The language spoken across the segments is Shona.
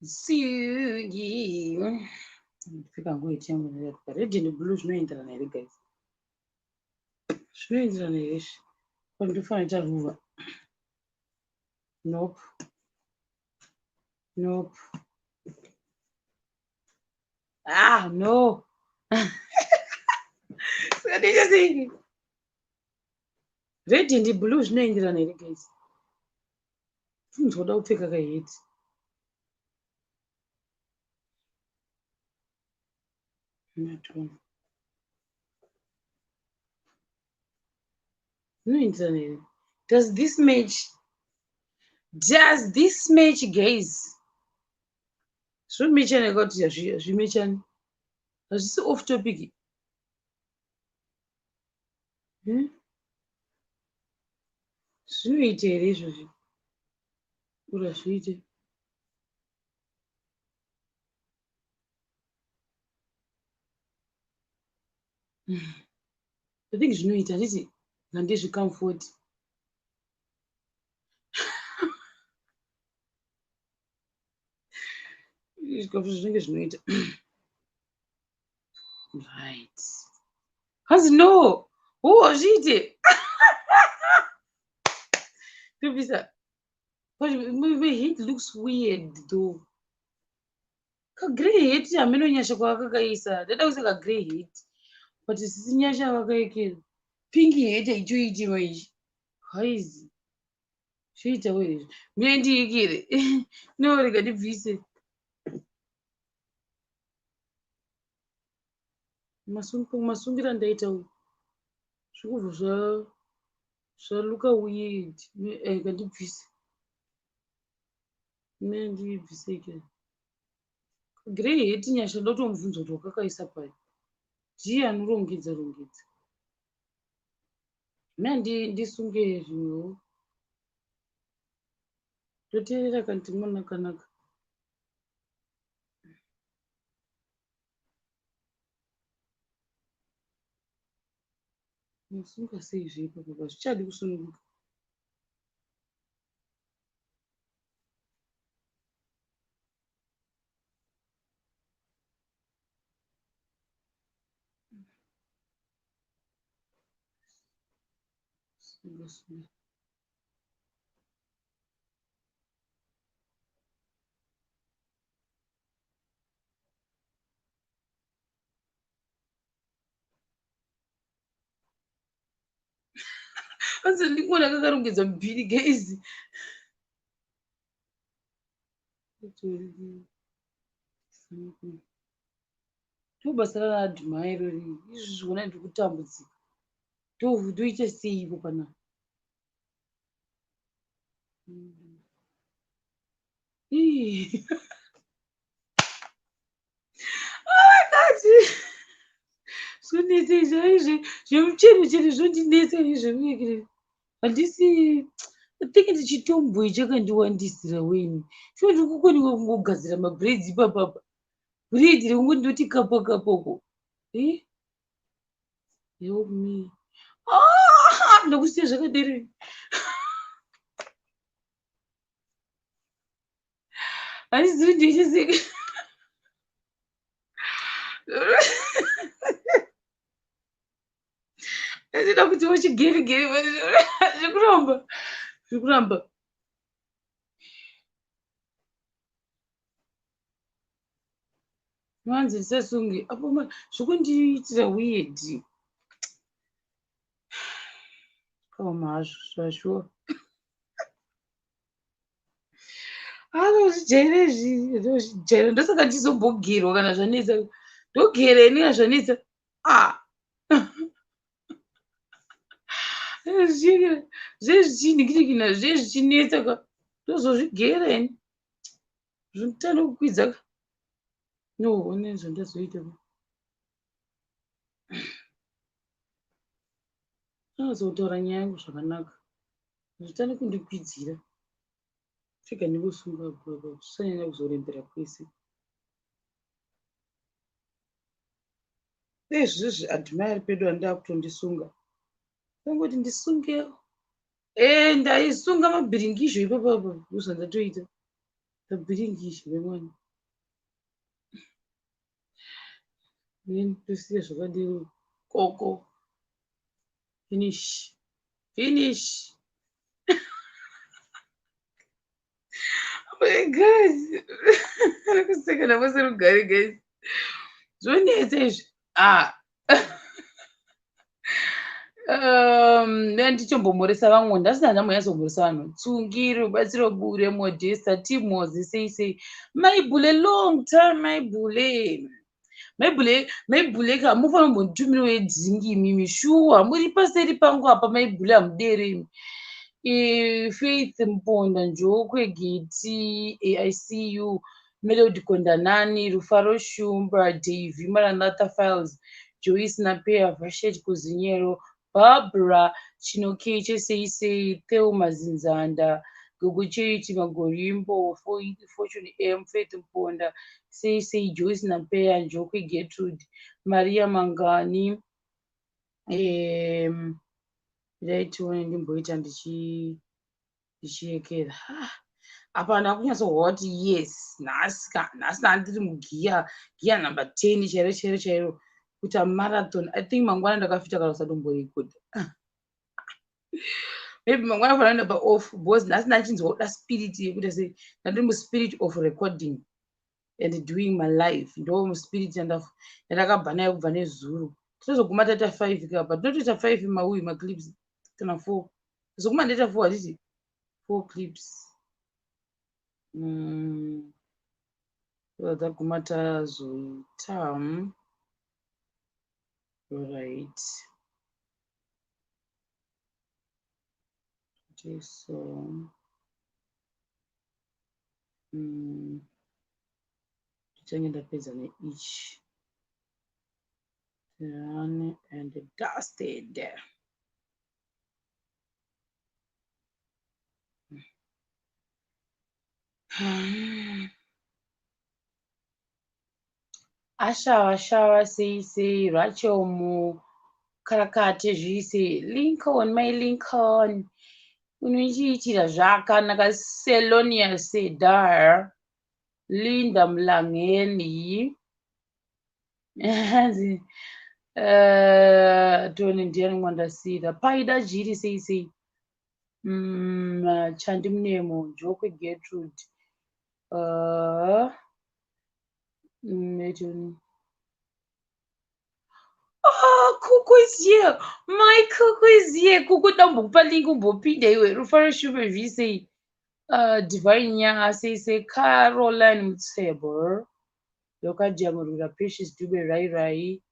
Sungi. Ndipfeka nguo yechangu red and blue zvinoenderana here guys? Zvinoenderana here izvi? Ko ndofanira kuita ruva. Nope. Nope. Ah, no. Saka ndoita sei? Red and blue zvinoenderana here guys? Funzwa kuda kupfeka kaheti. Matona. Zvinoenderana here? Does this match? Does this match guys? Zvinomechana kuti hazvimechani. Hazvisi off topic. Hmm? Zvinoita here izvozvi? Ura zviite. I think zvinoita handiti handizvi comfort. Zvikafu zvinenge zvinoita. Right. Hanzi no. Oh, zviite. Tobvisa. But my head looks weird though. Kagrey hat hameno nyasha kwavakakaisa. Ndada kuisa kagrey hat. But sisi nyasha vakaekera. Pinky hat haichoiti manje. Haizi. Zvoitawo here izvi? Mira ndiikire. No, rega ndibvise. Masungiro andaita uyu. Zvikubva zva zvaluka weird. Rega ndibvise. Mira ndibvise ikere. Grey hat nyasha ndotomubvunza kuti wakakaisa pai. Ndiye anorongedza rongedza. Mira ndisunge zvimwewo. Ndoteerera kanti mwana kanaka. Unosunga sei zve ipapo pa zvichadi kusununguka. Sunga sunga. Hanzi ndikuona kakarongedza mubhini guys. Ndobasa rana irori izvi zvona ndiri kutambudzika. Ndoita sei ipo panapa? Oh my God. Zvonetsa izvi zvemuchero chero zvondinetsa izvi zvemuyekere. Handisi I think ndichitomboyi chakandiwandisira weni. Shuwa ndiri kukoniwa kungogadzira mabraids ipapapa. Braid rekungoti ndoti kapa kapa uko. Eh? Help me. Ah, ndokusiya zvakadero. Handizivi ndichizika. Ndinoda kuti wochigerigeri zvekuramba zvekuramba. Vanzi ndisasunge apo zvokundiitira weird. Kaoma hazvo zvashuwa. Anozvijaira izvi, ndozvijaira ndosaka ndichizombogerwa kana zvanetsa. Ndogera ini kana zvanetsa. Ah. Zvezvichinhikirikina zvezvichinetsa ka ndozozvigera ini. Zvotanga kukwidza ka. No, one zvandazoita ka. Anozotaura nyaya yangu zvakanaka. Zvitane kundikwidzira. Chega ndingosunga baba zvisanyanya kuzorembera kwese. Dei zvizvi Admire pedu anga akutondisunga. Angoti ndisungewo. Eh, ndaisunga mabhiringizho ipapo apa ndozvandatoita. Mabhiringizho vemwana. Then tosiya zvakadero koko. Finish. Finish. Oh my God. Kuseka navo serugare guys. Zvonetsa izvi. Ah. Ndichombomhoresa vamwe ndasina ndambonyatsomhoresa vanhu. Tsungiro, batsiro bure, Modesta, Timozi, sei sei. Maibule long time Maibule. Maibule, Maibule ka mufanira kumbonditumirawo yedrink imimi shuwa muri paseri pangu apa Maibule hamudere imi. Faith Mponda, Njokwe Giti, AICU, Melody Kondanani, Rufaro Shumba, Davy Maranatha Files, Joyce Napea, Vashet Kuzinyero, Barbara Chinokeche Sei Sei, Theo Mazinzanda, Gogo Charity Magorimbo, Fortune M, Faith Mponda, Sei Sei, Joyce Napea, Njokwe Gertrude, Maria Mangani, dai tione ndimboita ndichiyekera. Apa ndakunyatsohwa kuti yes, nhasi ka, nhasi ndandiri mugiya, giya number 10 chairo chairo chairo kuita marathon. I think mangwana ndakafita kana kusatomborekodha. Maybe mangwana fanira kuenda pa-off because nhasi ndachinzwa kuda spirit yekuita sei, ndandiri muspirit of recording and doing my life. Ndo muspirit yandakabva nayo kubva nezuro. Tinozoguma taita 5 kapa, tinotoita 5 mauyu maclips kana 4. Tozoguma ndaita 4 hatiti? 4 clips. Taguma tazoita. Right. So ndichange ndapedza neichi. Done and dusted. Ashava shava sei sei Rachel Mukarakate zvise Lincoln my Lincoln unochiitira zvakanaka Selonia Sedar Linda Mlangeni hanzi Tony ndiani mwandasira Paida Jiri sei sei Chandi Munemo Jokwe Gertrude Oh, Kuku is here. My Kuku is here. Kuku ndambokupa link umbopinda iwe. Rufaro Shumbe zvise. Divine Nya sei sei Caroline Mutsebo. Lokajamurura Precious Dube Rai Rai.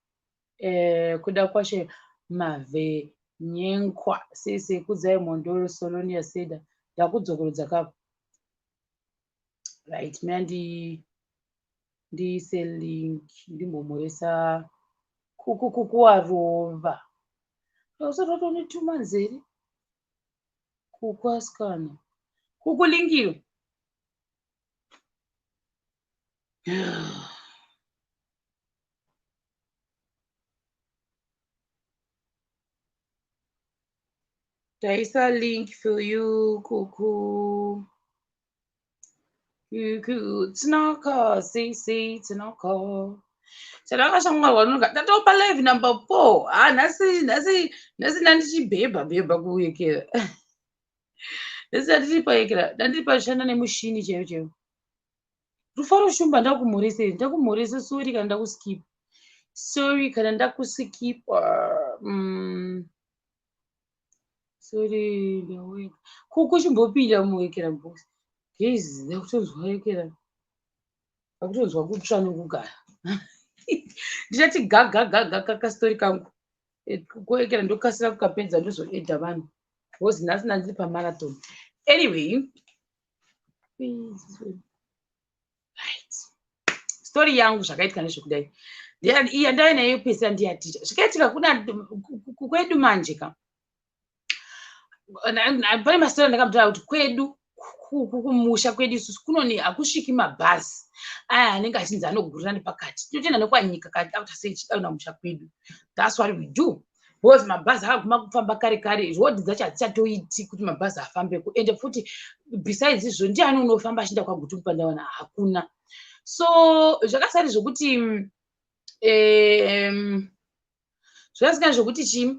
Kuda kwashe Mave Nyenkwa sei sei Kudzai Mondoro Solonia Seda. Ndakudzokorodza kapo. Right, mandi ndiise link ndimbomhoresa Kuku Kuku warova. Usati watonituma nzeri. Kuku asikana. Kuku linkiro. Taisa link for you, Kuku. Kuku, Tanaka, sei sei, Tanaka. Tanaka shamwari wanoka. Tatopa live number 4. Ah, nhasi, nhasi, nhasi ndandichibhebha bhebha kuyekera. Nhasi ndandiri payekera, ndandiri pashanda nemushini chaiyo chaiyo. Rufaro Shumba ndakumhoresa here? Ndakumhoresa, sorry kana ndakuskip. Sorry kana ndakuskip. Sorry ndaweka. Kuku chimbopinda muwekera box. Guys, ndakutonzwa wekera. Ndakutonzwa kutsva nokugara. Ndichati gaga gaga kaka story kangu. Kuwekera ndokasira kukapedza ndozoedha vanhu. Because nhasi ndandiri pamarathon. Anyway, right. Story yangu zvakaitika nezvekudai. Iya ndaive nayo pesa ndiyaticha. Zvakaitika kuna kwedu manje ka. Pane mastori andakamutaura kuti kwedu kumusha kwedu isusu kunoni hakusviki mabhazi aya anenge achinzi anogurira nepakati. Tinotoenda nekwanyika kana tida kuita sei tichida kuenda kumusha kwedu. That's what we do. Because mabhazi akaguma kufamba kare kare, rodhi dzacho hadzichatoiti kuti mabhazi afambeko. Ende futi besides izvo, ndiani unofamba achienda kwaGutu Mupandawana? Hakuna. So zvakasari zvokuti zvakasiyana zvokuti chii,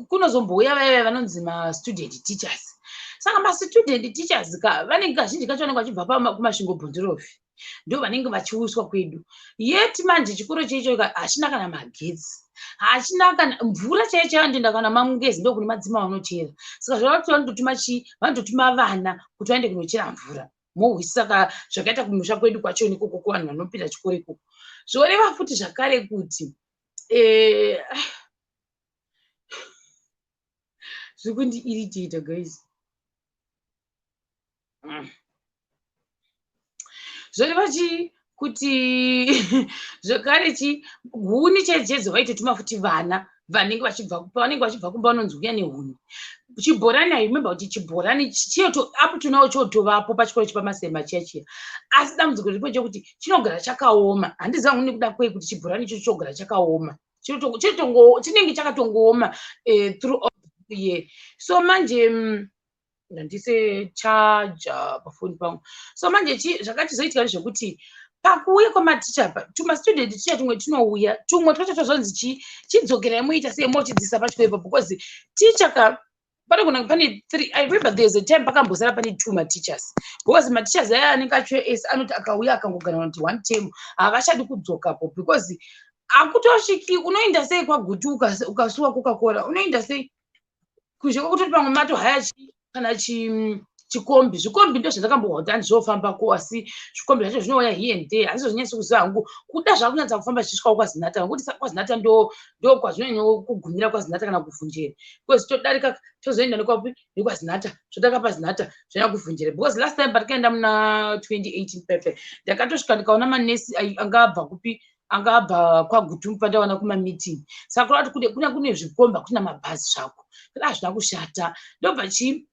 kunozombouya vaya vanonzi mastudent teachers. Saka mastudent teachers ka, vanenge kazhinji kacho vanenge vachibva kuMasvingo, Bhondirofi, ndo vanenge vachiuswa kwedu. Yet manje chikoro chaicho hachina kana magetsi, hachina kana mvura chaiyo chaiyo. Anotoenda kana maMungezi, ndo kune madzima vanochera. Saka zvava kuti vanototuma chii, vanototuma vana kuti vaende kunochera mvura. Mohwisisa ka zvakaita kumusha kwedu kwacho ikoko, kuvanhu vanopinda chikoro ikoko. Zvoreva futi zvakare kuti zviri kundiirritate, guys. Zvoreva chii, kuti zvakare chi huni chaidzo vaitotuma futi vana vanenge vachibva, pavanenge vachibva kumba vanonzi uya nehuni. Chibhorani, I remember kuti chibhorani chioto up to now chotovapo pachikoro chepaMasema chiya chiya, asi dambudziko riripo chekuti chinogara chakaoma. Handiziva hangu nekuda kwei kuti chibhorani ichocho chogara chakaoma. Chinenge chakatongooma throughout the year. So manje ndandise chaja pafoni pangu. So manje zvakachizoitika ndezvekuti pakuuya kwamaticha pa, tumastudent ticha tumwe tunouya, tumwe twacho twazonzi chi chidzokerai muita sei, mochidzisa pachikoro ipapo, because ticha ka panogona pane three. I remember there's a time pakambosara pane two mateachers, because mateachers aya anenge acho ese anoti akauya akangogara kuti one term, havachadi kudzokapo, because hakutosviki. Unoenda sei kwaGutu ukasuwa Coca-Cola? Unoenda sei kuzhe kwekutoti pamwe matohaya chi kana chikombi? Zvikombi ndo zvandakambohwa kuti hanzi zvofambako, asi zvikombi zvacho zvinouya here and there. Handizozvinyatsi kuziva hangu. Kuda zvakunyatsa kufamba zvichisvikawo kwaZinata, nokuti kwaZinata ndo kwazvinonyanya kugumira, kwaZinata kana kuVhunjere, because todarika tozoenda nekwapi, nekwaZinata, zvodarika paZinata zvoenda kuVhunjere. Because last time patikaenda muna 2018 pepe, ndakatosvika ndikaona manesi anga abva kupi, anga abva kwaGutu, pandaona kumameeting. Saka kureva kuti kune zvikombi, hakuna mabhazi zvako. Hazvina kushata. Ndobva chii,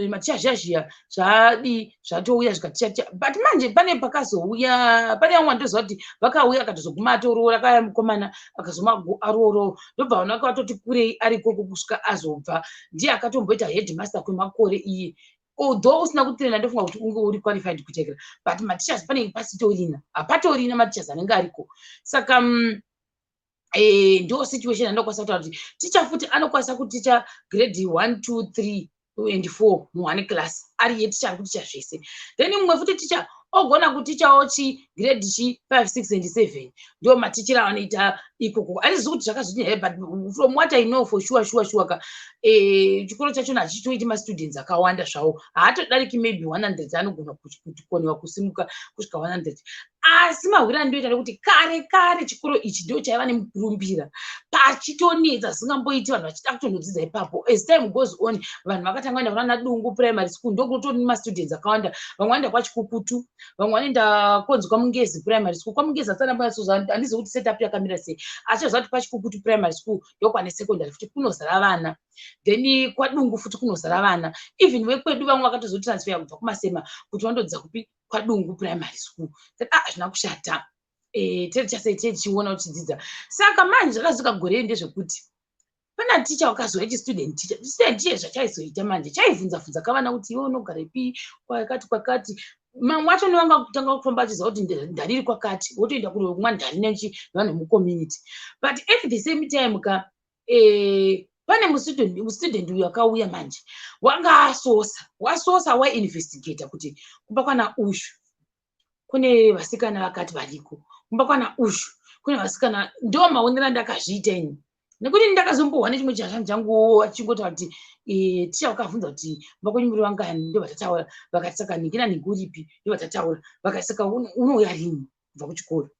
maticha zviya zviya zvadii, zvatouya zvikaticha. But manje pane pakazouya, pane vamwe vandoziva kuti vakauya, akatozoguma atoroora. Akauya mukomana akazoma aroorowo, ndobva vanhu vake vatoti kurei ari ikoko kusvika azobva. Ndiye akatomboita headmaster kwemakore iye. Although usina kutraina, ndofunga kuti unge uri qualified kutekera, but mateachers panenge pasitorina, hapatorina mateachers anenge ariko. Saka ndo situation andokwanisa kutaura kuti ticha futi anokwanisa kuticha grade 1, 2, 3 and 4 muone class, ari ye ticha ari kuticha zvese. Then mumwe futi ticha ogona kutichawo chi grade chi 5, 6 and 7. Ndo matichiro avanoita ikoko. Handizivi kuti zvakazodini here, but from what I know for sure, sure sure ka, chikoro chachona hachichitoiti mastudents akawanda zvawo, haatodariki maybe 100. Anogona kukoniwa kusimuka kusvika 100, asi mahwiro andoita nekuti kare kare chikoro ichi ndo chaiva nemukurumbira, pachitonetsa zvisingamboiti, vanhu vachida kutondodzidza ipapo. As time goes on, vanhu vakatanga kuenda kunana Dungu Primary School, ndokutori nemastudents akawanda. Vamwe vanoenda kwaChikukutu, vamwe vanoenda konzi kwaMungezi Primary School. KwaMungezi asana, handizivi kuti setup yakamira sei, asi choziva kuti paChikukutu Primary School ndokwane secondary futi, kunozara vana. Then kwaDungu futi kunozara vana. Even vekwedu vamwe vakatozotransfer kubva kuMasema kuti vandodzidza kupi, kwaDungu Primary School. Ah, hazvina kushata. Tiri chasei, tichiona uchidzidza. Saka manje zvakazoka gore ndezvekuti pana ticha wakazouya, chistudent teacher. Student teacher zvachaizoita manje, chaibvunza bvunza kavana kuti iwe unogarepi, kwakati kwakati. Mamwe acho nevanga kutanga kufamba achiziva kuti ndariri kwakati, wotoenda kunomwa ndari nechi vanhu vemucommunity. But at the same time ka, pane mustudent uyu akauya manje, wanga asosa, wasosa, wainvestigata kuti kumba kwana uyu kune vasikana vakati variko, kumba kwana uyu kune vasikana. Ndo maonero andakazviita ini, nekuti ndakazombohwa nechimwe chihashanzi changu achingotaura kuti ticha wakavhunza kuti kumba kwenyu muri vangani. Ndo vatataura vakati, "Saka nhingi nanhingi uripi?" Ndo vatataura vakati, "Saka unouya rini kubva kuchikoro?"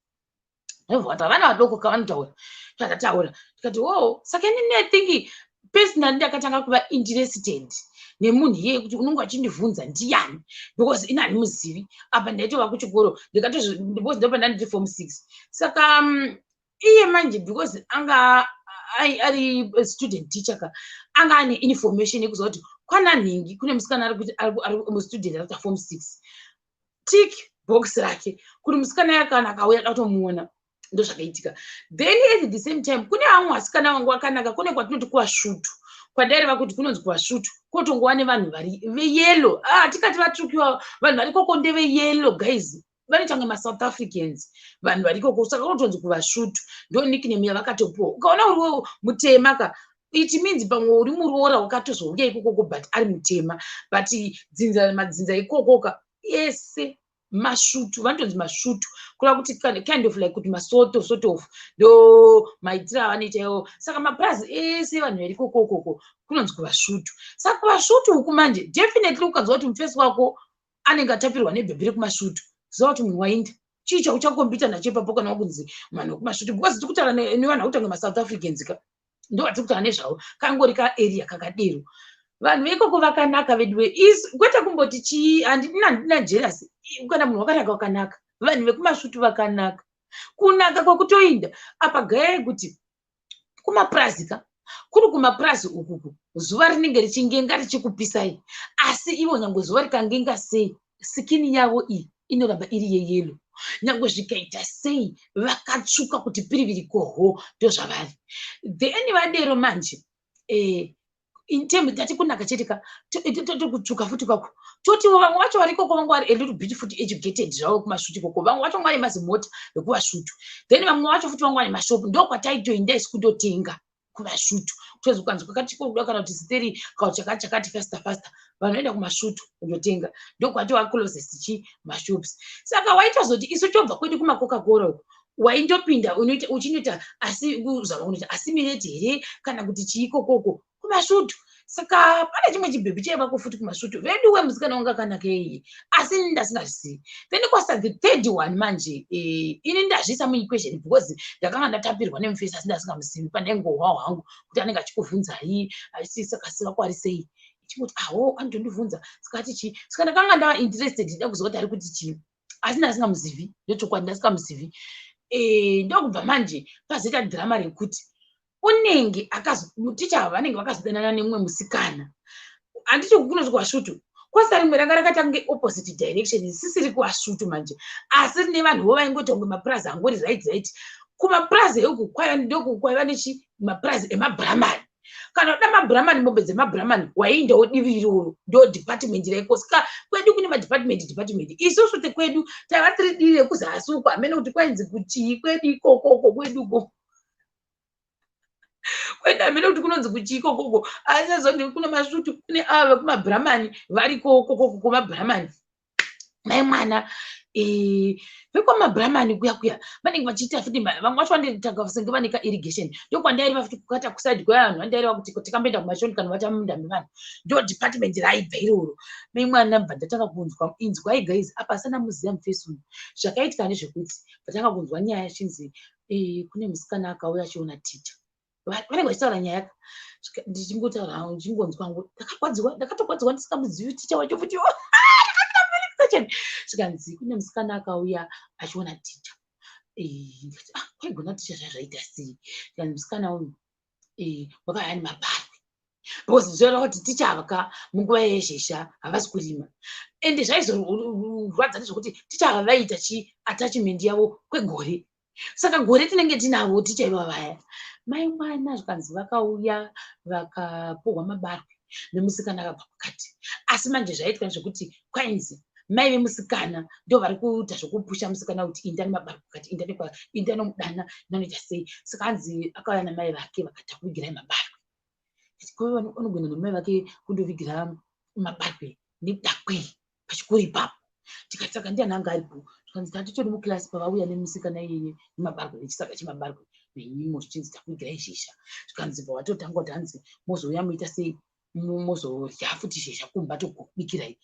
Vana vadoko kavanotaura. Takataura tikati, "O." Saka inini I think personally ndakatanga kuva interested nemunhu iyeye, kuti unonge achindibvunza ndiani, because ini handimuzivi. Apa ndaitova kuchikoro, because ndopandandiri form 6. Saka iye manje, because anga ari student teacher ka, anga ane information yekuziva kuti kwana nhingi kune musikana ari mustudent, ari kuita form 6. Tick box rake kuti musikana yakana akauya da kutomuona. Ndozvakaitika. Then at the same time kune vamwe vasikana vangu vakanaka. Kune kwatinoti kuVasvutu, kwandaireva kuti kunonzi kuVasvutu, kotongova nevanhu vari veyellow. Ah, tikati vatsvukiwa, vanhu vari koko ndeveyellow, guys, vanoita kunge maSouth Africans, vanhu vari ikoko. Saka kunotonzi kuVasvutu, ndo nickname yavakatopuwa. Ukaona uri mutema ka, it means pamwe uri muroora wakatozouya ikokoko, but ari mutema. But dzinza, madzinza ikokoka ese masvutu, vanotonzi masvutu, kureva kuti kind of like kuti masoto, sort of, ndo maitiro avanoita iwo. Saka mapurazi ese vanhu vari ikokokoko kunonzi kuVasvutu. Saka kuVasvutu uku manje, definitely ukanzwa kuti mufesi wako anenge atapirwa nebhebhi rekumasvutu, ziva kuti munhu wainda. Chii chauchakombita nacho ipapo kana wakunzi vanhu vekumasvutu? Because tiri kutaura nevanhu vakuita kunge maSouth Africans ka, ndo vatiri kutaura nezvavo. Kangori kaarea kakadero. Vanhu veikoko vakanaka veduwe, kwete kumboti chii, handina jealous. Kana munhu wakanaka, wakanaka. Vanhu vekumasvutu vakanaka, kunaka kwekutoinda. Apa gayai kuti kumapurazi ka, kuri kumapurazi ukuku, zuva rinenge richingenga richikupisai, asi ivo nyange zuva rikangenga sei, skin yavo iyi inoramba iri yeyellow. Nyange zvikaita sei, vakatsvuka kuti piriviri koho, ndozvavari. Then vadero manje, in terms tati kunaka chete ka, tokutsvuka futi kwako. Totiwo vamwe vacho vari ikoko vanga vari a little bit futi educated zvavo kumasvutu ikoko. Vamwe vacho vanga vane mazimota ekuvasvutu. Then vamwe vacho futi vanga vane mashopu. Ndokwataitoenda isu kundotenga kuvasvutu. Kutozi ukanzi kwakati kokuda kana kuti siteri kana chakati chakati, faster faster, vanhu vaenda kumasvutu kundotenga. Ndokwatova closest chi mashops. Saka waitozoti isu tobva kwedu kumaCoca-Cola uku, waindopinda uchinoita asi kuzama kunoita assimilate here kana kuti chiikokoko kumasvutu. Saka pane chimwe chibhebhi chaivako futi kumasvutu vedu, wemusikana wanga akanaka iyeye, asi ini ndasingazvizivi. Then kwasa the third one manje, ini ndazviisa muequation because ndakanga ndatapirwa nemufesi, asi ndasingamuzivi. Pandaingohwa hwangu kuti anenge achikuvhunzai, achiti saka sivako ari sei, ichingoti aho anotondibvunza. Saka ati chii? Saka ndakanga ndava interested, ndida kuziva kuti ari kuti chii, asi ndasingamuzivi. Ndochokwadi, ndasingamuzivi. Ndokubva manje pazoita dhirama rekuti unenge ticha vanenge vakazodanana nemumwe musikana. Handiti kunoti kuVasvutu kwasa rimwe ranga rakaita kunge opposite direction, sisiri kuVasvutu manje, asi rine vanhuvo vaingoita kunge mapurazi angori right. Kumapurazi euku ndoku kwaiva nechi mapurazi emabhuramani. Kana uda mabhuramani, mombe dzemabhuramani, waiendawo divi iroro, ndo department raiko. Saka kwedu kune madepartment department. Isusu tekwedu taiva tiri divi rekuzasi uku, hamene kuti kwainzi kuchii kwedu ikokoko kweduko kwedu, hamene kuti kunonzi kuchii ikokoko. Asi azondi kune masvutu, kune ava vekumabhuramani variko kokoko kumabhuramani. Mai mwana, vekwamabhuramani kuya kuya vanenge vachiita futi, vamwe vacho vanoita senge vane kairrigation. Ndokwandaireva futi kukata kuside kwevanhu vandaireva kuti tikamboenda kumashoni kana vata munda mevanhu, ndo department raibva iroro. Mai mwana, bva ndatanga kunzwa, inzwai guys, apa asana muziva mufesi uyu. Zvakaitika ndezvekuti ndatanga kunzwa nyaya chinzi kune musikana akauya achiona ticha. Vanenge vachitaura nyaya, ndichingotaura hangu, ndichingonzwa hangu. Ndakagwadziwa, ndakatogwadziwa ndisingamuzivi ticha wacho futi. Zvikanzi kune musikana akauya achiona ticha. Ndikati, "Ah, kwaigona ticha zvazvaita sei?" Zvikanzi musikana uyu wakauya nemabarwe, because zvoreva kuti ticha ava ka munguva yezhesha havasi kurima. Ende zvaizorwadza ndezvekuti ticha ava vaiita chi attachment yavo kwegore. Saka gore tinenge tinavo ticha ivava vaya. Mai mwana, zvikanzi vakauya vakapuhwa mabarwe nemusikana akabva pakati. Asi manje zvaiitwa zvekuti kwainzi mai vemusikana ndo vari kuita zvekupusha musikana kuti inda nemabarwe pakati, inda nomudana, inanoita sei. Saka hanzi akauya namai vake vakati akuvigirai mabarwe. Anogona namai vake kundovigira mabarwe nedakwei pachikoro ipapo? Tikati saka ndiani anga aripo? Zvikanzi tatitori mukirasi pavauya nemusikana iyeye nemabarwe, nechisaga chemabarwe nenyimo, zvichinzi takuvigirai zhezha. Zvikanzi bva vatotanga kuti hanzi mozouya muita sei, mozorya futi zhezha kumba, tokubikirai.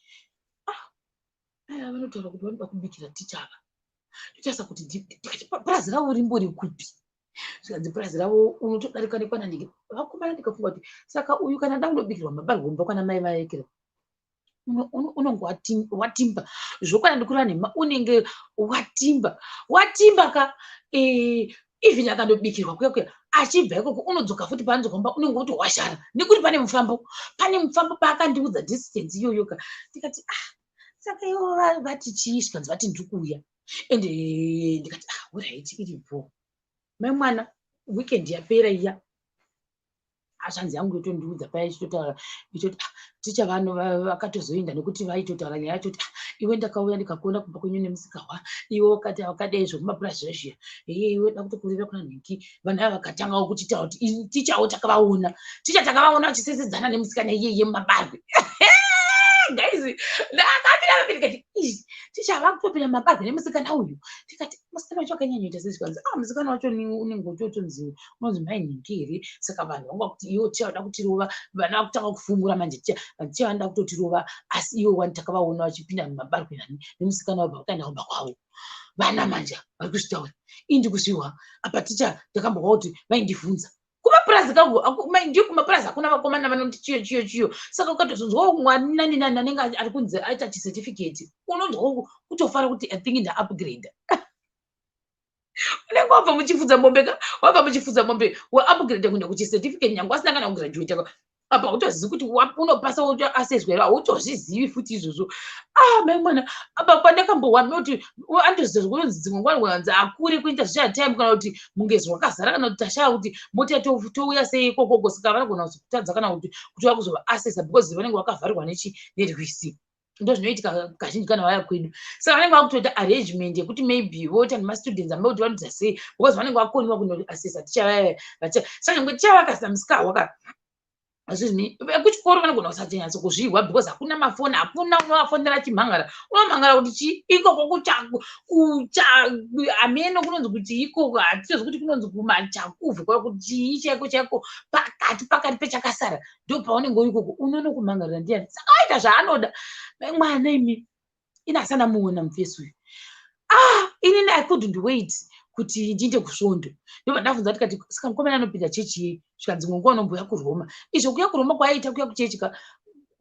Ah, aya vanotaura kuti vanoda kubikira ticha ava. Totarisa kuti tikati purazi ravo rimbori kupi? Zvikanzi purazi ravo unotodarika nekwananhingi. Vakomana, ndikafunga kuti saka uyu kana ada kundobikirwa mabarwe kumba kwana mai vaekera, unonge watimba zvokwana, ndikureva nhema, unenge watimba, watimba ka. Even akandobikirwa kuya kuya, achibva ikoko unodzoka futi, paanodzoka kumba unenge wotowashara nekuti pane mufambo, pane mufambo. Paakandiudza distance iyoyo ka, ndikati, "Ah, saka ivo vati chii?" Zvikanzi vati ndiri kuuya. Ende ndikati, "Ah, alright, iripo." Mai mwana, weekend yapera iya, hazvanzi yangu yotondiudza paya ichitotaura ichoti, "Ah, ticha vanhu vakatozoenda nekuti vaitotaura nyaya yachoti, ah, iwe ndakauya ndikakuona kumba kwenyu nemusikahwa, iwe wakati wakadai zvekumapurazi zvezviya, iye iwe da kutokurira kuna nhingi." Vanhu ava vakatangawo kuchitaura kuti tichawo takavaona, ticha takavaona vachisesedzana nemusikana iyeye mumabarwe. Guys, ndakamira ndikati, "Ticha vakutopinda mumabarwe nemusikana uyu." Tikati, "Musikana wacho akanyanyoita sezvikanzi, ah, musikana wacho unenge uchotonzi unonzi mai nhingi here?" Saka vanhu vanga kuti iwo ticha vada kutirova, vana vakutanga kufumura manje, ticha vanoda kutotirova, asi iwo wani takavaona vachipinda mumabarwe nani nemusikana wabva vakaenda kumba kwavo. Vana manje vari kuzvitaura, ii ndikuzvihwa apa. Ticha ndakambokwa kuti vaindibvunza kumapurazi kangu, ndiyo kumapurazi hakuna vakomana vanoti chiyo chiyo chiyo. Saka ukatozonzwawo mwana nani nani anenge ari kunzi aita chicertificate, unonzwa kutofara kuti I think ndaupgrade. Unenge wabva muchifudza mombe ka, wabva muchifudza mombe, waupgrade kuenda kuchicertificate, nyange wasina kana kugraduate apa hautozivi kuti unopasa wotoaseswa here, hautozvizivi futi izvozvo. Ah, mai mwana, apa pandakambowana kuti andoziva kunonzi dzimwe nguva wanzi akure kuita zvicha time, kana kuti mungezi wakazara, kana kuti tashaya kuti mota touya sei ikokoko. Saka vanogona kuzotadza kana kuti vakuzovaasesa because vanenge vakavharirwa nechi nerwisi. Ndo zvinoitika kazhinji kana vaya kwedu. Saka vanenge vakutoita arrangement yekuti maybe voita nemastudents amba kuti vanoita sei, because vanenge vakoniwa kunoasesa ticha vaya. Saka nyangwe ticha vakasa musikahwa ka, vekuchikoro vanogona kusatonyatso kuzvihwa because hakuna mafoni, hakuna unovafonera achimhangara. Unomhangara kuti chi ikoko kucha hameno kunonzi kuti ikoko, hatitozi kuti kunonzi kumachakuvhu kwa kuti chii chaiko chaiko, pakati pakati pechakasara ndo paunenge uri ikoko, unonokumhangarira ndiani? Saka waita zvaanoda mwana imi. Ini asana muona mufesi uyu. Ah, inini I couldn't wait kuti ndiinde kusvondo. Ndobva ndabvunza tikati, "Saka mukomana anopinda chechi yei?" Zvikanzi, "Nguva unomboya kuRoma." Izvo kuya kuRoma kwaiita kuya kuchechi ka,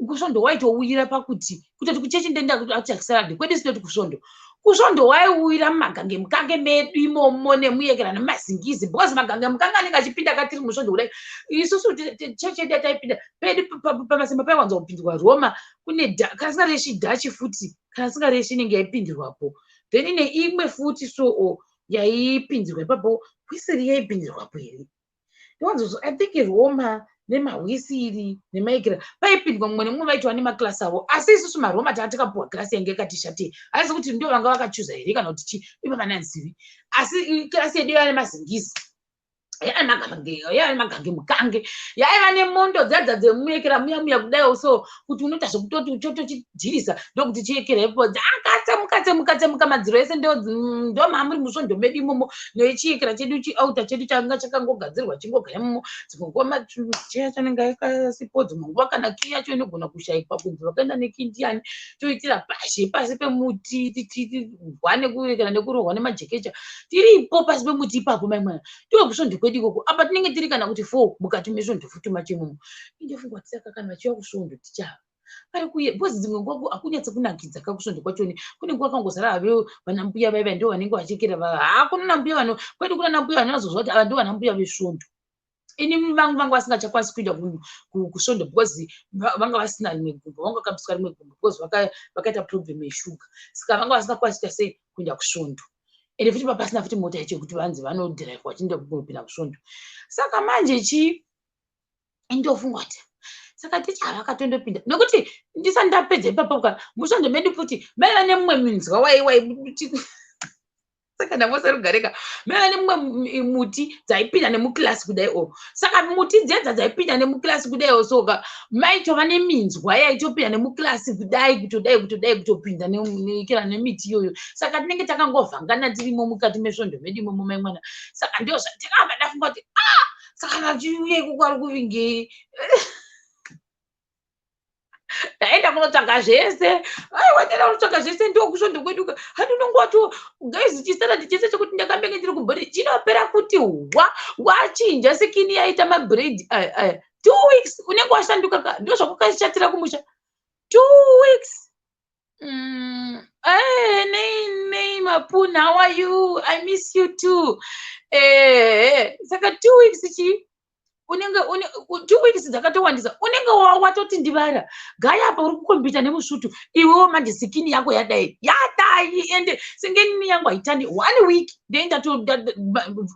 kusvondo waitouyira pakuti kutoti kuchechi ndenda kuachakisaradi kwedu sinoti kusvondo. Kusvondo waiuyira mumagange mukange medu imomo nemuyekera nemazingizi, because magange mukange anenge achipinda katiri musvondo kudai. Isusu chechi yedu yataipinda pedu pamasimba paiwanza kupindwa Roma, kune kana singareshi Dhachi futi, kana singareshi inenge yaipindirwapo, then ine imwe futi so yaipindirwa ipapo, hwisiri yaipindirwapo here ndiwanzozo. I think Roma nemahwisiri nemaikira paipindwa mumwe nemumwe, vaitwa nemaklasi avo. Asi isusu maRoma taa takapuwa klasi yange yakati shatei. Haisi kuti ndo vanga vakachuza here kana kuti chii, ivo vananzivi, asi klasi yedu yaiva nemazingisi, yaiva nemagange mukange, yaiva nemondo dzadza dzemuyekera muya muya kudaiwo. So kuti unoita zvekutoti uchotochidhirisa ndokuti chiyekera ipo, dzakatsemuka tsemuka tsemuka madziro ese. Ndo mamuri musvondo medu imomo nechiyekera chedu, chiauta chedu changa chakangogadzirwa chingogara imomo. Dzimwe nguva macheya chanenge akasipo, dzimwe nguva kana key yacho inogona kushayikwa kunzi vakaenda nekey ndiani, toitira pashe pasi pemuti, tichirwa nekurekera nekurohwa nemajekecha tiripo pasi pemuti ipapo. Mai mwana, ndiwo kusvondo kwedu ikoko. Apa tinenge tiri kana kuti four mukati mesvondo futi macho imomo. Indofunga kuti saka kana vachiuya kusvondo tichava vari kuye, because dzimwe nguva hakunyatsi kunakidza kakusvondo kwachoni, kunenge kwakangozara have vanambuya vaiva ndo vanenge vachekera. Hakuna nambuya vano kwedu, kuna nambuya vanonazozva kuti ava ndo vanambuya vesvondo. Ini vangu vanga vasingachakwanisi kuenda kusvondo because vanga vasina rimwe gumbo, vanga vakabviswa rimwe gumbo because vakaita problem yeshuga. Saka vanga vasingakwanisi kuita sei kuenda kusvondo, ende futi papasina futi mota yacho yekuti vanzi vanodhiraivha vachienda kunopinda kusvondo. Saka manje chii, indofunga kuti saka ticha vakatondopinda nekuti ndisati ndapedza ipapo ka, musvondo medu futi maiva nemumwe minzwa waiwai. Saka ndamboserugareka, maiva nemumwe muti dzaipinda nemukilasi kudai o. Saka muti dzedza dzaipinda nemukilasi kudai soka maitova neminzwa yaitopinda nemukilasi kudai, kutodai kutodai kutopinda nekera nemiti iyoyo. Saka tinenge takangovhangana tirimo mukati mesvondo medu imomo, mai mwana. Saka ndo takabva ndafunga kuti, ah, saka vachiuya ikoko ari kuvingei? Ndaenda kunotsvaga zvese, aiwa, ndaenda kunotsvaga zvese. Ndokusvondo kwedu handi unonge wato guys, chisaradi chese chekuti ndakambenge ndiri kubhori chinopera kuti wa wachinja skin, yaita mabraid aya aya. 2 weeks unenge washanduka ka, ndo zvakukashatira kumusha. 2 weeks. Hey, nei nei Mapuna, how are you? I miss you too. Saka 2 weeks chii, unenge 2 weeks dzakatowandisa, unenge watoti ndivara gaya. Apa uri kukombita nemusvutu iwewo manje, skin yako yadai yadai, ende senge nini yangu haitani one week.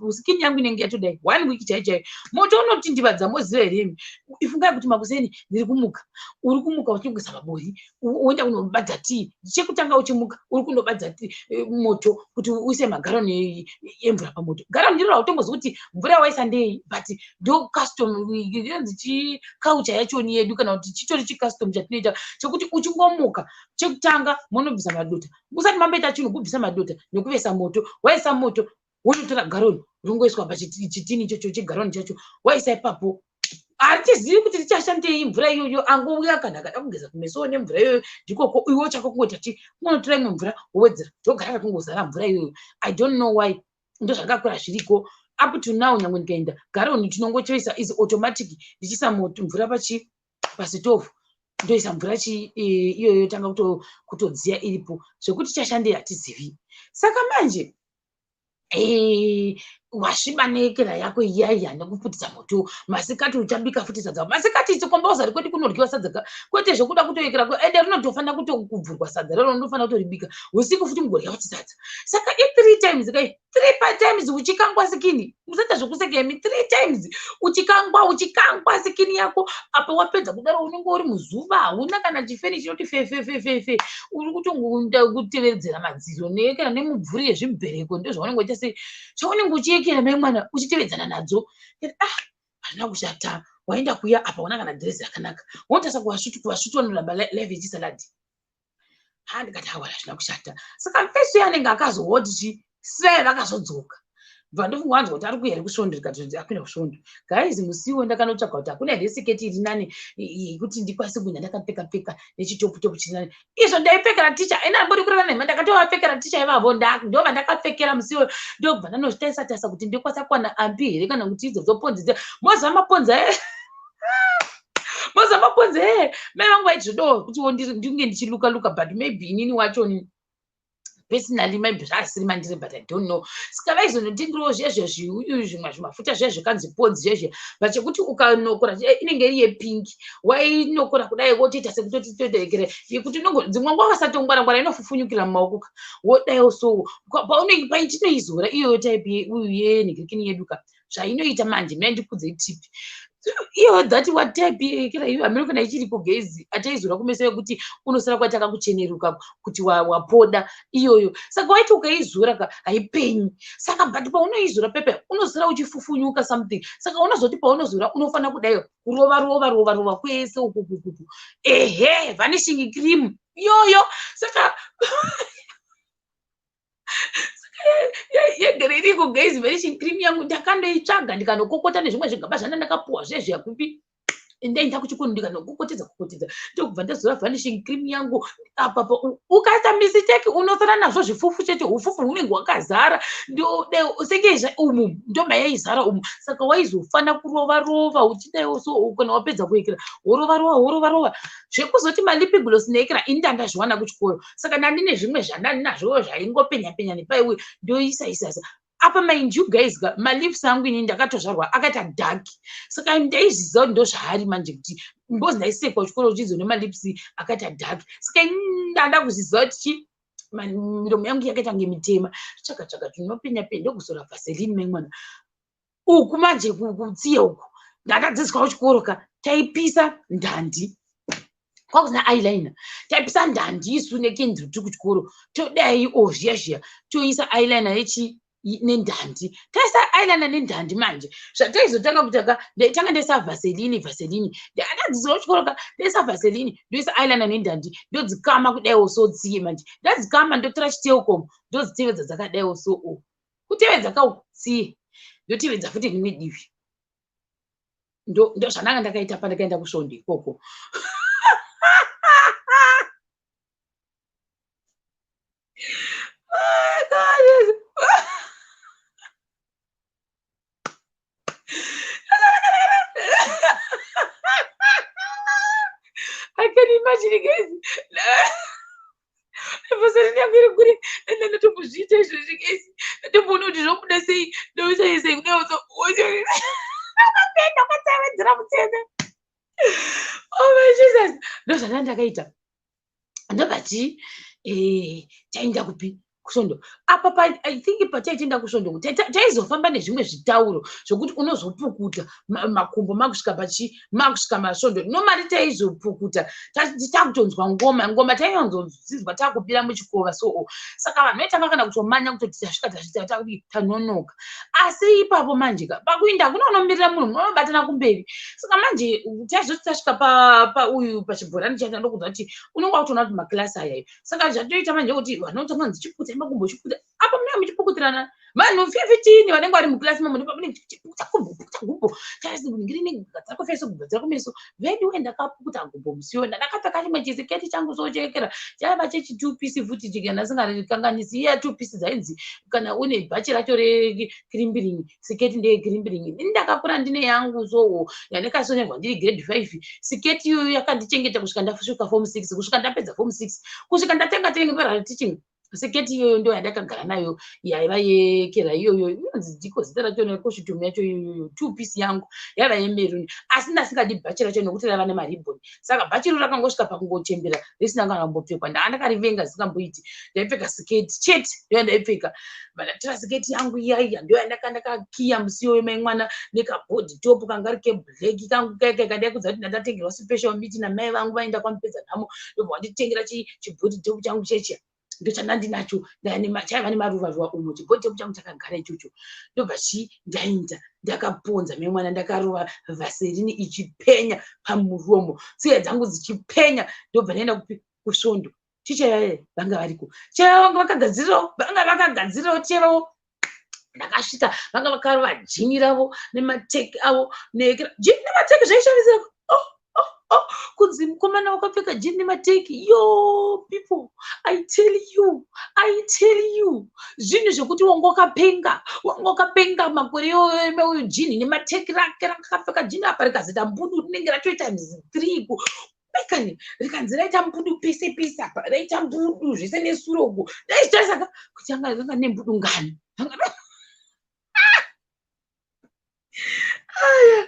Skin yangu inenge yatodai one week chai chaiyo. Moto unotindivadza, moziva here imi? Ifungai kuti makuseni ndiri kumuka, uri kumuka uchigeza mabori, woenda kunobadza tii. Chekutanga uchimuka uri kunobadza moto kuti uise magaroni emvura pamoto. Garoni iroro hautombozivi kuti mvura yawaisa ndei, but ndo custom inonzi chiculture yachoni yedu, kana kuti chitori chicustom chatinoita chekuti uchingomuka, chekutanga munobvisa madota. Usati mamboita chinhu, kubvisa madota nekuvesa moto. Waisa moto, wototora garoni rongoiswa pachitini ichocho chegaroni chacho, waisa ipapo. Hatizivi kuti richashandei mvura iyoyo. Angouya kana akada kugeza kumeso nemvura iyoyo, ndikoko. Iwo chako kungoti ti unotora imwe mvura wowedzera, ndogara rakungozara mvura iyoyo. I don't know why, ndo zvakakura zviriko up to now. Nyange ndikaenda, garoni tinongochoisa is automatic. Ndichiisa mvura pachi pasitovhu, ndoisa mvura chi iyoyo, yotanga kutodziya iripo. Zvekuti chashandei hatizivi. Saka manje wasviba nekera yako iyaiya nekuputidza moto. Masikati uchabika futi sadza. Masikati chikomba kwedu kunoryiwa sadza ka, kwete zvekuda kutoekera, ende rinotofanira kutokubvurwa sadza rero, unofanira kutoribika usiku futi mugorya futi sadza. Saka i3 times kai, 3 times uchikangwa skin. Musaita zvokuseka imi. 3 times uchikangwa, uchikangwa skin yako. Apa wapedza kudaro, unenge uri muzuva, hauna kana chifeni chinoti fefefefefe. Uri kutongoenda kutevedzera madziro nekana nemubvuri yezvimbereko. Ndozvaunenge uchiita sei, zvaunenge uchiekera mai mwana uchitevedzana nadzo. Ah, hazvina kushata. Waenda kuya, apa una kana dhirezi rakanaka. Wotarisa kuvasvutu, kuvasvutu vanoramba life yechisaladi. Ha, ndikati hawa, hazvina kushata. Saka mfeso anenge akazowoti chi sei vakazodzoka, bva ndofunga wanzwa kuti ari kuya here kusvondo. Ndikati akuenda kusvondo. Guys, musiwo ndakanotsvaga kuti hakuna here siketi iri nani yekuti ndikwanise kuenda ndakapfeka pfeka nechitoputopu chiri nani. Izvo ndaipfekera ticha ina ambori kureva nhema. Ndakatovapfekera ticha ivavo, ndo vandakapfekera musiwo. Ndobva ndanozvitarisa tarisa kuti ndikwanisa kuwana ambi here, kana kuti idzodzo ponzi. Moziva maponzi aya, moziva maponzi e mai vangu vaiti kuti ndinge ndichiluka luka, but maybe inini wacho personally maybe zvaasiri mandiri, but I don't know. Saka vaizonotengerawo zvezvo zviuyu, zvimwe zvimafuta zviya zvakanzi Ponzi zvezvo, but chekuti ukanokora inenge iri yepink. Wainokora kudai, wotoita sekutoti totoekera yekuti dzimwe nguva wakasatongwara ngwara inofufunyukira mumaoko ka. Wodaiwo so paunenge paitinoizora iyoyo type uyu yenhikirikini yedu ka, zvainoita manje, mai ndikudzei tip iyo, that what type yekera iyo, hameno kana ichiriko gezi ataizora kumeso, yekuti unosara kwaita kakucheneruka kuti wapoda iyoyo. Saka waiti ukaizora ka, haipenyi. Saka but paunoizora pepe, unosara uchifufunyuka something. Saka unozoti paunozora unofanira kudai kurova rova rova rova kwese ukukukuku. Ehe, vanishing cream iyoyo. Saka yegere iriko guys, vanishing cream yangu ndakandoitsvaga, ndikanokokota nezvimwe zvigaba zvanda ndakapuwa zvezviya kupi. Ndaenda kuchikoro, ndikanokokotedza kokotedza, ndokubva ndazora vanishing cream yangu. Apapa ukaita mistake, unosara nazvo zvifufu chete, ufufu hunenge hwakazara senge umu ndomayaizara umu. Saka waizofana kurova rova uchidaiwo so, kana wapedza kuekera, worova rova, worova rova. Zvekuzoti malip gloss neekera, ini ndandazviwana kuchikoro. Saka ndandine zvimwe zvandandinazvo zvaingopenya penya nepaiwe, ndoisa isa isa apa. Mind you guys, malips angu ini ndakatozvarwa akaita dark. Saka ndaizviziva kuti ndo zvaari manje, kuti because ndaisekwa kuchikoro uchizo nemalips akaita dark. Saka ndanda kuzviziva kuti chi miromo yangu yakaita kunge mitema. Tsvaka tsvaka tinopenya penya, ndokuzora Vaseline maimwana uku. Manje kutsiye uku ndakadzidziswa kuchikoro ka, taipisa ndandi, kwakusina eyeliner. Taipisa ndandi isu nekenduru tiri kuchikoro. Todai o zviya zviya, toisa eyeliner yechi nendandi. Taisa eyeliner nendandi. Manje zvataizotanga kutaka, ndaitanga ndaisa Vaseline. Vaseline ndakadzidziswa kuchikoro ka. Ndaisa Vaseline, ndoisa eyeliner nendandi, ndodzikama kudaiwo so tsiye. Manje ndadzikama, ndotora chitelcom, ndodzitevedza dzakadaiwo so o kutevedza kauku tsiye, ndotevedza futi rimwe divi. Ndo zvandanga ndakaita pandakaenda kusvondo ikoko. Oh God. I can imagine, guys. Vaseline yangu iri kure, ende ndatombozviita izvozvi guys. Ndatomboona kuti zvobuda sei, ndoisa sei kudai. Wakapenda ukatevedzera mutsetse. Oh my Jesus. Ndozvandanga ndakaita. Ndobva chi taenda kupi? Kusvondo apa pa, I think pataitienda kusvondo taizofamba nezvimwe zvitauro zvokuti unozopukuta makumbo makusvika pachi makusvika masvondo. Normally taizopukuta takutonzwa ngoma. Ngoma taiwanzodzinzwa takubira muchikova. So saka vanhu vaitanga kana kutomanya kutoti tasvika, tasvika, tanonoka. Asi ipapo manje ka, pakuinda hakuna unomirira munhu, munobatana kumberi. Saka manje taizoti tasvika pauyu pachibhorani chacho, ndokunzwa kuti unonge wakutoona kuti makilasi ayayo. Saka zvatoita manje kuti vanotanga dzichipukuta makumbo, chipukuta apa, munenge muchipukutirana vanhu 15 vanenge vari mukilasi mamo. Pukuta gumbo, pukuta gumbo, chasingirini, gadzira kufeso, kugadzira kumeso. Vedu we, ndakapukuta gumbo musiwo. Ndakapfeka chimwe chisiketi changu sochekera, chaiva chechi two piece futi, chikana singakanganisi iya two piece dzainzi kana une bhachi racho rekrimbiring, siketi ndeyekrimbiring. Ini ndakakura ndine yangu, so yandakasonerwa ndiri grade 5. Siketi iyoyo yakandichengeta kusvika ndasvika form 6, kusvika ndapedza form 6, kusvika ndatenga tenga teaching. Siketi iyoyo ndo yandakagara nayo, yaiva yekera iyoyo, inonzi ndiko zita racho necostume yacho iyoyo. Two piece yangu yaiva yemaroon, asi ndasingadi bhachi racho nekuti raiva nemaribhoni. Saka bhachi iro rakangosvika pakungochembera risina kana kumbopfekwa. Ndaa ndakarivenga zisingamboiti. Ndaipfeka siketi chete, ndo yandaipfeka. Ndatora siketi yangu iyaiya, ndo yandakandakakiya musi iyoyo mai mwana, nekabody top kanga ri keblack kangu kaikai kandaikudza kuti ndandatengerwa special meet namai vangu. Vaenda kwamupedza nhamo, ndobva wanditengera chibody top changu chechiya, ndochandandinacho, chaiva nemaruva ruva umo. Chibody top changu chakagara ichocho. Ndobva chi ndaenda ndakaponza memwana, ndakarova Vaseline ichipenya pamuromo, tsiya dzangu dzichipenya. Ndobva ndaenda kupi? Kusvondo. Ticha yaye vanga variko, cheva vanga vakagadzirirawo, vanga vakagadzirirawo chevavo. Ndakasvika, vanga vakarova jini ravo nemateki avo, jini nemateki zvaishamisira. Oh, oh, oh. Kunzi mukomana wakapfeka jini nemateki. Yo people, I tell you, I tell you, zvinhu zvekuti wanga wakapenga, wanga wakapenga makore iyoyo. Jini nemateki rake rakakapfeka jini apa rikazoita mbudu, rinenge ratoita three pekani, rikanzi raita mbudu pese pese apa, raita mbudu zvese nesuro uku. Daizitarisa kuti anga ranga nembudu ngani. Aya,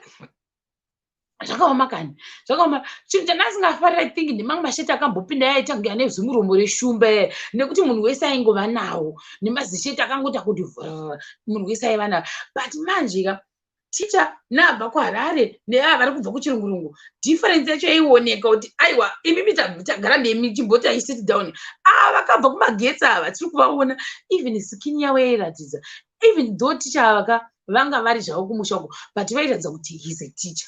zvakaoma kani, zvakaoma. Chinhu chandasingafarira, I think, ndemamwe masheti akambopinda yaita kunge ane zimuromo reshumba, nekuti munhu wese aingova nawo, nemazisheti akangoita kuti vhurr, munhu wese aiva nawo. But manje ka, ticha naabva kuHarare neava vari kubva kuchirungurungu, difference yacho yaioneka kuti aiwa, imimi tagara nemi, chimboti sit down. Ava vakabva kumagetsi ava tiri kuvaona, even skin yavo yairatidza. Even though ticha ava ka vanga vari zvavo kumusha uko, but vairatidza kuti he's a teacher.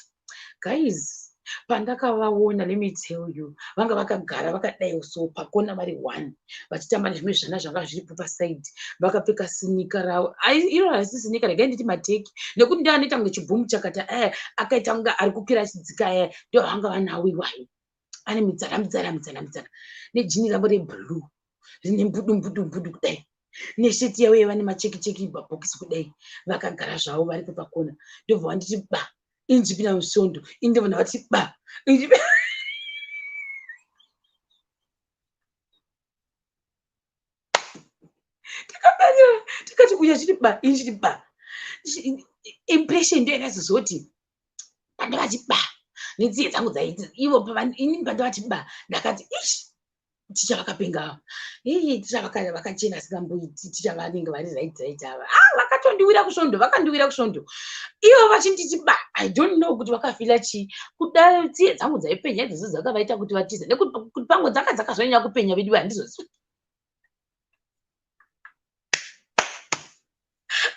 Guys, pandakavaona, let me tell you, vanga vakagara vakadai so pakona vari one, vachitamba nezvimwe zvana zvanga zviripo pasaidi, vakapfeka sinika ravo. Iro harisi sinika, regai nditi mateki, nekuti ndo anoita kunge chibhumu chakati aya, akaita kunge ari kukwira achidzika. Aya ndo vanga vanawo iwayo, ane mitsara mitsara mitsara mitsara, nejini ravo reblue rine mbudu mbudu mbudu kudai, nesheti yavo yaiva nemacheki cheki mabhokisi kudai. Vakagara zvavo varipo pakona. Ndobva vanditi ba, injipinda musondo. Indobva ndavati ba, injipinda. Takabatira, tikati uya chiti ba, inchiti ba. Impression ndo yakazozoti pandavati ba netsiye dzangu dzaiti ivo inini pandavati ba, ndakati ishi, ticha vakapenga ava. Ii, ticha vakachena asingamboiti. Ticha vanenge vari right ava. Ah, vakatondiwira kusvondo, vakandiwira kusvondo ivo vachinditi ba. I don't know kuti vakafila chii, kuda tsiye dzangu dzaipenya idzodzo dzakavaita kuti vatize, nekuti pamwe dzanga dzakazonyanya kupenya. Vedu, handizozi.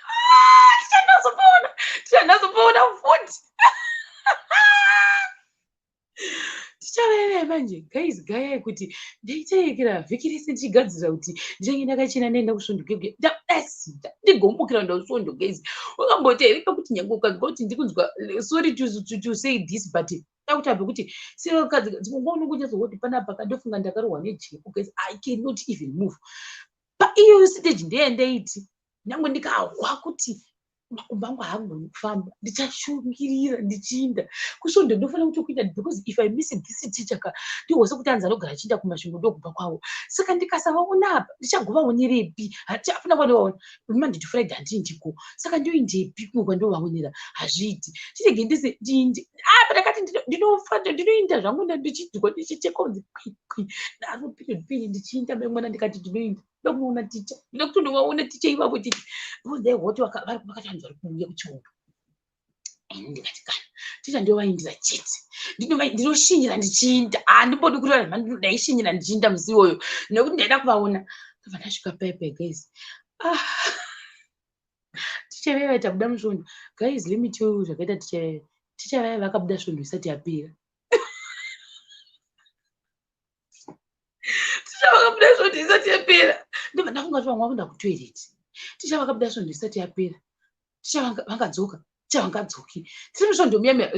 Ah, tichandazopaona, tichandazopaona futi. Tichavaivai manje guys, gayai kuti ndaitaikira vhiki rese ndichigadzirira kuti ndichange ndakachena, ndaenda kusvondo gege, ndadasida ndigombukira kuenda kusvondo. Guys, wakamboti here pekuti nyange ukanzwa kuti ndikunzwa, sorry to say this, but dakuti abve kuti sevakadzi dzimwe unongonyatsozwa kuti panapa kandofunga ndakarohwa nejeko. Guys, I cannot even move. Paiyoyo stage ndeyandaiti nyange ndikahwa kuti makumbo angu haagoni kufamba, ndichashungirira ndichiinda kusvondo. Ndofanira kutokuenda because if I miss this teacher ka, ndihwa sekuti anzi anogara achienda kuMasvingo, ndokubva kwavo. Saka ndikasavaona apa, ndichagovaonerepi? Hapana kwandovaona. Monday to Friday handindiko, saka ndoindepi kumwe kwandovaonera? Hazviiti, chirege ndise ndiinde apa. Ndakati ndinofa, ndinoinda zvangu, ndichidwa, ndichicheka kunzi kwi kwi, naro period piri ndichiinda memwana. Ndikati ndinoinda. Ndoda kunoona ticha, ndoda kuti ndovaona ticha ivavo chete, because they hoti vakati vanhu vari kuuya kuchikoro. Ini ndikati kana ticha ndovaindira chete, ndinoshinyira ndichiinda, handimbodi kureva nhema, ndaishinyira ndichiinda musi iwoyo nekuti ndaida kuvaona. Ndobva ndasvika paipai guys, ah, ticha vaya vaita buda musvondo. Guys, let me tell you zvakaita ticha vaya. Ticha vaya vakabuda svondo isati yapera. Ticha vakabuda svondo isati yapera. Ndobva ndafunga kuti vamwe vakuenda kutoilet. Ticha vakabuda svondo isati yapera. Ticha vangadzoka, ticha vangadzoki. Tiri musvondo muya muya,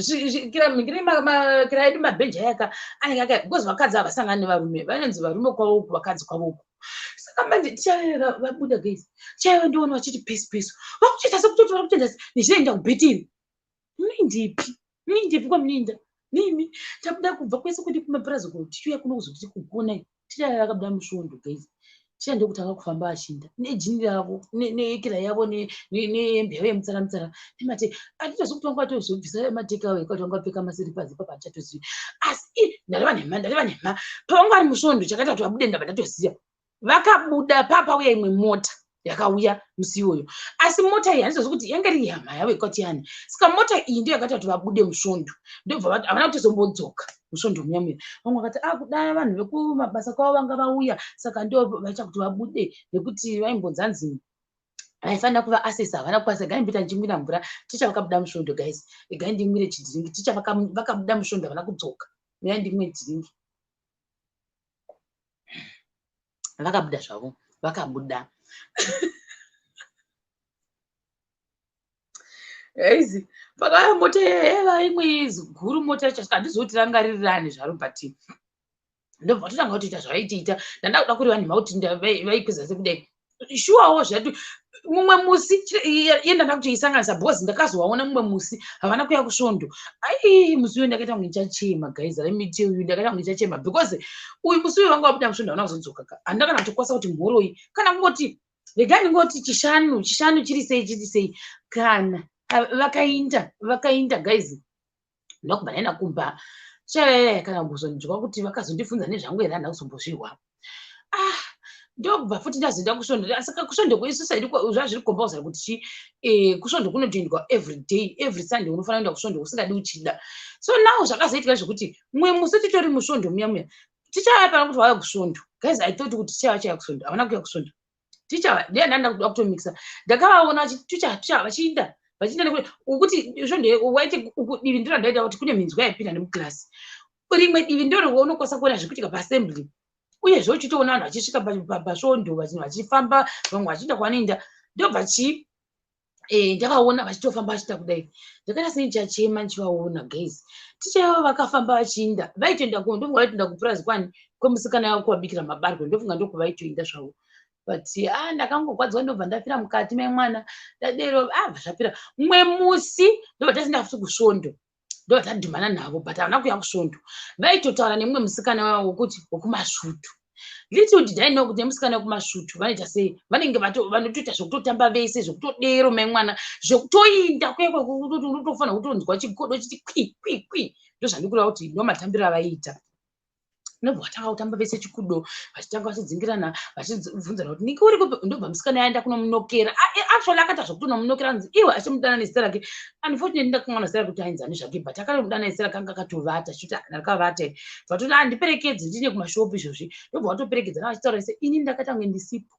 kira edu mabhenji ayaka anenge aka, because vakadzi havasangani nevarume, vanonzi varume kwavo uku, vakadzi kwavo uku. Saka manje ticha vabuda guys, ticha vaya ndoona vachiti pesi pesi, vakutoita sekutoti vari kutoenda nezvinoenda kubheteri. Munoendepi? Munoendepi kwamunoenda? Nemi tabuda kubva kwese kwedu kumapurazi uko tichiuya kuno kuzoti tikukuonai. Ticha vakabuda musvondo guys. Ticha ndokutanga kufamba achinda nejini ravo nekira yavo nehembe yavo yemutsara mutsara nemate. Handitozivi kuti vanga vatozobvisa mateki avo ekuti vanga vapfeka masiripazi ipapa, handichatozivi. Asi ndareva nhema, ndareva nhema. Pavanga vari musvondo chakaita kuti vabude ndabva ndatoziva. Vakabuda papauya imwe mota yakauya musi iwoyo, asi mota iyi handizozi kuti yanga iri hama yavo ikati yani. Saka mota iyi ndiyo yakaita kuti vabude musvondo, ndobva havana kutozombodzoka musvondo muya muya. Vamwe vakati a kudai vanhu vekumabasa kwavo vanga vauya, saka ndo vaita kuti vabude nekuti vaimbonzanzi vaifanira kuva assess, havana kuasa. Gai mbita ndichimwira mvura. Ticha vakabuda musvondo guys, gai ndimwire chidhiringi. Ticha vakabuda musvondo, havana kudzoka. Mira ndimwe dhiringi. Vakabuda zvavo, vakabuda guys. Pakauya mota yaiva imwe guru, mota yacho handizivi kuti ranga riri rani zvaro, but ndobva totanga kutoita zvavaitiita. Ndanda kuda kureva nhema kuti vaikwiza sekudai shuwawo zvati mumwe musi iye ndanda kutoisanganisa, because ndakazovaona mumwe musi havana kuya kusvondo. Ai, musi uyo ndakaita kunge ndichachema guys, let me tell you, ndakaita kunge ndichachema because uyu musi uyo vanga vabuda musvondo, havana kuzodzoka ka. Handina kana kutokwanisa kuti mhoroi kana kungoti regai ndingoti chishanu, chishanu chiri sei, chiri sei kana vakainda, vakainda guys. Ndokubva ndaenda kumba chee, kana kuzonzwa kuti vakazondibvunza nezvangu here, handina kuzombozvihwa. Ah, ndokubva futi ndazoenda kusvondo. Asi kusvondo isusu hedu zvazviri compulsory kuti chi kusvondo kunotoendwa every day, every Sunday unofanira kuenda kusvondo usingadi uchida. So now zvakazoitika zvekuti mumwe musi titori musvondo muya muya, tichauya pana kuti vauya kusvondo. Guys, I thought kuti tichauya chauya kusvondo, havana kuuya kusvondo. Ticha ndiye ndanda kuda kutomikisa. Ndakavaona ticha ticha vachiinda, vachiinda nekuti ukuti svondo waiti uku divi ndiro randaita kuti kune minzwa yaipinda nemukirasi, rimwe divi ndiro unokwanisa kuona zviri kuitika paassembly, uyezve uchitoona vanhu vachisvika pasvondo, vachifamba, vamwe vachienda kwavanoenda. Ndobva chii, ndakaona vachitofamba vachiita kudai. Ndakaita sei, ndichachema ndichivaona guys. Ticha ivavo vakafamba vachiinda, vaitoenda, ndofunga vaitoenda kupurazi kwani kwemusikana kuvabikira mabarwe, ndofunga ndokuvaitoenda zvavo. But ah, ndakangogwadziwa, ndobva ndafira mukati memwana ndadero. Ah, zvapera. Mumwe musi ndobva tasinda futi kusvondo, ndobva tadhumana navo, but havana kuuya kusvondo. Vaitotaura nemumwe musikana wavo wekuti wekumasvutu. Little did I know kuti nemusikana wekumasvutu vanoita sei, vanenge vanotoita zvekutotamba vese, zvekutodero memwana, zvekutoinda kuya unotofanira kutonzwa chikodo chiti kwi kwi kwi. Ndozvandikureva kuti ndo matambiro avaiita. Ndobva vatanga kutamba vese chikudo, vachitanga vachidzingirana, vachibvunzana kuti niki uri kupi. Ndobva musikana yaenda kunomunokera. Actually akaita zvekutonomunokera, anzi iwe, achimudana nezita rake. Unfortunately ndakanganwa zita rake kuti ainzi zvake, but akatomudana nezita rake. Anga akatovata, achiti ndakavata, vatoti handiperekedzi ndine kumashopu izvozvi. Ndobva vatoperekedzana vachitaura se ini ndakaita kunge ndisipo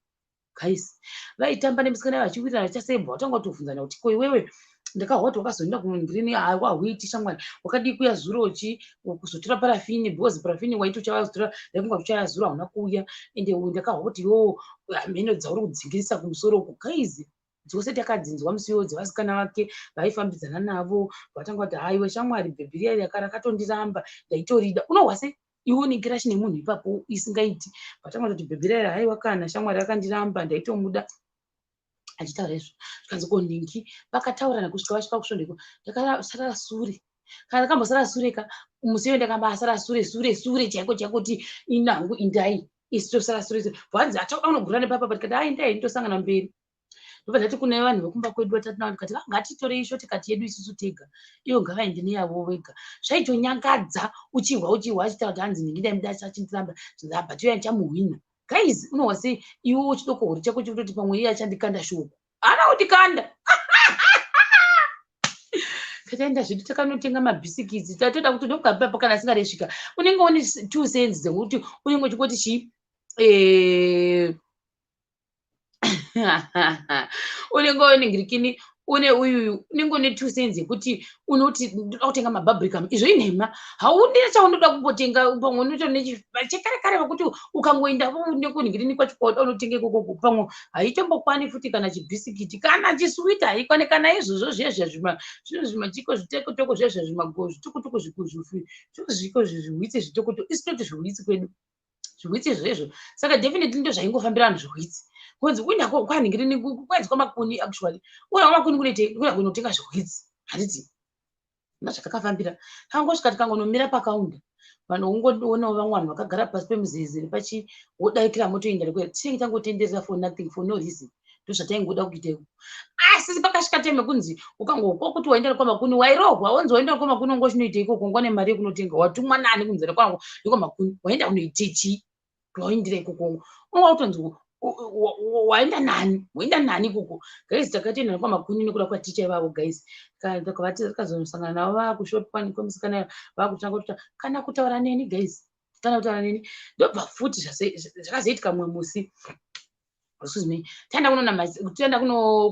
guys. Vaitamba nemusikana vachiwirirana vachasebva, vatanga kutovhunzana kuti ko iwewe, ndakahwa kuti wakazoenda kungirini wahwiti, shamwari, wakadii kuya zuro chi kuzotora parafini? Because parafini waiti uchazotora, ndaifunga kuti uchaya zuro, hauna kuuya. Ende ndakahwa kuti iwowo hameno dzauri kudzingirisa kumusoro uku. Guys, dzose takadzinzwa musi iwowo dzevasikana vake vaifambidzana navo. Vatanga kuti haiwe shamwari, bhebhi riya rakatondiramba, ndaitorida. Unohwa sei iwe une crush nemunhu ipapo isingaiti? Vatanga kutoti bhebhi riya, haiwa kana shamwari, rakandiramba, ndaitomuda. Achitaura izvo, zvikanzi ko nhingi. Vakataurana kusvika vasvika kusvondo. Ndakasara sure, kana ndakambosara sure ka musi iyoyo, ndakambasara sure sure sure chaiko chaiko, kuti inangu indai isi tosara sure sure. Vanzi achaunogura nepapa, tikati ai ndai ndosangana mberi. Ndobva ndati kune vanhu vekumba kwedu vatatu navo, ndikati ngatitorei shortcut yedu isusu tega, ivo ngavaende neyavo vega. Zvaitonyangadza uchihwa uchihwa achitaura kuti hanzi nhingi ndaimuda achindiramba, but uya ndichamuhwina. Guys, unohwa sei iwe uchidoko huri chako chekutoti pamwe iye achandikanda shoko? Haana kundikanda. Tataenda zvedu, takanotenga mabhisikitsi. Tatoda kuti ndokabapa kana asingaresvika, unenge une 2 cents dzekuti unenge uchingoti chii, unenge une ngirikini, une uyuyu, unenge une 2 cents yekuti unoti ndoda kutenga mabubblegum. Izvo inhema, haune chaunoda kumbotenga. Pamwe unoto chekare kare vekuti ukangoenda nekunhigirini kwacho kwauda unotenga ikoko, pamwe haitombokwane futi kana chibhisikiti kana chiswiti haikwane kana izvozvo zviya zviya zvino zvimachiko zvitekotoko zviya zviya zvitukutuku zviko zvihwitsi zvitukutuku. Isi toti zvihwitsi kwedu, zvihwitsi izvozvo. Saka definitely ndo zvaingofambira vanhu, zvihwitsi. Kunzi uenda kwanhingirini, kwainzi kwaMakuni actually, uenda kwaMakuni kunoitei? Kuenda kunotenga zvihwitsi, handiti? Ndozvatakafambira. Takangosvika, tikangonomira pakaunda, vanhu ungoonawo vamwe vanhu vakagara pasi pemuzeze nepachi, wodarikira motoenda nekuenda. Tinenge tangotenderera for nothing, for no reason. Ndozvataingoda kuita iko. Asi pakasvika time yekunzi ukangokwa kuti waenda nekwaMakuni, wairohwa. Wanzi waenda nekwaMakuni, wanga uchinoita ikoko? Ungwane mari yekunotenga? Watumwa nani kunzi nekwaMakuni? Waenda kunoite chii? Waindira ikoko, unga kutonzi waenda nani, waenda nani ikoko? Guys, takatoenda nekwaMakuni nekuda kwaticha ivavo. Guys, tikazosangana navo vakushop kwemusikana, vakutanga kuta kana kutaura neni. Guys, kana kutaura neni. Ndobva futi zvakazoitika mumwe musi, excuse me, taenda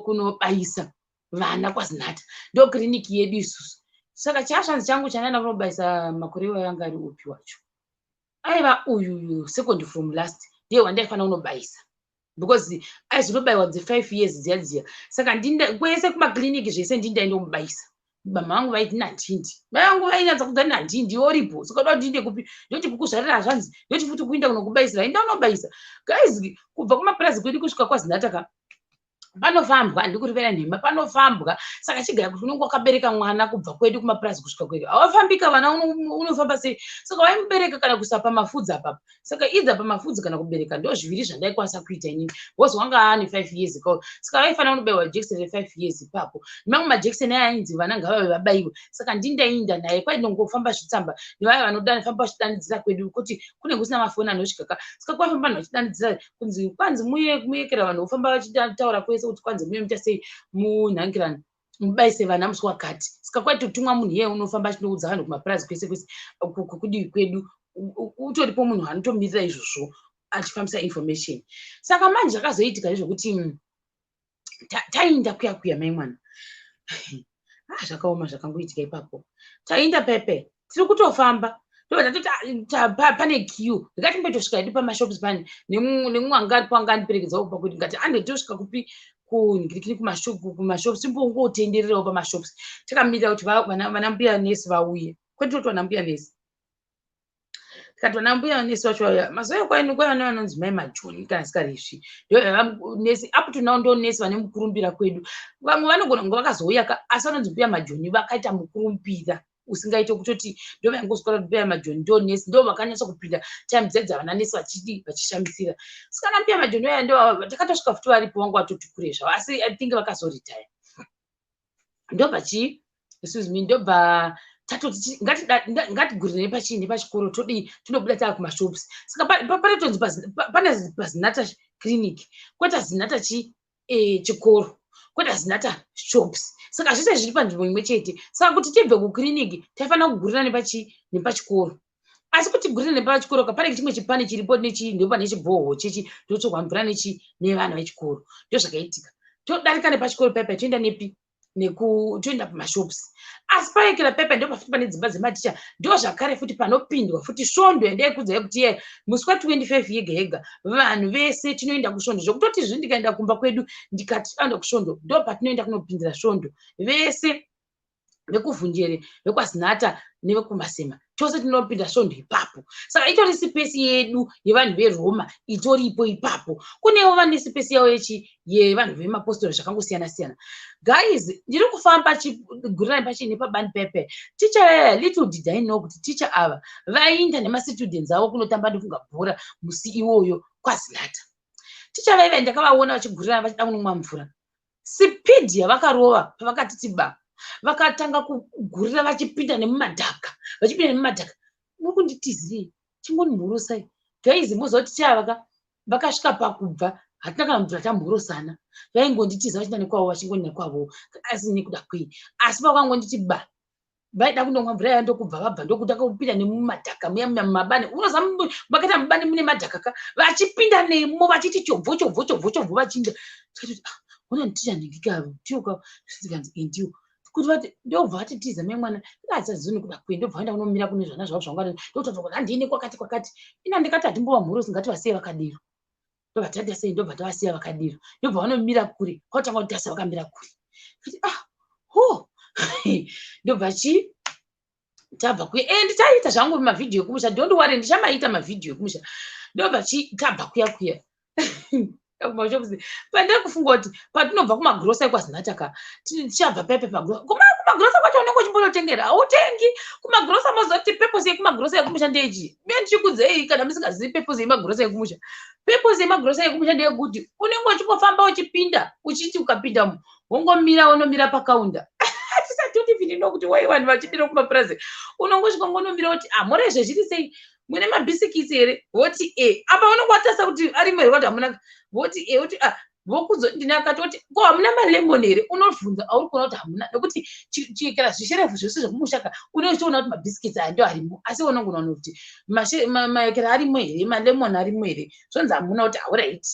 kunobayisa vana kwaZinata, ndo kiriniki yedu isusu. Saka chasvanzi changu chandaenda kunobayisa makore iwayo anga ari upi wacho? Aiva uyuyu second from last, ndiye wandaifanira kunobayisa because aizonobayiwa dze5 years dziya dziya. Saka kwese kumakiriniki zvese ndindaindomubayisa. Mama vangu vaiti nandindi, mai vangu vainyatsa kudza nandindi oripo. Saka uda kuti ndiinde kupi? Ndoti kukuzvarira zvanzi, ndoti futi kuinda kunokubayisira, inda unobayisa. Guys, kubva kumapurazi kwedu kusvika kwaZinata ka, panofambwa, handikurivera nhema, panofambwa. Saka chigaya kuti unenge wakabereka mwana kubva kwedu kumapurazi kusvika kwedu, hawafambika vana, unofamba sei? Saka waimubereka kana kuisa pamafudzi apapa. Saka idza pamafudzi kana kubereka, ndo zviviri zvandaikwanisa kuita inini because wanga aane 5 years ka. Saka vaifanira kunobayiwa jekiseni re5 years ipapo, nemamwe majekiseni aya ainzi vana ngavave vabayiwe. Saka ndindainda naye, kwainongofamba zvitsamba nevaya vanofamba vachidanidzira kwedu kuti kunenge kusina mafoni anosvika ka. Saka kwaifamba vanhu vachidanidzira kunzi kwanzi muye muyekera, vanhu vofamba vachitaura kwese kuti kwanzi muye muita sei, munhangirani, mubayise vana musi wakati. Saka kwaitotumwa munhu iyeye unofamba achinoudza vanhu kumapurazi kwese kwese kudivi kwedu. Utoripo munhu anotomirira izvozvo achifambisa information. Saka manje zvakazoitika ndezvekuti tainda kuya kuya mai mwana, ah, zvakaoma zvakangoitika ipapo. Tainda pepe, tiri kutofamba, ndobva tatoti pane queue, ndikati mboitosvika hedu pamashops pane nemumwe anga aripo, anga andiperekedza kupa kuti ngati ande tosvika kupi, kungirikiri, kumashops, timbongotendererawo pamashops takamirira kuti vana mbuya nesi vauye. Kwete toti vana mbuya nesi, tikati vana mbuya nesi vacho vauya. Mazuva ekwaini kwaiva nevanonzi mai Majoni kana sikaresvi, nesi up to now ndo nesi vane mukurumbira kwedu. Vamwe vanogona kunge vakazouya ka, asi vanonzi mbuya Majoni vakaita mukurumbira usingaite kutoti ndo vaingoswera kuti mbuya Majoni ndo nesi, ndo vakanyatsa kupinda time dzedza vana nesi vachidi vachishamisira. Saka na mbuya Majoni vaya ndo takatosvika futi varipo, vangu vatoti kure zvavo, asi I think vakazoretire. Ndobva chii, excuse me, ndobva tatoti ngatigurire pachii, nepachikoro, todii, tinobuda taa kumashops. Saka panotonzi pane paZinata clinic, kweta Zinata chi chikoro, kweta Zinata shops. Saka zvese zviri panzvimbo imwe chete. Saka kuti tibve kukiriniki taifanira kugurira nepachi, nepachikoro. Asi kuti gurira nepachikoro ka, pane chimwe chipani chiripo nechi, ndopane chibhoho chechi, ndotorwa mvura nechi nevana vechikoro. Ndozvakaitika, todarika nepachikoro paipa, toenda nepi, nekutoenda pamashops. Asi paekera pepa ndo pafuti pane dzimba dzematicha, ndo zvakare futi panopindwa futi svondo yandaikudzai kuti ye musi wa25 yega yega vanhu vese tinoenda kusvondo. Zvokutoti zvi ndikaenda kumba kwedu ndikati aenda kusvondo, ndo patinoenda kunopindira svondo vese vekuVhunjere, vekwaZinata nevekuMasema, tose tinopinda svondo ipapo. Saka itori space yedu yevanhu veRoma itoripo ipapo. Kunewo vane space yavo yechi yevanhu vemapostori, zvakangosiyana siyana. Guys, ndiri kufamba chigurirani pachii nepabani pepe, ticha vaya, little did I know kuti ticha ava vainda nemastudents avo kunotamba, ndofunga bhora musi iwoyo kwaZinata. Ticha vaiva ndakavaona vachigurirana vachida kunomwa mvura. Speed yavakarova pavakatiti ba, vakatanga kugurira vachipinda nemumadhaka, vachipinda nemumadhaka. Muri kunditizirei? Chingonimhurusai. Guys, moziva kuti ticha vaka Vakasvika pakubva hatina kana kubvira tamhorosana, vaingonditiza vachienda nekwavo, vachingoenda nekwavo, asi nekuda kwei? Asi vakangonditi ba, vaida kundomwa mvura iya, ndokubva vabva, ndokutanga kupinda nemumadhaka muya muya mumabani. Unoziva makaita mubani mune madhaka ka, vachipinda nemo vachiti chobvo chobvo chobvo chobvo vachinda. Tikatoti, "Ah, ona ndicha nhingi avo, ndiwo ka?" Zvikanzi, "Ndiwo." Kuti vati ndobva vatitiza mai mwana, ndaachazivi nekuda kwei. Ndobva vaenda kunomira kune zvana zvavo zvangwana, ndokutatwa kuti handiine kwakati kwakati. Ina ndikati hatimbova mhorosi, ngativasiye vakadero. Ndobva taita sei? Ndobva tavasiya vakadero, ndobva vanomira kure, kwatanga kutarisa vakamira kure. Kati, "Ah, ho." Ndobva chii, tabva kuya. E, ndichaita zvangu mavhidhiyo ekumusha, don't worry, ndichamaita mavhidhiyo ekumusha. Ndobva chi tabva kuya kuya kumashops, pandiri kufunga kuti patinobva kumagrosa ekwaZinatha, tichabva pepe kumagrosa kwacho unenge uchimbonotengera, hautengi kumagrosa. Mozoti purpose yekumagrosa ekumusha ndechi me ndichikudzei kana musingazivi purpose yemagrosa ekumusha. Purpose yemagrosa ekumusha ndeyekuti unenge uchingofamba uchipinda, uchiti ukapinda wongomira, wonomira pakaunda. Hatisati even know kuti wai vanhu vachidira kumapurazi. Unongosvika ngonomira kuti, "Ah, more zvezviri sei? Mune mabhisikitsi here?" Voti, "E." Apa unonge watarisa kuti arimo here, kuti hamuna. Voti, "E." Voti, "Ah." Vokuzoti ndinakati kuti, "Ko hamuna malemoni here?" Unobvunza, auri kuona kuti hamuna, nekuti chikera zvisherefu zvese zvekumushaka unenge uchiona kuti mabhisikitsi aya ndo arimo, asi unongona kuti maekera arimo here, malemoni arimo here. Zvonzi hamuna, kuti, "Alright."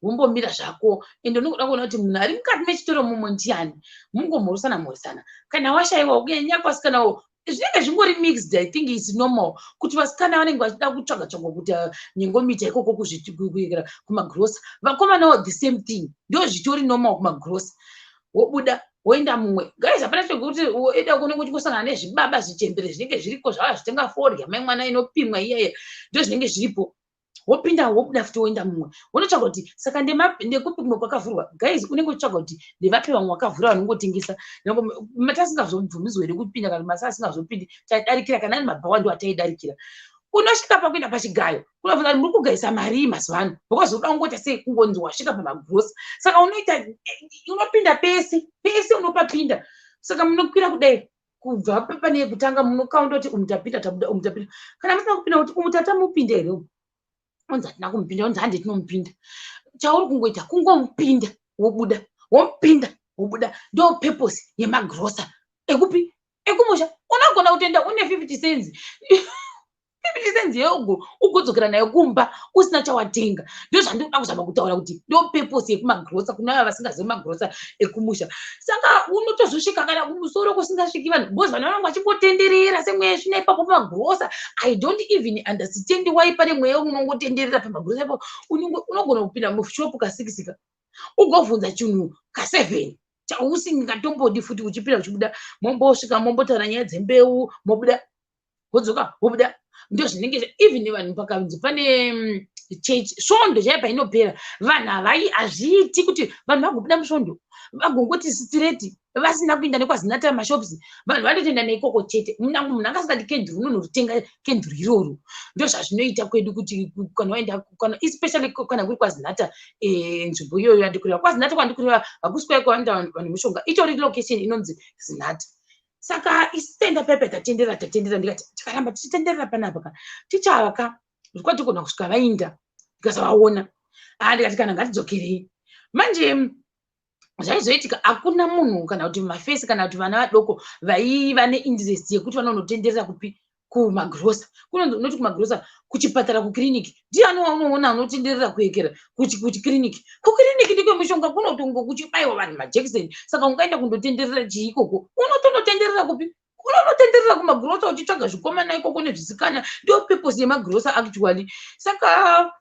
Wombomira zvako, ende unongoda kuona kuti munhu ari mukati mechitoro mumo ndiani. Mungomhorosana mhoresana. Kana washayiwa, kunyanya vasikanawo, zvinenge zvingori mixed. I think it's normal kuti vasikana vanenge vachida kutsvaga tsvaga kuti nyengomita ikoko kuekera kumagrosa. Vakomanawo the same thing, ndo zvitori normal kumagrosa. Wobuda, woenda mumwe. Guys, hapana chekuti woenda kunenge uchingosangana nezvibaba zvichembere zvinenge zviriko, zvava zvitenga fodya, mai mwana, inopimwa iyaya, ndo zvinenge zviripo. Wopinda, wobuda futi, woenda mumwe, wonotsvaga kuti saka ndekupi kumwe kwakavhurwa. Guys, unenge uchitsvaga kuti ndevapi vamwe vakavhura vanongotengesa. Tasingazobvumidzwa here kupinda, kana masa asingazopindi, taidarikira. Kana ari mabhawa, ndo ataidarikira. Unosvika pakuenda pachigayo, kunobvunza kuti muri kugayisa marii mazuva ano, because unoda kungoita sei, kungonzi wasvika pamagrosa. Saka unoita, unopinda pese pese, unopapinda. Saka munokwira kudai kubva pane kutanga, munokaunda kuti umu tapinda, tabuda, umu tapinda. Kana musina kupinda, kuti umu tatamupinda here umu? Onzi hatina kumupinda, onzi hande tinomupinda. Chauri kungoita kungomupinda, wobuda, womupinda, wobuda. Ndo purpose yemagrosa ekupi ekumusha. Unogona kutoenda une 50 cents, 50 cents yeugo, ugodzokera nayo kumba usina chawatenga. Ndo zvandinoda kuzama kutaura kuti ndo purpose yekumagrosa kuna ava vasingazivi magrosa ekumusha. Saka unotozosvika kana kumusoro kusingasviki vanhu, because vanhu vanenge vachingotenderera semweya svina ipapo pamagrosa. I don't even understand why pane mweya unongotenderera pamagrosa ipapo. Unogona kupinda mushopu ka6 ka, ugovhunza chinhu ka7 chausingatombodi futi. Uchipinda, uchibuda, mombosvika, mombotaura nyaya dzembeu, mobuda, wodzoka, wobuda. Ndo zvinenge. Even vanhu pakanzi pane chechi, svondo chaiyo painopera, vanhu havai, hazviiti kuti vanhu vagobuda musvondo vagongoti straight vasina kuinda nekwaZinatha mashops. Vanhu vanotoenda neikoko chete. Munango munhu anga asingadi kenduru, unonotenga kenduru iroro. Ndo zvazvinoita kwedu kuti kana waenda, kana especially kana kuri kwaZinatha, nzvimbo iyoyo yandikureva, kwaZinatha kwandikureva, hakusi kwai kwanoenda vanhu mushonga, itori location inonzi Zinatha. Saka isu taenda pepe, tatendera, tatendera. Ndikati tikaramba tichitenderera panapa ka, tichavaka zvikwatigona kusvika vainda, ndikasavaona. Ah, ndikati kana ngatidzokerei manje. Zvaizoitika, hakuna munhu kana kuti mafesi kana kuti vana vadoko vaiva neinterest yekuti vanonotenderera kupi, kumagrosa. Kunonzi unoti kumagrosa, kuchipatara, kukiriniki, ndiani waunoona unotenderera kuekera kuchikiriniki? Kukiriniki ndikwemushonga, kunotongo kuchibayiwa vanhu majekiseni. Saka ungaenda kundotenderera chiikoko? Unotonotenderera kupi? Unonotenderera kumagrosa uchitsvaga zvikomana ikoko nezvisikana. Ndo purpose yemagrosa actually. Saka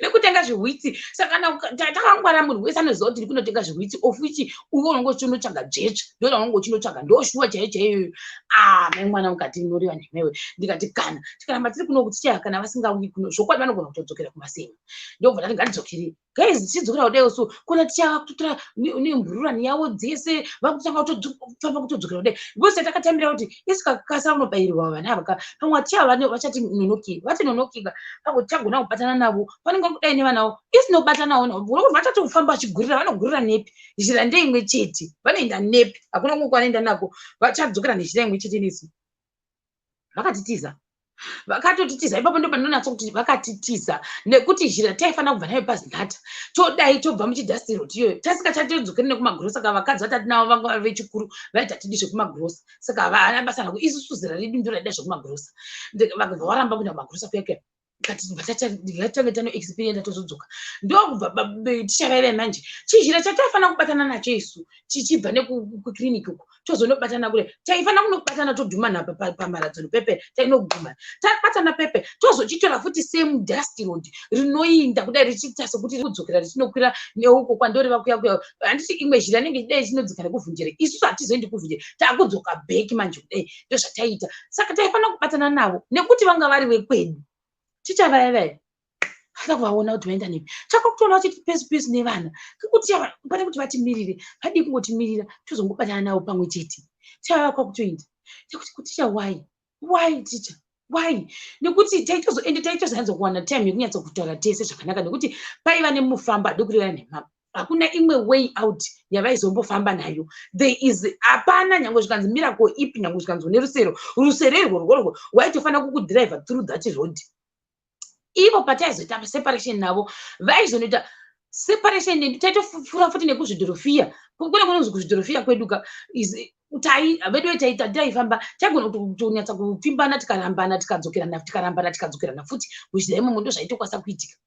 nekutenga zvihwitsi. Saka takangwara, munhu wese anoziva kuti ndiri kunotenga zvihwitsi, of which uwe unonge uchinotsvaga dzvetsva, ndo raunenge uchinotsvaga, ndo shuwa chaiyo chaiyoyo. Ah, mai mwana, mukati inoreva nhemewe. Ndikati kana tikaramba tiri kuno kuti kana vasingauyi kuno, zvokwadi vanogona kutodzokera kumasema. Ndobva ndati ngatidzokere, guys. Tichidzokera kudai so, kuna tichava kutotora nembururani yavo dzese, vakutanga kutofamba kutodzokera kudai, because takatambira kuti isi kakasara kunobayirirwa vana ava ka, pamwe tichava vachati nonoki, vati nonokika, pamwe tichagona kubatana navo. Vanenge kudai nevanavo, isinobatanawo navo, nokuti vachati kufamba vachigurira, vanogurira nepi? Zhira ndeimwe chete, vanoenda nepi? Hakuna kumwe kwavanoenda nako, vachadzokera nezhira imwe chete nesu. Vakatitiza. Vakatotitiza ipapo, ndo pandinonatsa kuti vakatitiza, nekuti zhira taifanira kubva nayo paZinata, todai tobva muchidust road iyoyo, tasingachatodzokeri nekumagrosa. Saka vakadzi vatati navo vanga vari vechikuru, vaiti hatidi zvekumagrosa, saka havana basa nako. Isusu zera redu ndo raida zvekumagrosa. Vakabva varamba kuenda kumagrosa kuya kuya. Ngatange tano experience, tozodzoka. Ndokubva tichavairai manje chizhira chataifanira kubatana nacho isu chichibva nekukiriniki uku, tozonobatana kure. Taifanira kunobatana, todhumana pamaradzano pepe, tainogumana, tabatana pepe, tozochitora futi same dust road rinoinda kudai, richiita sekuti kudzokera, richinokwira neuko kwandoreva kuya kuya. Handiti imwe zhira inenge idai ichinodzika nekuvhunjere? Isusu hatizoendi kuvhunjere, takudzoka back manje kudai. Ndozvataiita. Saka taifanira kubatana navo nekuti vanga vari vekwedu. Tichavaya vaya hada kuvaona kuti vaenda nepi. Chako kutoona vachiti pesi pesi nevana, kekuti pane kuti vatimirire, vadii kungotimirira, tozongobatana navo pamwe chete. Tichava kwakutoenda tekuti kuticha, Why teacher, why?" Nekuti taitozo ende taitozanyatsa kuwana time yekunyatsa kutaura tese zvakanaka, nekuti paiva nemufambo. Hadi kureva nhema, hakuna imwe way out yavaizombofamba nayo. There is hapana, nyange zvikanzi miracle ipi, nyange zvikanzi une rusero, rusero irworworwo waitofanira kukudhiraivha through that road. Ivo pataizoita separation navo, vaizonoita separation, taitofura futi nekuzvidhorofiya. Kune kunonzi kuzvidhorofiya kwedu ka vedu taifamba, taigona kutonyatsa kupfimbana, tikarambana, tikadzokerana, tikarambana, tikadzokerana futi muzhira imomo. Ndo zvaitokwanisa kuitika.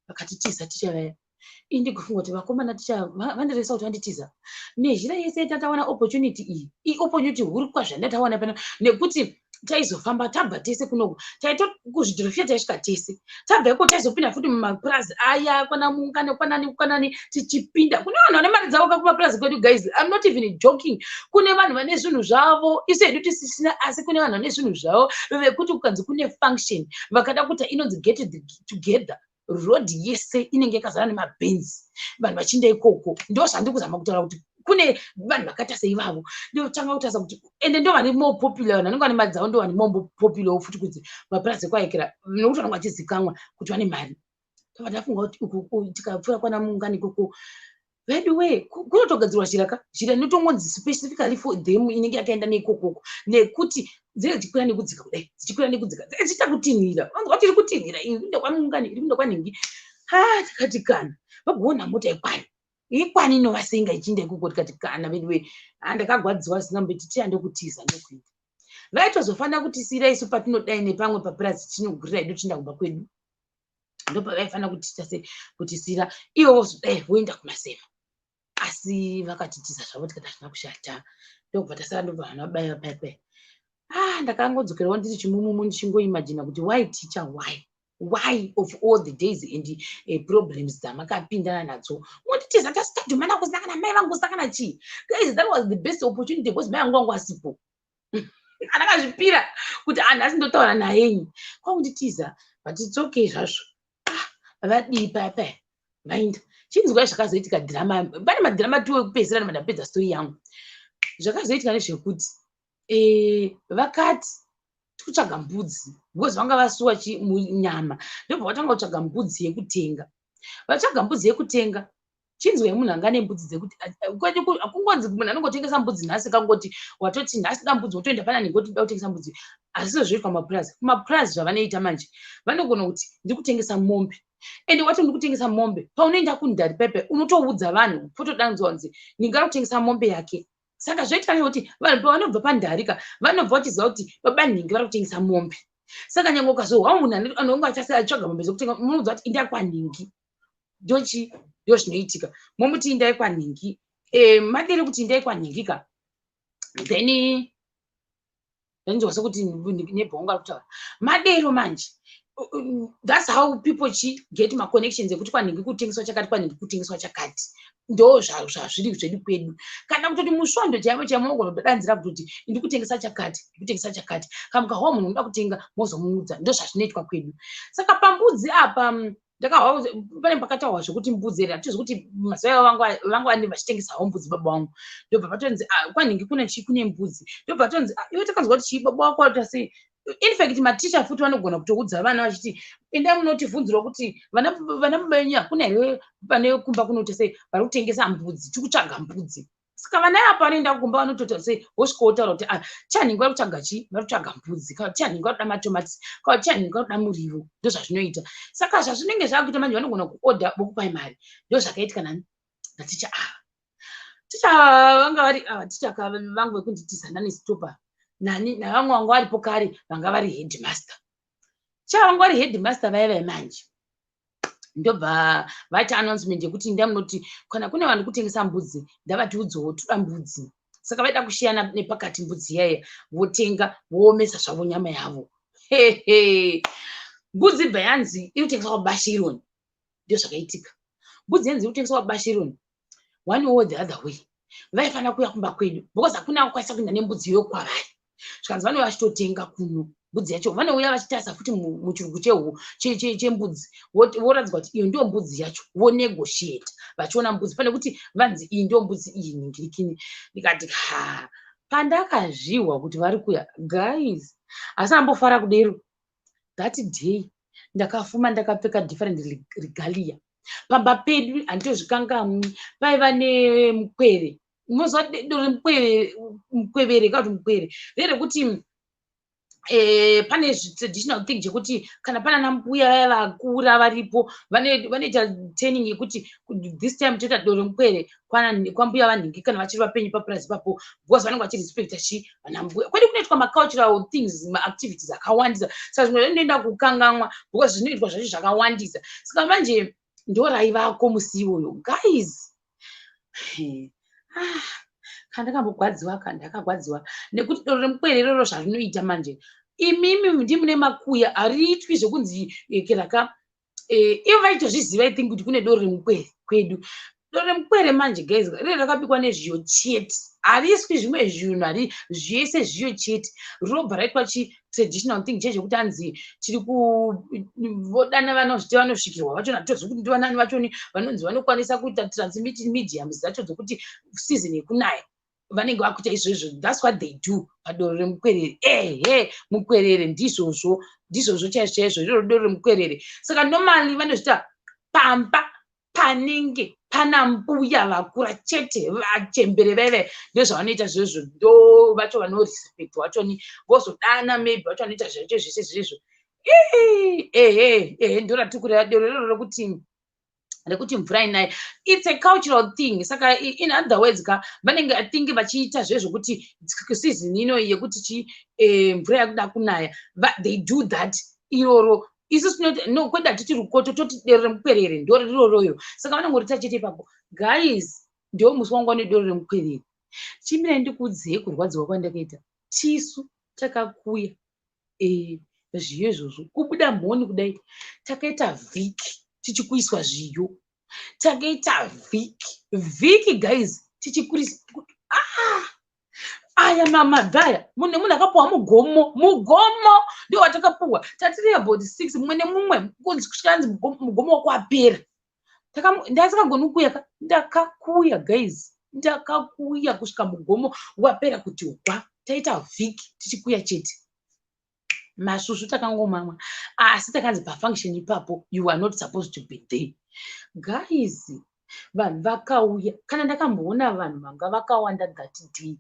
Vakatitiza tichavaya. Ini ndikufunga kuti vakomana ticha vandiresa kuti vanditiza nezhira yese. Tatawana opportunity iyi, iopportunity huru kwazvo yandatawana pano, nekuti taizofamba tabva tese kunoku, taito kuzvidhorofiya taisvika tese. Tabva iko taizopinda futi mumapurazi aya kwana Mungane, kwanani kwanani, tichipinda kune vanhu vane mari dzavo kakumapurazi kwedu. Guys, I'm not even joking. Kune vanhu vane zvinhu zvavo, isu hedu tisisina, asi kune vanhu vane zvinhu zvavo vekuti kukanzi kune function, vakada kuita inonzi get together, road yese inenge yakazara nemabhenzi, vanhu vachiinda ikoko. Ndo zvandiri kuzama kutaura kuti kune vanhu vakaita seivavo. Ndotanga kutarisa kuti ende ndo vane more popular, vanhu vanenge vane mari dzavo, ndo vane more popular futi kunzi mapurazi ekwaekera, nekuti vanenge vachizikanwa kuti vane mari. Tobva tafunga kuti uku tikapfuura kwana Mungani ikoko, vedu we, kunotogadzirwa zhira ka, zhira inotongonzi specifically for them, inenge yakaenda neikokoko, nekuti dzinenge dzichikwira nekudzika kudai, dzichikwira nekudzika, dzichiita kutinhira. Vanzwa kuti iri kutinhira, iri kuenda kwaMungani, iri kuenda kwanhingi. Ha, tikati kana vagoona mota yekwani ikwani inovasenga ichiinda ikoko. Tikati kana vedu we, handakagwadziwa zvisingamboti. Tiya ndokutiza, ndokuita vaitozofanira kutisiyira isu patinodai nepamwe papurazi, tinogurira hedu, tichienda kumba kwedu. Ndopavaifanira kutiita se kutisiyira ivo, vozodai voenda kumaseva. Asi vakatitiza zvavo. Tikati hazvina kushata. Ndokubva tasara, ndobva vana vabaiwa paipai. Ah, ndakangodzokerawo ndiri chimumumu, ndichingoimagina kuti why teacher, why of all the days and problems dzamakapindana nadzo monditiza, tasitadhumana, kusina kana mai vangu, kusina kana chii? Guys, that was the best opportunity, because mai vangu vangu asipo, andakazvipira kuti anhasi ndotaura nayenyi, kwakunditiza. But it's okay zvazvo. Ah, vadii paya paya vainda. Chinzwai zvakazoitika. Dhirama, pane madhirama two ekupedzisira ndobva ndapedza story yangu. Zvakazoitika ndezvekuti vakati tikutsvaga mbudzi, because vanga vasuwa nyama. Ndobva vatanga kutsvaga mbudzi yekutenga. Vatsvaga mbudzi yekutenga, chinzwai, munhu anga nembudzi dzekuti kwedu kungonzi munhu anongotengesa mbudzi nhasi, kangoti watoti nhasi da mbudzi, wotoenda pana nhingi, woti da kutengesa mbudzi. Asi zvoitwa mapurazi, kumapurazi zvavanoita manje, vanogona kuti ndiri kutengesa mombe, ende wati ndiri kutengesa mombe, paunoenda kundari pepe unotoudza vanhu, potodanzwa kunzi ndingada kutengesa mombe yake. Saka zvoita nekuti vanhu pavanobva pandarika, vanobva vachiziva kuti baba nhingi vari kutengesa mombe. Saka nyange ukazohwa munhu anonge achitsvaga mombe dzekutenga, munoudza kuti indai kwanhingi. Ndochi ndo zvinoitika, momuti indai kwanhingi. Madere kuti indai kwanhingi ka, then ndinzwa sekuti nebhongo ari kutaura madero manje. That's how people chi get maconnections ekuti kwanhingi kutengeswa chakati, kwanhingi kutengeswa chakati. Ndo zvazviri zvedu kwedu. Kana kutoti musvondo chaimo chaimo unogona kutodanzira kutoti ndiri kutengesa chakati, ndiri kutengesa chakati. Kana mukahwa munhu unoda kutenga, mozomuudza. Ndo zvazvinoitwa kwedu. Saka pambudzi apa, ndakahwa pane pakataurwa zvekuti mbudzi here, hatizi kuti mazuva ivo vanga vane vachitengesawo mbudzi baba vangu. Ndobva patonzi, "Ah, kwanhingi kune chii, kune mbudzi." Ndobva tonzi, "Ah, iwe takanzwa kuti chii, baba wako waita sei?" In fact, maticha futi vanogona kutoudza vana vachiti endai munotivhunzirwa kuti vana baba venyu hakuna here pane kumba kunoita sei, vari kutengesa mbudzi, tiri kutsvaga mbudzi. Saka vana apa vanoenda kumba, vanotoita sei? Vosvika votaura kuti, "Ah, chanhingi vari kutsvaga chii? Vari kutsvaga mbudzi," kana kuti, "Chanhingi vari kuda matomatisi," kana kuti, "Chanhingi vari kuda muriwo." Ndo zvazvinoita. Saka zvazvinenge zvakuita manje, vanogona kuodha, vokupai mari. Ndo zvakaitika nani naticha ava. Ticha vanga vari ava, ticha vangu vekunditiza nanesitopa nani navamwe vanga varipo kare, vanga vari headmaster. Cha vanga vari headmaster vaya vai manje, ndobva vaita announcement yekuti ndamunoti kana kune vanhu kutengesa mbudzi, ndavatiudzewo, toda mbudzi. Saka vaida kushiyana nepakati mbudzi iyaiya, votenga, voomesa zvavo nyama yavo. Hehe, mbudzi bva yanzi iri kutengeswa kuBashironi. Ndo zvakaitika. Mbudzi yanzi iri kutengeswa kuBashironi. One or the other way, vaifanira kuuya kumba kwedu because hakuna kukwanisa kuenda nembudzi iyoyo kwavari. Zvikanzi vanouya vachitotenga kuno mbudzi yacho. Vanouya vachitarisa futi muchirugu chembudzi, voratidzwa kuti iyo ndiyo mbudzi yacho, vonegotiate vachiona mbudzi, pane kuti vanzi iyi ndiyo mbudzi iyi ningirikini. Ndikati ha, pandakazvihwa kuti vari kuya, guys, asi ambofara kudero. That day ndakafuma ndakapfeka different regalia. Pamba pedu, handitozvikangamwi, paiva nemukwere. Unoziva doro remukwere, mukwevere kana kuti mukwere, rerekuti pane traditional thing chekuti kana pana nambuya vaya vakura varipo, vanoita training yekuti this time toita doro remukwere kwambuya vanhingi kana vachiri vapenyu papurazi ipapo, because vanenge vachirespecta chi vanambuya. Kwedu kunoitwa macultural things, maactivities akawandisa. Saka zvimwe zvinoenda kukangamwa because zvinoitwa zvacho zvakawandisa. Saka manje ndo raivako musi iwoyo, guys. Ah, kana ndakambogwadziwa ka, ndakagwadziwa nekuti doro remukwere iroro, zvarinoita manje, imimi ndimune makuya, hariitwi zvekunzi keraka. Ivo vaitozviziva, I think, kuti kune doro remukwere kwedu. Doro remukwere manje, guys, rine rakabikwa nezviyo chete, hariswi zvimwe zvinhu, hari zvese zviyo chete. Rinobva raitwa chitraditional thing chezvekuti hanzi tiri kuvodana vanozviti vanosvikirwa vachona, hatitozivi kuti ndivanani vachoni vanonzi vanokwanisa kuita transmit mediums dzacho dzokuti season yekunaya vanenge vakuita izvozvo. That's what they do padoro remukwerere. Ehe, mukwerere, ndizvozvo, ndizvozvo chaizvo chaizvo, iroro doro remukwerere. Saka normally vanozvita pamba panenge pana mbuya vakura chete, vachembere vaive, ndozvavanoita zvozvo. Ndo vacho vanorespect vachoni, vozodana maybe vacho vanoita zvacho zvese zvezvo. Ehe, ehe, ndo ratiri kureva, doro rero rekuti mvura inaye. It's a cultural thing. Saka in other words ka, vanenge, I think, vachiita zvezvokuti season ino yekuti chi mvura yakuda kunaya, they do that iroro. Isu tinoti no, kwedu hatiti rukoto, toti dero remukwerere, ndo riroroyo. Saka vanongorita chete ipapo. Guys, ndo musi wangu wane doro remukwerere. Chimirai ndikuudzei kurwadziwa kwandakaita. Tisu takakuya zviyo izvozvo, kubuda mhoni kudai, takaita vhiki tichikuiswa zviyo. Takaita vhiki, vhiki, guys, tichikurisa. Ah! Aya mamabvi aya, munhu akapuwa mugomo, mugomo ndio watakapuwa. Tatiri about six, mumwe nemumwe, kusvika anzi mugomo wako wapera. Ndasingagoni kukuya ka, ndakakuya, guys, ndakakuya kusvika mugomo wapera kuti hwa. Taita vhiki tichikuya chete. Masvusvu takangomamwa, asi takanzi pafunction ipapo, you are not supposed to be there. Guys, vanhu vakauya. Kana ndakamboona vanhu vanga vakawanda that day,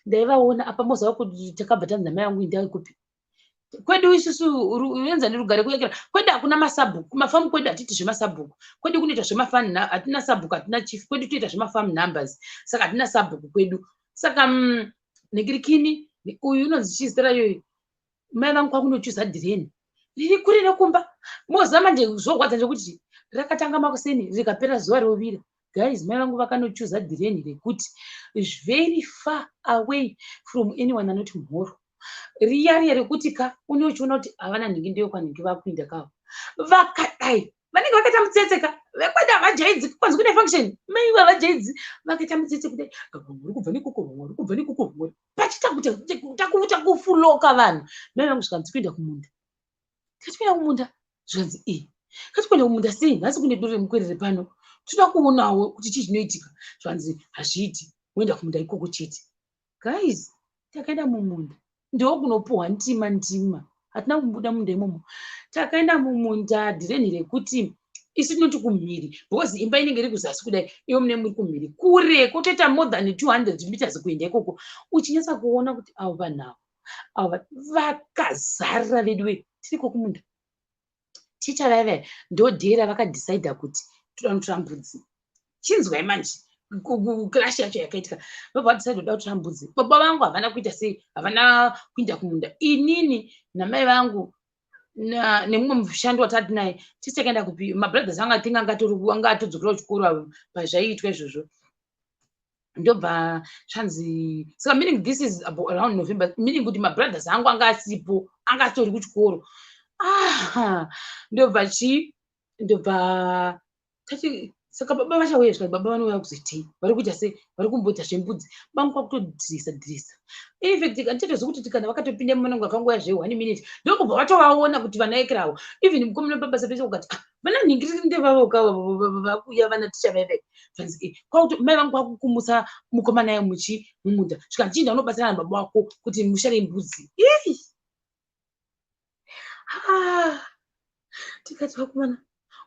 ndaivaona apa. Moziva kuti takabva tanzi namai vangu, indai kupi? Kwedu isusu ruenza nerugare kuyekera kwedu hakuna masabhuku. Kumafamu kwedu hatiti zvemasabhuku. Kwedu kunoita zvemafamu, hatina sabhuku, hatina chief. Kwedu toita zvemafamu numbers, saka hatina sabhuku kwedu. Saka ningirikini uyu unonzi chii zita rayoyo? Mai vangu kwakunochuza dhireni riri kure nekumba. Moziva manje zvorwadza ndekuti rakatanga makuseni rikapera zuva rovira. Guys, mai vangu vakanochuza dhireni rekuti is very far away from anyone anoti mhoro. Riya riya rekuti ka unochiona kuti havana nhingi, ndeyo kwanhingi vakuinda kavo. Vakadai vanenge vakaita mutsetse ka, vekwedu havajaidzi kwanzi kune function. Maiwe, havajaidzi, vakaita mutsetse kudai, vamwe vari kubva nekoko, vamwe vari kubva nekoko, vamwe pachiita kuti takufuloka vanhu. Mai vangu zvikanzi kuenda kumunda, tikati kuenda kumunda, zvikanzi e kati kuenda kumunda sei? Nhasi kune doro remukwerere pano, toda kuonawo kuti chii chinoitika. Zvanzi hazviiti, woenda kumunda ikoko chete. Guys, takaenda mumunda, ndokunopuhwa ndima ndima. Hatina kubuda munda imomo. Takaenda mumunda, dhireni rekuti Isu tinoti kumhiri because imba inenge iri kuzasi kudai, ivo mune muri kumhiri kure, kotoita more than 200 meters kuenda ikoko. Uchinyatsa kuona kuti avo vanhu ava, ava vakazara vedu ve. Tiriko kumunda, ticha vaiva ndodhera vakadhisaidha kuti toda kunotora mbudzi. Chinzwai manje clash yacho yakaitika. Vabva vadhisaidha kuda kutora mbudzi. Baba vangu havana kuita sei, havana kuinda kumunda. Inini namai vangu nemumwe mushandi watati naye tisi takaenda kupi. Mabrothers angu, I think anga atodzokera kuchikoro pazvaiitwa izvozvo. Ndobva zvanzi, saka meaning this is around November, meaning kuti mabrothers angu anga asipo, anga asitori kuchikoro. Ah, ndobva chii, ndobva tati saka baba vachauya. Zvikati baba vanouya kuzoitei? Vari kuita sei? Vari kumboita zvembudzi. Bangu kwakutodhirisa dhirisa. Infact handichatozivi kuti kana vakatopinda mumanangu vakangouya zve one minute, ndokubva vatovaona kuti vana ekerawo. Even mukomana pabasa pese ukati, "Ah, vana nhingiriri ndevavo ka vakuuya, vana ticha vaive." Zvanzi kwakuti mai vangu kwakukumutsa mukomana ye muchi mumunda, svika ndichienda unobatsirana nababa wako kuti mushare mbudzi. Ii, ah, tikati vakomana,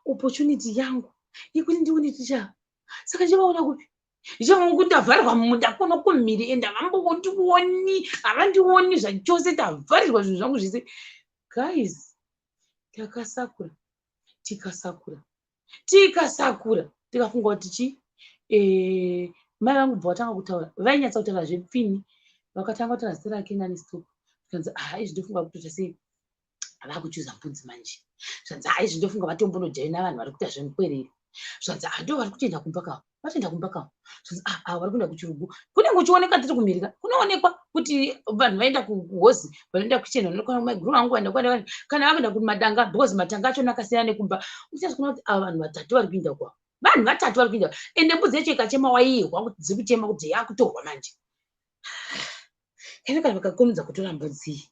opportunity yangu yekuti ndione ticha, saka ndichavaona kupi? Ndichavaona kuti ndavharirwa mumunda kuno kumhiri, ende havambondioni, havandioni zvachose. Tavharirwa zvinhu zvangu zvese. Guys, takasakura, tikasakura, tikasakura, tikafunga kuti chi mai vangu bva vatanga kutaura. Vainyatsa kutaura zvepfini. Vakatanga kutaura zita rake nani stop. Tikanzi, "Ah, izvi ndofunga kutoita sei, vakuchuza mbudzi manje." Zvanzi, "Ha, izvi ndofunga vatombonojoina vanhu vari kuita zvemukwerere." Zvanzi, "Ah, ndo vari kutoenda kumba kavo, vatoenda kumba kavo." Zvanzi, "Ah, ah, vari kuenda kuchirugu." Kunenge kuchioneka tiri kumirika, kunoonekwa kuti vanhu vaenda kuhozi, vanoenda kuchena, maiguru vangu vaenda kuenda kana vakuenda kumadanga, because matanga achona akasiyana nekumba. Uchazoona kuti ava vanhu vatatu vari kuenda kwavo, vanhu vatatu vari kuenda. Ende mbudzi yacho ikachema, waihwa kuti dziri kuchema, kuti yakutorwa manje. Ino kana vakakurumidza kutora mbudzi iyi,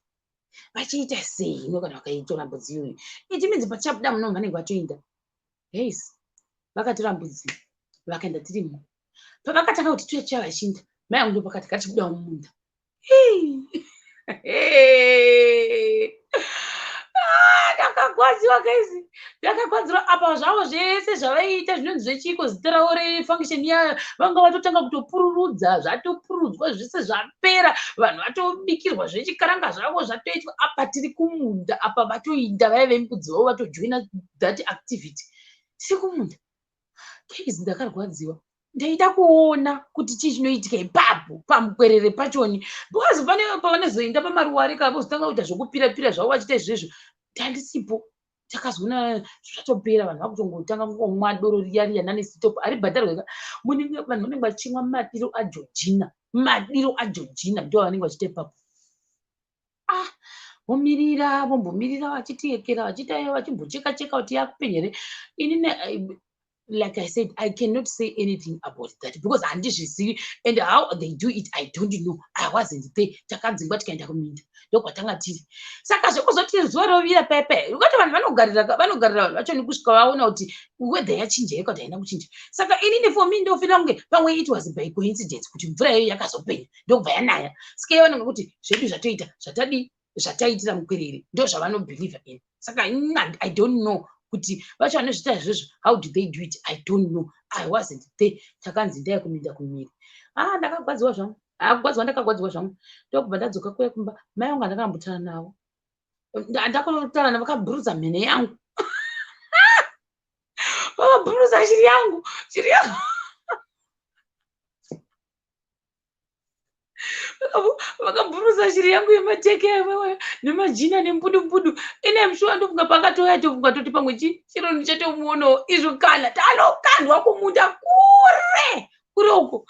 vachiita sei? Ino kana vakaitora mbudzi iyoyo, it means pachabuda muno vanenge vatoenda. Yes, vakatora mbudzi vakaenda tirimo. Pavakatanga kuti tuya tuya vachinda, mai vangu ndopakati ngatichibudawo mumunda. Ah, ndakagwadziwa guys, ndakagwadziwa. Apa zvavo zvese zvavaiita zvinonzi zvechiko, zita ravo refunction yayo, vanga vatotanga kutopururudza, zvatopurudzwa zvese, zvapera, vanhu vatobikirwa zvechikaranga zvavo, zvatoitwa. Apa tiri kumunda, apa vatoinda vaive mbudzi vavo, vatojoina that activity. Tiri kumunda guys, ndakarwadziwa. Ndaida kuona kuti chii chinoitika ipapo pamukwerere pachoni, because pane pavanozoenda pamaruware ka, vozotanga kuita zvokupira-pira zvavo vachiita izvezvo. Tandisipo, takazoona zvatopera, vanhu vakutongotanga kungomwa doro riya riya nanesitop haribhadharwe ka. Munenge vanhu vanenge vachimwa madiro aGeorgina, madiro aGeorgina ndo vanenge vachiita ipapo. Ah, vomirira, vombomirira, vachitiekera, vachiita, vachimbocheka cheka kuti yakupenyere. Inini, like I said, I cannot say anything about that because handizvizivi, and how they do it I don't know. I wasn't there. Takadzingwa tikaenda kuminda, ndokwatanga tiri. Saka zvekuzoti zuva rovira pepe, ukati vanhu vanogarira, vanogarira vanhu vacho nekusvika vaona kuti weather yachinja here, kuti haina kuchinja. Saka inini, for me, ndofeela kunge pamwe it was by coincidence kuti mvura iyoyo yakazopenya, ndokubva yanaya. Saka ivo vanenge kuti zvedu zvatoita, zvatadii, zvataitira mukwerere, ndo zvavanobhelievha in. Saka I don't know kuti vacho vanozviita izvozvo, how do they do it? I don't know, I wasn't there. Takanzi ndai kuminda kumiri. Ah, ndakagwadziwa zvangu, akugwadziwa, ndakagwadziwa zvangu. Ndokubva ndadzoka kuya kumba. Mai vangu handakambotara navo, ndakanotaura navo, vakabhurudza mhene yangu, vakabhurudza shiri yangu, shiri yangu. Vakabhuruza shiri yangu yemateke nemajina nembudu mbudu. Ine mushuwa ndofunga pakatouya, tofunga toti pamwe chi chiro ndichatomuonawo izvo, kana tanokandwa kumunda kure kure uko.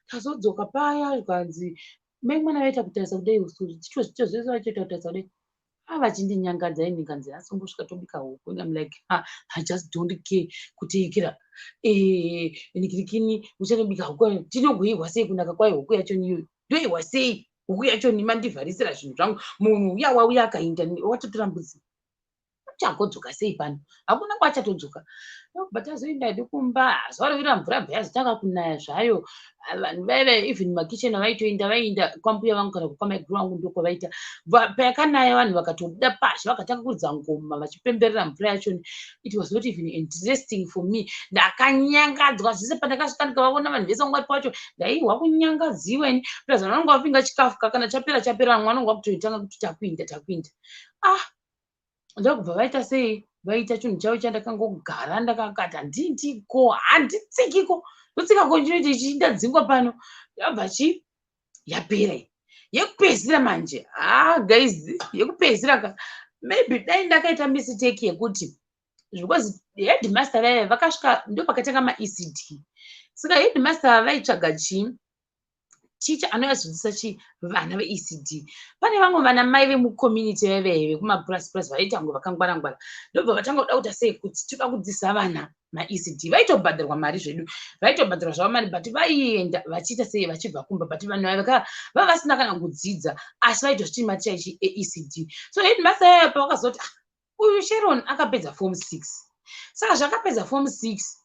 Tazodzoka paya, zvikanzi mai mwana vaita kutarisa kudai usuri chicho zvicho zvese, vachoita kutarisa kudai, vachindinyangadza. Ini kanzi asongosvika tobika huku. I'm like, "Ah, I just don't care kuti ikira nikirikini uchanobika huku, tinogoihwa sei kunaka kwayo huku yacho niyoyo, ndoihwa sei huku yacho? Nimandivharisira zvinhu zvangu, munhu uya wauya akainda, watotora mbudzi." Achagodzoka sei pano? Hakuna kwachatodzoka. Ndokubva tazoenda hedu kumba. Zuva rovira mvura bva yazotanga kunaya zvayo. Vanhu vaiva even makicheni vaitoenda, vaienda kwambuya vangu kana kwamaiguru vangu, ndokwavaita. Payakanaya vanhu vakatobuda pazhe, vakatanga kuridza ngoma vachipemberera mvura yachoni. It was not even interesting for me. Ndakanyangadzwa zvese. Pandakasvika ndikavaona vanhu vese vanga varipo vacho, ndaihwa kunyangadziwa ini. Plus vanhu vanonga vavinga chikafu, kana chapera chapera, vamwe vanonga vakutoitanga kuti takuinda, takuinda. Ah, ndokubva vaita sei, vaita chinhu chavo. Chandakangogara ndakakati handindiko, handitsikiko, ndotsika ndinoita ichi, ndadzingwa pano. Yabva chi yapera iyi yekupedzisira manje. Ha guys, yekupedzisira ka, maybe dai ndakaita mistake yekuti, because headmaster vaiva vakasvika, ndo pakatanga maECD. Saka headmaster vaitsvaga chii? Ticha anoyazodzidzisa chi vana veECD. Pane vamwe vana mai vemucommunity vaive vekumapurasi purasi vaiita kunge vakangwara-ngwara, ndobva vatanga kuda kuita sei, kuti toda kudzidzisa vana maECD. Vaitobhadharwa mari zvedu, vaitobhadharwa zvavo mari, but vaienda vachiita sei, vachibva kumba. But vanhu vava vava vasina kana kudzidza, asi vaitozviti maticha ichi eECD. So headmaster yaya pavakazoti, "Ah, uyu Sharon akapedza form 6, saka zvakapedza form 6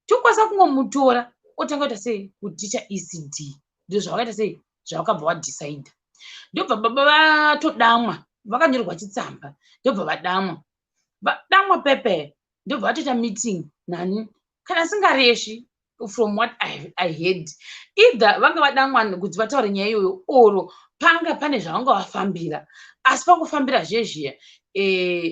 tokwanisa kungomutora otanga kuita sei, kuticha ECD." Ndo zvavakaita sei, zvavakabva vadecida. Ndobva baba vatodamwa, vakanyorerwa chitsamba, ndobva vadamwa, vadamwa pepe, ndobva vatoita meeting nani. Kana singareshi, from what I heard, either vanga vadamwa kuti vataure nyaya iyoyo, or panga pane zvavanga vafambira. Asi pakufambira zvezviya,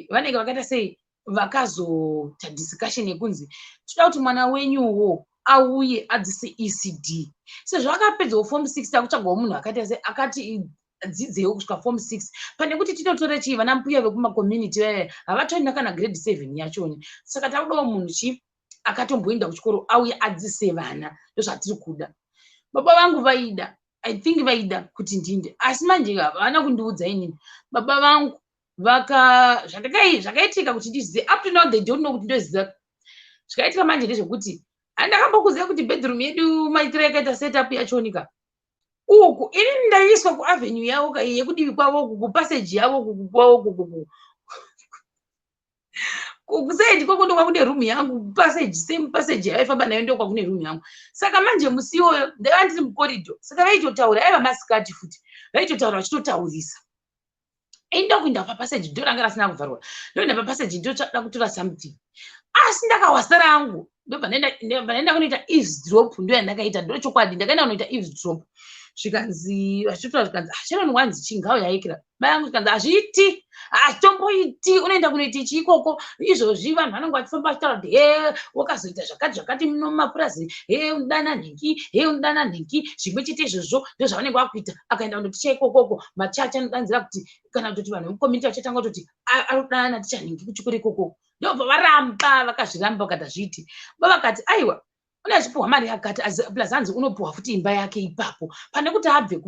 vanenge vakaita sei, vakazoita discussion yekunzi toda kuti mwana wenyuwo auye adzidzise ECD, sezvo akapedzawo form 6. Takutsvagawo munhu akaita se akati dzidzewo kusvika form 6, pane kuti tinotore chii, vana mbuya vekumacommunity vaya havatorina kana grade 7 yachoni. Saka takudawo munhu chi akatomboenda kuchikoro auye adzidzise vana, ndozvatiri kuda. Baba vangu vaida, I think vaida kuti ndinde, asi manje havana kundiudza inini. Baba vangu vaka zvakaitika kuti ndizive, up to now they don't know kuti ndoziva. Zvakaitika manje ndezvekuti handakambokuziva kuti bedroom yedu maitiro yakaita setup yachonika uku. Inini ndaiiswa kuavenue yavo yekudivi kwavo uku, kupassage yavo uku, kwavo uku kuside ikoko, ndokwa kune room yangu. Passage, same passage yavaifamba nayo, ndokwa kune room yangu. Saka manje musi iwoyo ndaiva ndiri mucorridor, saka vaitotaura, aiva masikati futi, vaitotaura vachitotaurisa. Inda kuenda papassage, ndo ranga rasina kuvharwa, ndoenda papassage, ndotsvada kutora something, asi ndakawasa rangu. Ndobva ndaenda kunoita eavesdrop. Ndo yandakaita, ndo chokwadi, ndakaenda kunoita eavesdrop. Zvikanzi vachitotora, zvikanzi, "Ah, Sharon wanzi chingau yaikira mai angu." Zvikanzi, "Hazviiti, hazvitomboiti, unoenda kunoita ichi ikoko? Izvozvi vanhu vanenge vachifamba vachitaura kuti he, wakazoita zvakati zvakati muno mumapurazi, he, unodana nhingi, he, unodana nhingi." Zvimwe chete izvozvo ndo zvavanenge vakuita. Akaenda kundoticha ikokoko, machacha anodanzira kuti, kana kutoti vanhu vemucommunity vachatanga kutoti ari kudanana naticha nhingi kuchikoro ikoko. Ndobva varamba, vakazviramba, vakati hazviiti. Vakati aiwa, une achipiwa mari yakati, plus hanzi unopiwa futi imba yake ipapo, pane kuti abve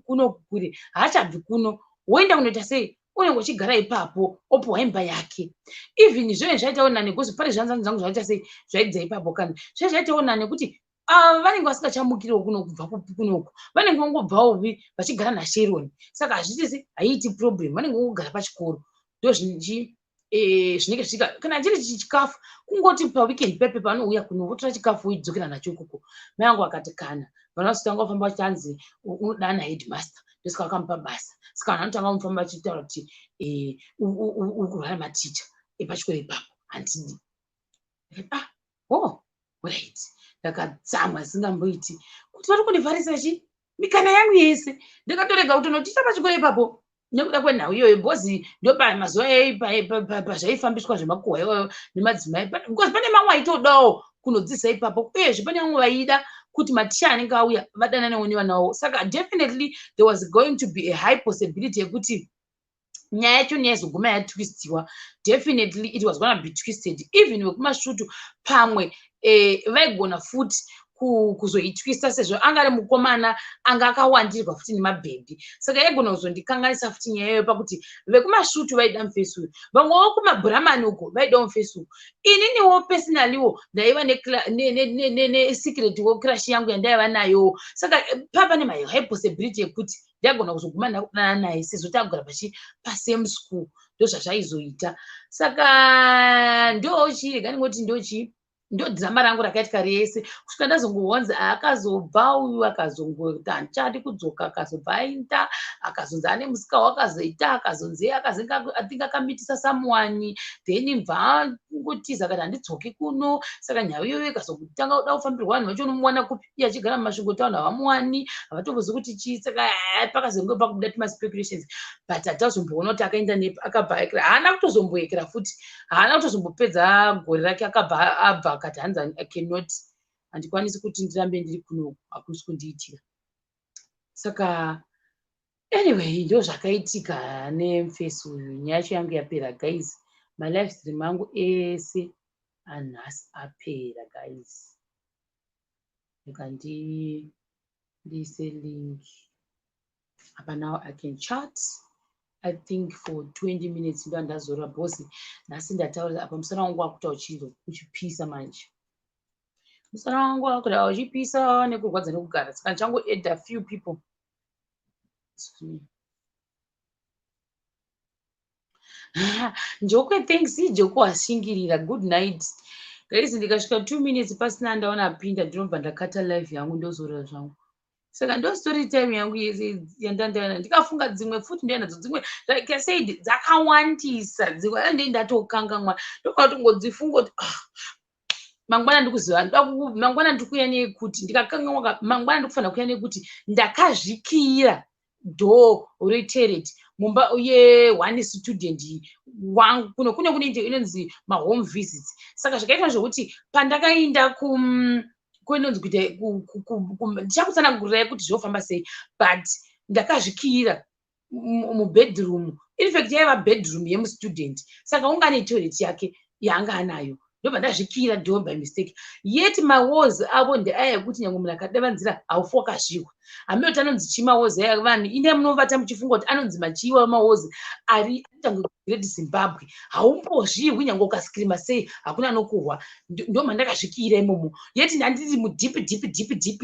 kuno kure, haachabvi kuno, woenda kunoita sei, unenge uchigara ipapo, opiwa imba yake. Even zvove zvaitawo nani, because pane zvanzanzi dzangu zvaita sei, zvaidza ipapo. Kana zve zvaitawo nani kuti ava vanenge vasingachamukiriwo kuno kubva kunoku, vanenge vangobvawo vachigara naSharon. Saka hazvitisi, haiiti problem, vanenge vangogara pachikoro. Ndozvinji zvinenge zvichiita. Kana chiri chikafu, kungoti paweekend pepe pavanouya kuno, votora chikafu voidzokera nacho ikoko. Mai vangu vakati kana vana vasitanga kufamba vachanzi unodana headmaster, ndosaka vakamupa basa. Saka vanhu vanotanga kumufamba vachitaura kuti uri kurwara maticha epachikoro ipapo, handidi. Ah, oh right. Ndakatsamwa isingamboiti kuti vari kundivharisa chi mikana yangu yese. Ndakatorega kutonoticha pachikoro ipapo nekuda kwenhau iyoyo, because ndopamazuva pazvaifambiswa zvemakuhwa iwayo nemadzimai, because pane mamwe aitodawo kunodzidzisa ipapo. Uyezve pane vamwe vaida kuti maticha anenge auya vadananewo nevana vavo. Saka definitely there was going to be a high possibility yekuti nyaya yacho yaizoguma yatwistiwa. Definitely it was gonna be twisted. Even vekumasvutu pamwe vaigona futi kuzoitwista, sezvo anga ari mukomana anga akawandirwa futi nemabhebhi. Saka yaigona kuzondikanganisa futi nyaya iyoyo, pakuti vekumasvutu vaida mufesi uyu, vamwewo kumabhuramani uko vaidawo mufesi uyu. Ininiwo personallywo ndaiva nesecret wo crush yangu yandaiva nayowo. Saka pava nemahigh possibility yekuti ndaigona kuzoguma ndakudanana naye, sezvo tagara pachi pasame school. Ndozvazvaizoita. Saka ndochii, rega ndingoti ndochii, ndo drama rangu rakaitika rese kusvika ndazongowanzi akazobva uyu, akazongoti handichadi kudzoka, akazobva aenda, akazonzi ane musika wakazoita, akazonzi akazenge, I think, akamitisa someone, then bva angotiza, akati handidzoki kuno. Saka nhau iyoyo ikazotanga kuda kufambirwa, vanhu vacho unomuwana kupi iye achigara muMasvingo town? Havamuwani, havatombozivi kuti chii. Saka pakazonge pakubuda timaspeculations, but hatazomboona kuti akaenda nepi. Akabva aekera, haana kutozomboekera futi, haana kutozombopedza gore rake, akabva abva, akati hanzi, "I cannot, handikwanisi kuti ndirambe ndiri kuno, hakusi kundiitira." Saka anyway, ndo zvakaitika nemufesi uyu. Nyaya yacho yangu yapera, guys. Malive stream angu ese anhasi apera, guys. Rega ndiise link apa. Now I can chat, I think, for 20 minutes. Ndo andazorora because nhasi ndataura apa, musana wangu wakuta uchipisa manje. Musana wangu wakuta uchipisa nekurwadza nekugara, saka ndichangoadd a few people. Excuse me. Njokwe, thanks Joko, washingirira. Good night, guys. Ndikasvika 2 minutes pasina ndaona apinda, ndinobva ndakata live yangu, ndozorora zvangu. Saka ndo story time yangu yese yandandaona. Ndikafunga dzimwe futi, ndoenda dzimwe, like I said, dzakawandisa dzimwe, ndei ndatokangamwa. Ndokatongodzifunga kuti, ah, mangwana ndikuziva, mangwana ndikuuya neyekuti ndikakangamwa, mangwana ndikufanira kuuya nekuti ndakazvikiyira door retoilet mumba ye1 student wangu kuno. Kune inonzi mahome visits. Saka zvakaitwa zvokuti pandakaenda kunonzi kuita, ndichakutsanangurirai kuti zvinofamba sei, but ndakazvikiyira mubedroom. In fact, yaiva bedroom yemustudent, saka unga ane toilet yake yaanga anayo. Ndobva ndazvikiyira door by mistake. Yet mawalls avo ndeaya ekuti nyange munhu akadavanzira, haufi wakazvihwa. Hamene kuti anonzi chii mawalls aya. Vanhu ine munovata muchifunga kuti anonzi machiiwa mawalls ari tange Great Zimbabwe. Haumbozvihwi, nyange ukascreama sei, hakuna anokuhwa. Ndo mandakazvikiyira imomo. Yet ndandiri mudeep, deep, deep, deep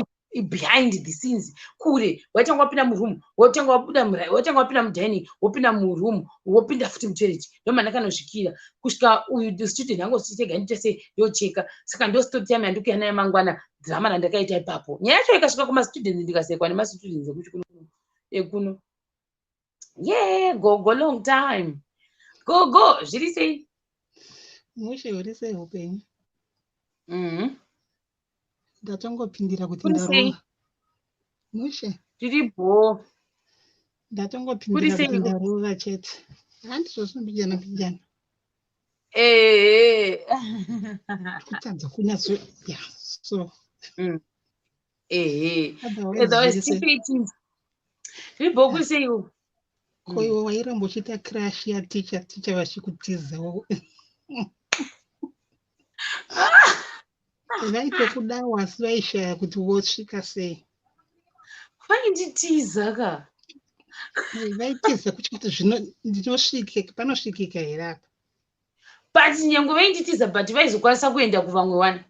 behind the scenes, kure. Waitanga wapinda muroom, wotanga wabuda, wotanga wapinda mudining, wopinda muroom, wopinda futi mutoilet. Ndo mandakanozvikira kusvika uyu student angositega ndite sei, ndocheka. Saka ndo story time yandikuya nayo mangwana, drama randakaita ipapo. Nyaya yacho ikasvika kumastudents, ndikasekwa nemastudents ekuno. Ye gogo, long time, gogo, zviri sei? Mushe, uri sei upenyu? Ndatongopindira kuti Kuri sei? ndarova. Mushe. Tiri bho. Ndatongopindira Kuri kuti sei? ndarova chete. Handizvozvo, mbijana mbijana. Kutadza kunyatso, ya, so otherwise Otherwise zviri sei? tipe zviri bho. Kuri sei iwo? Ko iwe wairamba uchiita crush yaticha, ticha vachikutizawo. Vaitokudawo asi vaishaya kuti vosvika sei. Vainditiza ka. Vaitiza kutya kuti zvino ndinosvike, panosvikika here apa. But nyange vainditiza, but vaizokwanisa kuenda kuvamwe wani.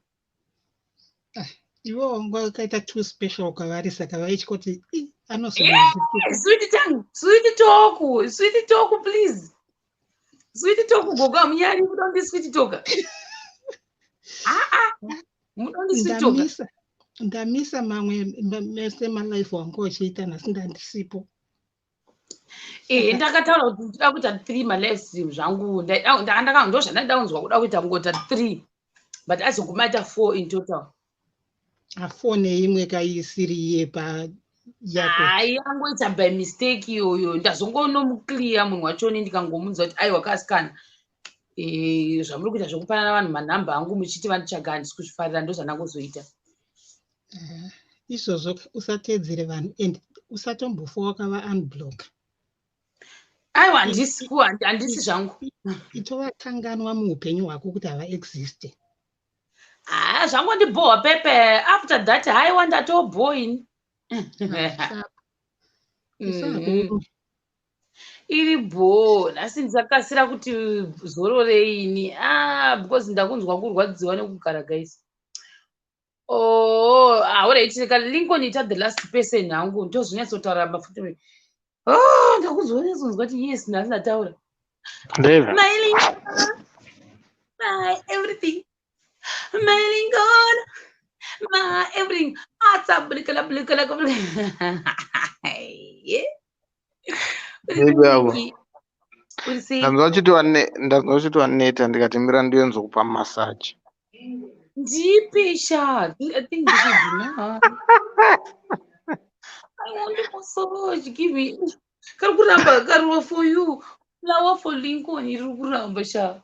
Iwe wanga wakaita too special kwavari, saka vaitya kuti, "Ih, Sweet tongue, sweet talk, sweet talk, please, sweet talk. Gogo, hamunyari muda kundi sweet talka? Aa, muda kundi sweet talka? Ndamisa mamwe mese malive wanga uchiita nhasi, ndandisipo. Ehe, ndakataura kuti ndinoda kuita three malive stream zvangu. Ndo zvandaida kunzwa kuda kuita, kungoita three, but azoguma aita four in total. Afour neimwe kaisiri yepa yako. Hai, yangoita by mistake iyoyo. Ndazongonomuclear munhu wachoni, ndikangomunzwa kuti, "Aiwa kasikana, zvamuri kuita zvekupanana vanhu manhamba angu muchiti vanditsvaga, handisi kuzvifarira." Ndo zvandangozoita. Izvozvo usateedzere vanhu and usatombofa wakava unblock. Aiwa, handisi zvangu. Itovakanganwa muupenyu hwako kuti havaexiste. Haa, zvangondibhohwa pepe after that. Haiwa, ndatobhoini. Iri bho nhasi, ndisakasira kuti zororeini, ah, because ndakunzwa kurwadziwa nekugara, guys. Oh, alright, Lincoln, ita the last person hangu, ndozonyatsotaura mafuti. Oh, ndakunzwa, nyatsonzwa kuti yes, nhasi ndataura. Ndeve. My Lincoln, my everything. My Lincoln, my everything. Atsa blikala blikala blikala. Baby avo. Uri sei? Ndanzwa uchiti waneta ndikati mira ndienzokupa massage. Ndipe sha. I think this is enough. I want a massage. Give me. Kari kuramba karuwa for you. Flower for Lincoln iri kuramba sha.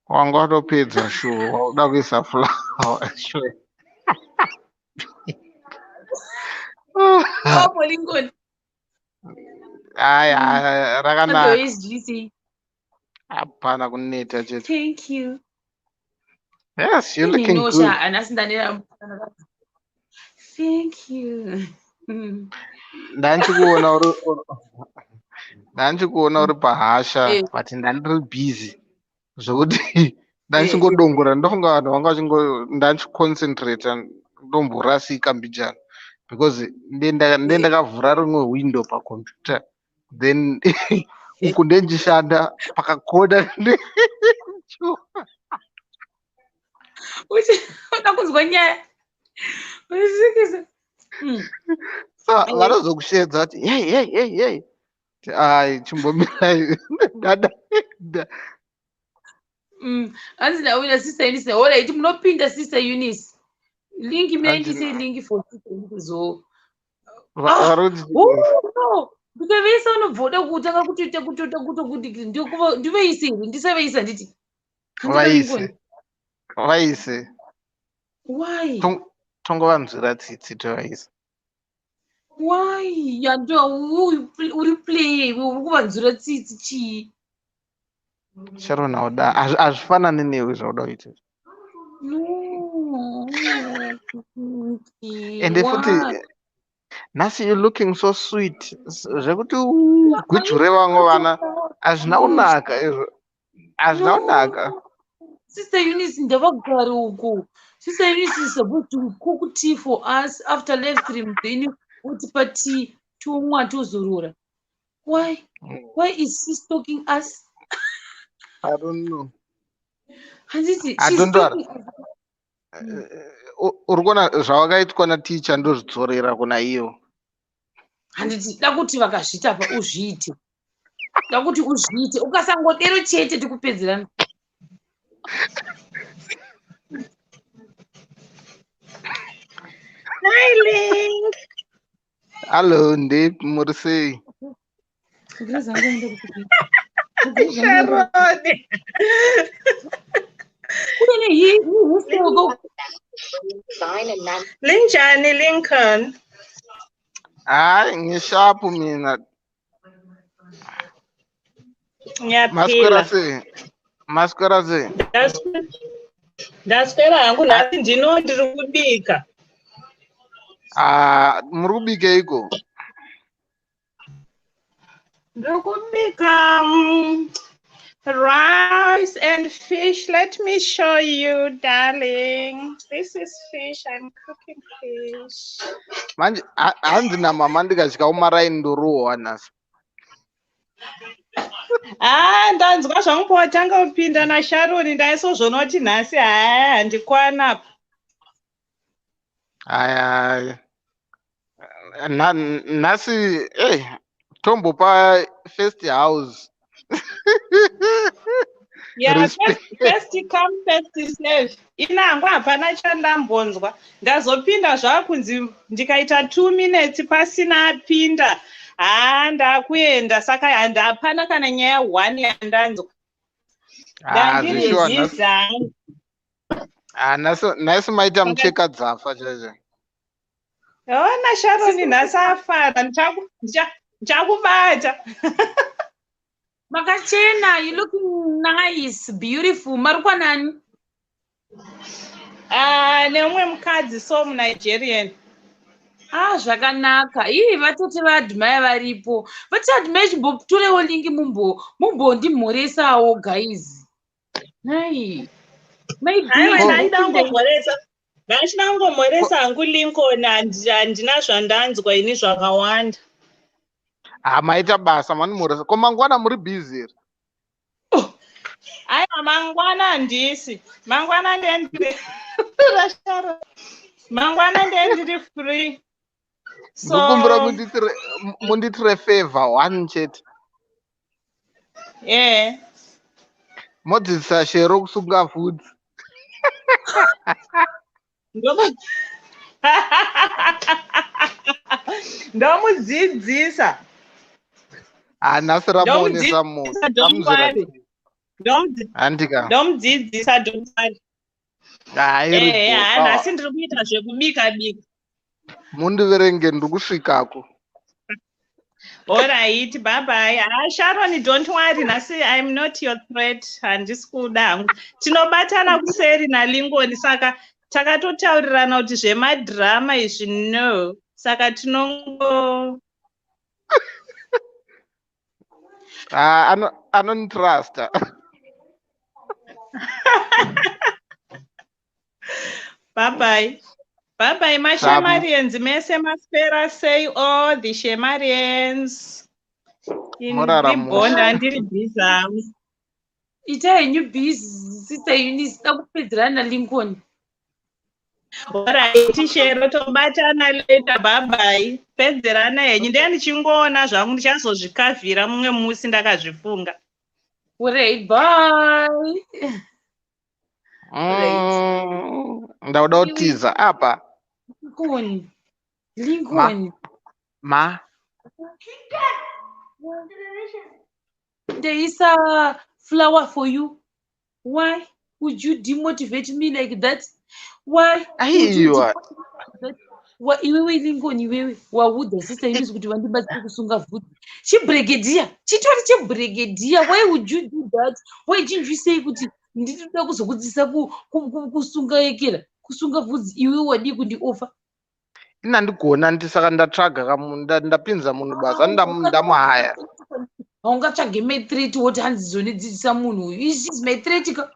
Wanga watopedza sure wauda kuisa flower sure. Flower for Lincoln. Aya, aya, rakanaka. Otherwise, GC. Hapana kuneta chete. Thank you. Yes, you're looking No, good. sha. Anasi ndanera. Thank you. Ndanchikuona uri pahasha but ndandiri busy zvokuti ndandichingodongora ndofunga vanhu vanga vachingo ndandichiconcentrata ndomborasika mbijana because ndendakavhura rimwe window pacomputer then uku ndendichishanda pakakona. Uda kunzwa nyaya. Uchisikisa. Vanozokushedza vati, "Hey, hey, hey, hey." Ai, chimbomirai dada. Hanzi ndauya Sister Eunice. Alright, munopinda Sister Eunice. Link Hanzi mendise link for Sister Eunice zo. Vari kuti Oh, no. Ndikaveisa unobva uda kutanga kutoita kutoita kutokuti ndiveise here ndisaveisa nditi. Vaise, vaise. Why? Tongovanzwira tsitsi tovaisa. Why? Yando uri play iwe uri kuvanzwira tsitsi chii? Sharon auda hazvifanani newe zvauda kuita. No. Ende futi Why? Nhasi you looking so sweet zvekuti ugwijure vamwe vana hazvina kunaka izvo, hazvina kunaka. Sister Eunice ndavagare uko. Sister Eunice is supposed to cook tea for us after live stream, then votipa tea tomwa tozorora. Why? Why is she stalking us? I don't know. Handiti Ah, she's don't worry. stalking us. Uri kuona zvawakaitwa naticha ndozvidzorera kuna iyo. Handiti da kuti vakazviita pa uzviite. Da kuti uzviite. Ukasangodero chete tikupedzerana. Hi, Link. Hallo, ndip muri sei? Grace angoenda kupi? Sharon. Kune histoko. Linjani, Lincoln? Hayi, ngishapu mina. Maswera Ngiyaphila. sei? Maswera sei? Ndaswera hangu nhasi ndino ndiri kubika. Ah, muri kubikeiko? Ndiri kubika rice and fish. Let me show you, darling. This is fish. I'm cooking fish. Manje hanzi namama ndikadya umaraini ndorohwa nhasi. Ah, ndanzwa zvangu pawatanga kupinda naSharon ndaisozvona kuti nhasi haya handikwana. Aya aya. Nhasi tombopa first house. Yeah, Respect. First, first come first serve. Inangu hapana chandambonzwa. Ndazopinda zvakunzi ndikaita 2 minutes pasina apinda. Haa, ndakuenda saka hapana kana nyaya one yandanzwa. Ah, Ndandiri zvishuwa nhasi. busy hangu. Ah, nhasi maita mucheka dzafa chaizvo. Ona Sharon nhasi afara ndichakubata. Makachena, you looking nice, beautiful. Mari kwanani? Ah, neumwe mukadzi so muNigerian. Ah, zvakanaka. Ii vatete vaAdmire varipo. Vatete Admire chimbotorewo link mumbondimhoresawo guys. Nai. Mai Aiwa, B. ndaida kungomhoresa. Ndachida kungomhoresa hangu Lincoln, handina zvandanzwa ini zvakawanda. Ah, maita basa manimhoresa. Ko mangwana muri busy here? Aiwa, mangwana handisi. Mangwana ndendiri Rasharo. Mangwana ndendiri free. Ndokumbira So mundiitire favor one chete. Modzidzisa Shero kusunga vhudzi. Ndomudzidzisa. Ah, nhasi ramuonesa moto. Ndomudzidzisa, don't worry. Handika. Ndomudzidzisa, don't worry. Ah, iri Eh, bho. nhasi ndiri kuita zvekubika bika. Mundiverenge, ndiri kusvikako. Alright, bye bye. Ah, Sharon, don't worry. Nhasi I'm not your threat. Handisi kuda hangu. Tinobatana kuseri naLingoni, saka takatotaurirana kuti zvemadhirama izvi no. Saka tinongo Ah, anonditrusta. Bye bye. Bye bye, mashamarians mese, maswera sei all the shemarians. Morara Ndibhonda, ndiri busy hangu. Ita henyu busy, Sister Eunice, takupedzerana naLincoln. Alright, Shero, tobatana later. Bye bye. Pedzerana henyu. Ndiye ndichingoona zvangu, ndichazozvikavhira mumwe musi ndakazvifunga. Alright, bye. Ndauda kutiza apa. Lincoln. Lincoln. Ma. There is a flower for you. Why would you demotivate me like that? Why would you Aiwa. demotivate me like that? Iwewe Lincoln, iwewe waudza Sister Eunice kuti vandibatsire kusunga vhudzi. Chibregedhiya, chitori chebregedhiya. Why would you do that? Why didn't you say kuti ndinoda kuzokudzidzisa kusunga yekera, kusunga vhudzi? Iwewe wadii kundiofa? Ina ndigona ndi saka ndatsvaga ndapinza munhu basa, ndamuhaya. Haungatsvage mathreat woti hanzi zonidzidzisa munhu uyu. Is is mathreat ka.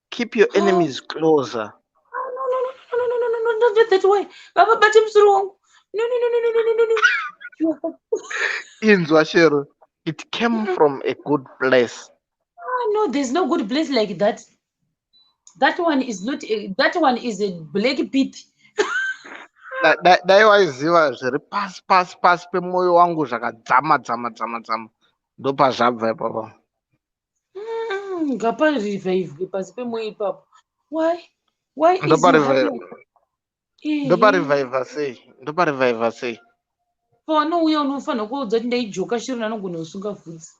Keep your enemies closer. No, no, no, no, no, no, no, no, not that way. Baba, bate musoro wangu. No, no, no, no, no, no, no, no. Inzwa Shero, it came from a good place. Ah, no, there's no good place like that. That one is not a, that one is a black pit. Dai waiziva zviri pasi pasi pasi pemwoyo wangu, zvakadzama dzama dzama dzama, ndopazvabva ipapo. Ngaparevivwe pasi pemwoyo ipapo. Why? Why is you Ndoparevivha. happy? Ndoparevivha sei? Ndoparevivha sei? Pawanouya unofanira kuudza kuti ndaijoka Shiro anogona kusunga vhudzi.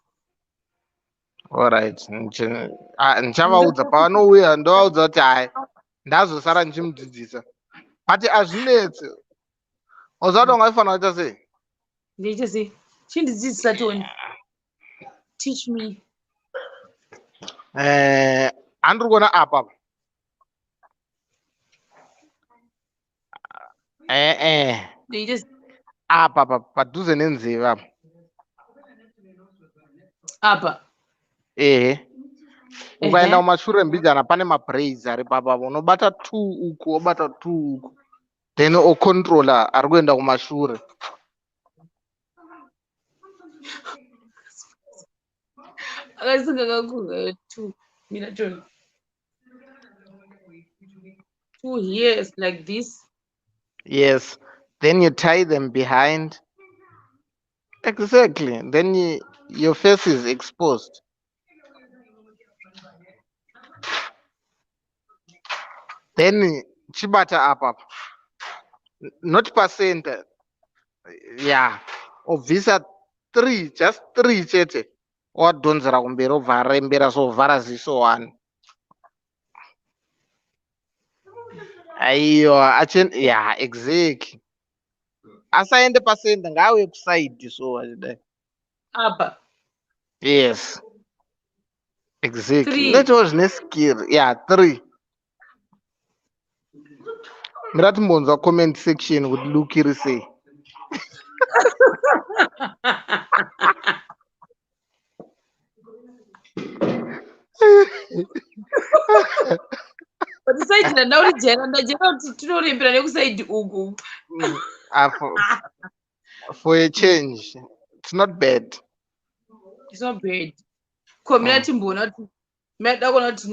Alright, ndichavaudza pavanouya, ndovaudza kuti hai, ndazosara ndichimudzidzisa, but hazvinetse. Uzati ungaifanira kuita sei? Ndaita sei? Chindidzidzisa, Tony. Teach me. Handiri kuona apa Ndaita sei? Apa pa padhuze nenzeve apa. Apa. Ehe, ukaenda kumashure mbijana pane mabraids ari papapo. Unobata two uku, wobata two uku, then ocontrola ari kuenda kumashure. Akasunga kakuru two. Mina, Tony. Two years like this. Yes, then you tie them behind. Exactly, then your face is exposed. Then chibata apa, not pacenter, yeah, obvisa three, just three chete, wadhonzera kumberi, obva arembera so, vhara ziso one. Aiwa, yeah, exactly. Asaende pacenter, ngaauye kusaidi so achidai. Apa. Yes, exactly. Three. Unoitawo zvine skill. Yeah, three. Mira timbonzwa comment section kuti look iri sei. But saidi randaurijaira, ndajaira kuti tinorembera nekusaidi uku. Ah, for a change it's not bad. It's not bad. Komira timboona kuti Maida kuona kuti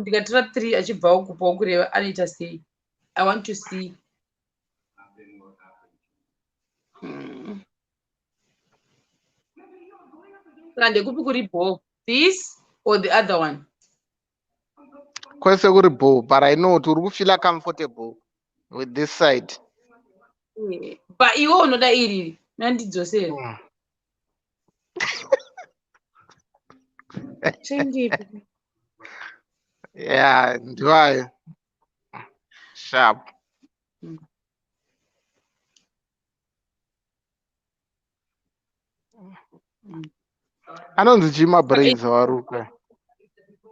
ndikatora 3 achibva uku pakureva anoita sei. I want to see. Saka ndekupi kuri bho? This or the other one? Kwese kuri bho, but I know kuti uri kufeela comfortable with this side. But iwe unoda iriri nandidzosere. Chengepi. Yeah, ndiwayo. Sharp. Anonzi chii mabraids awaruka?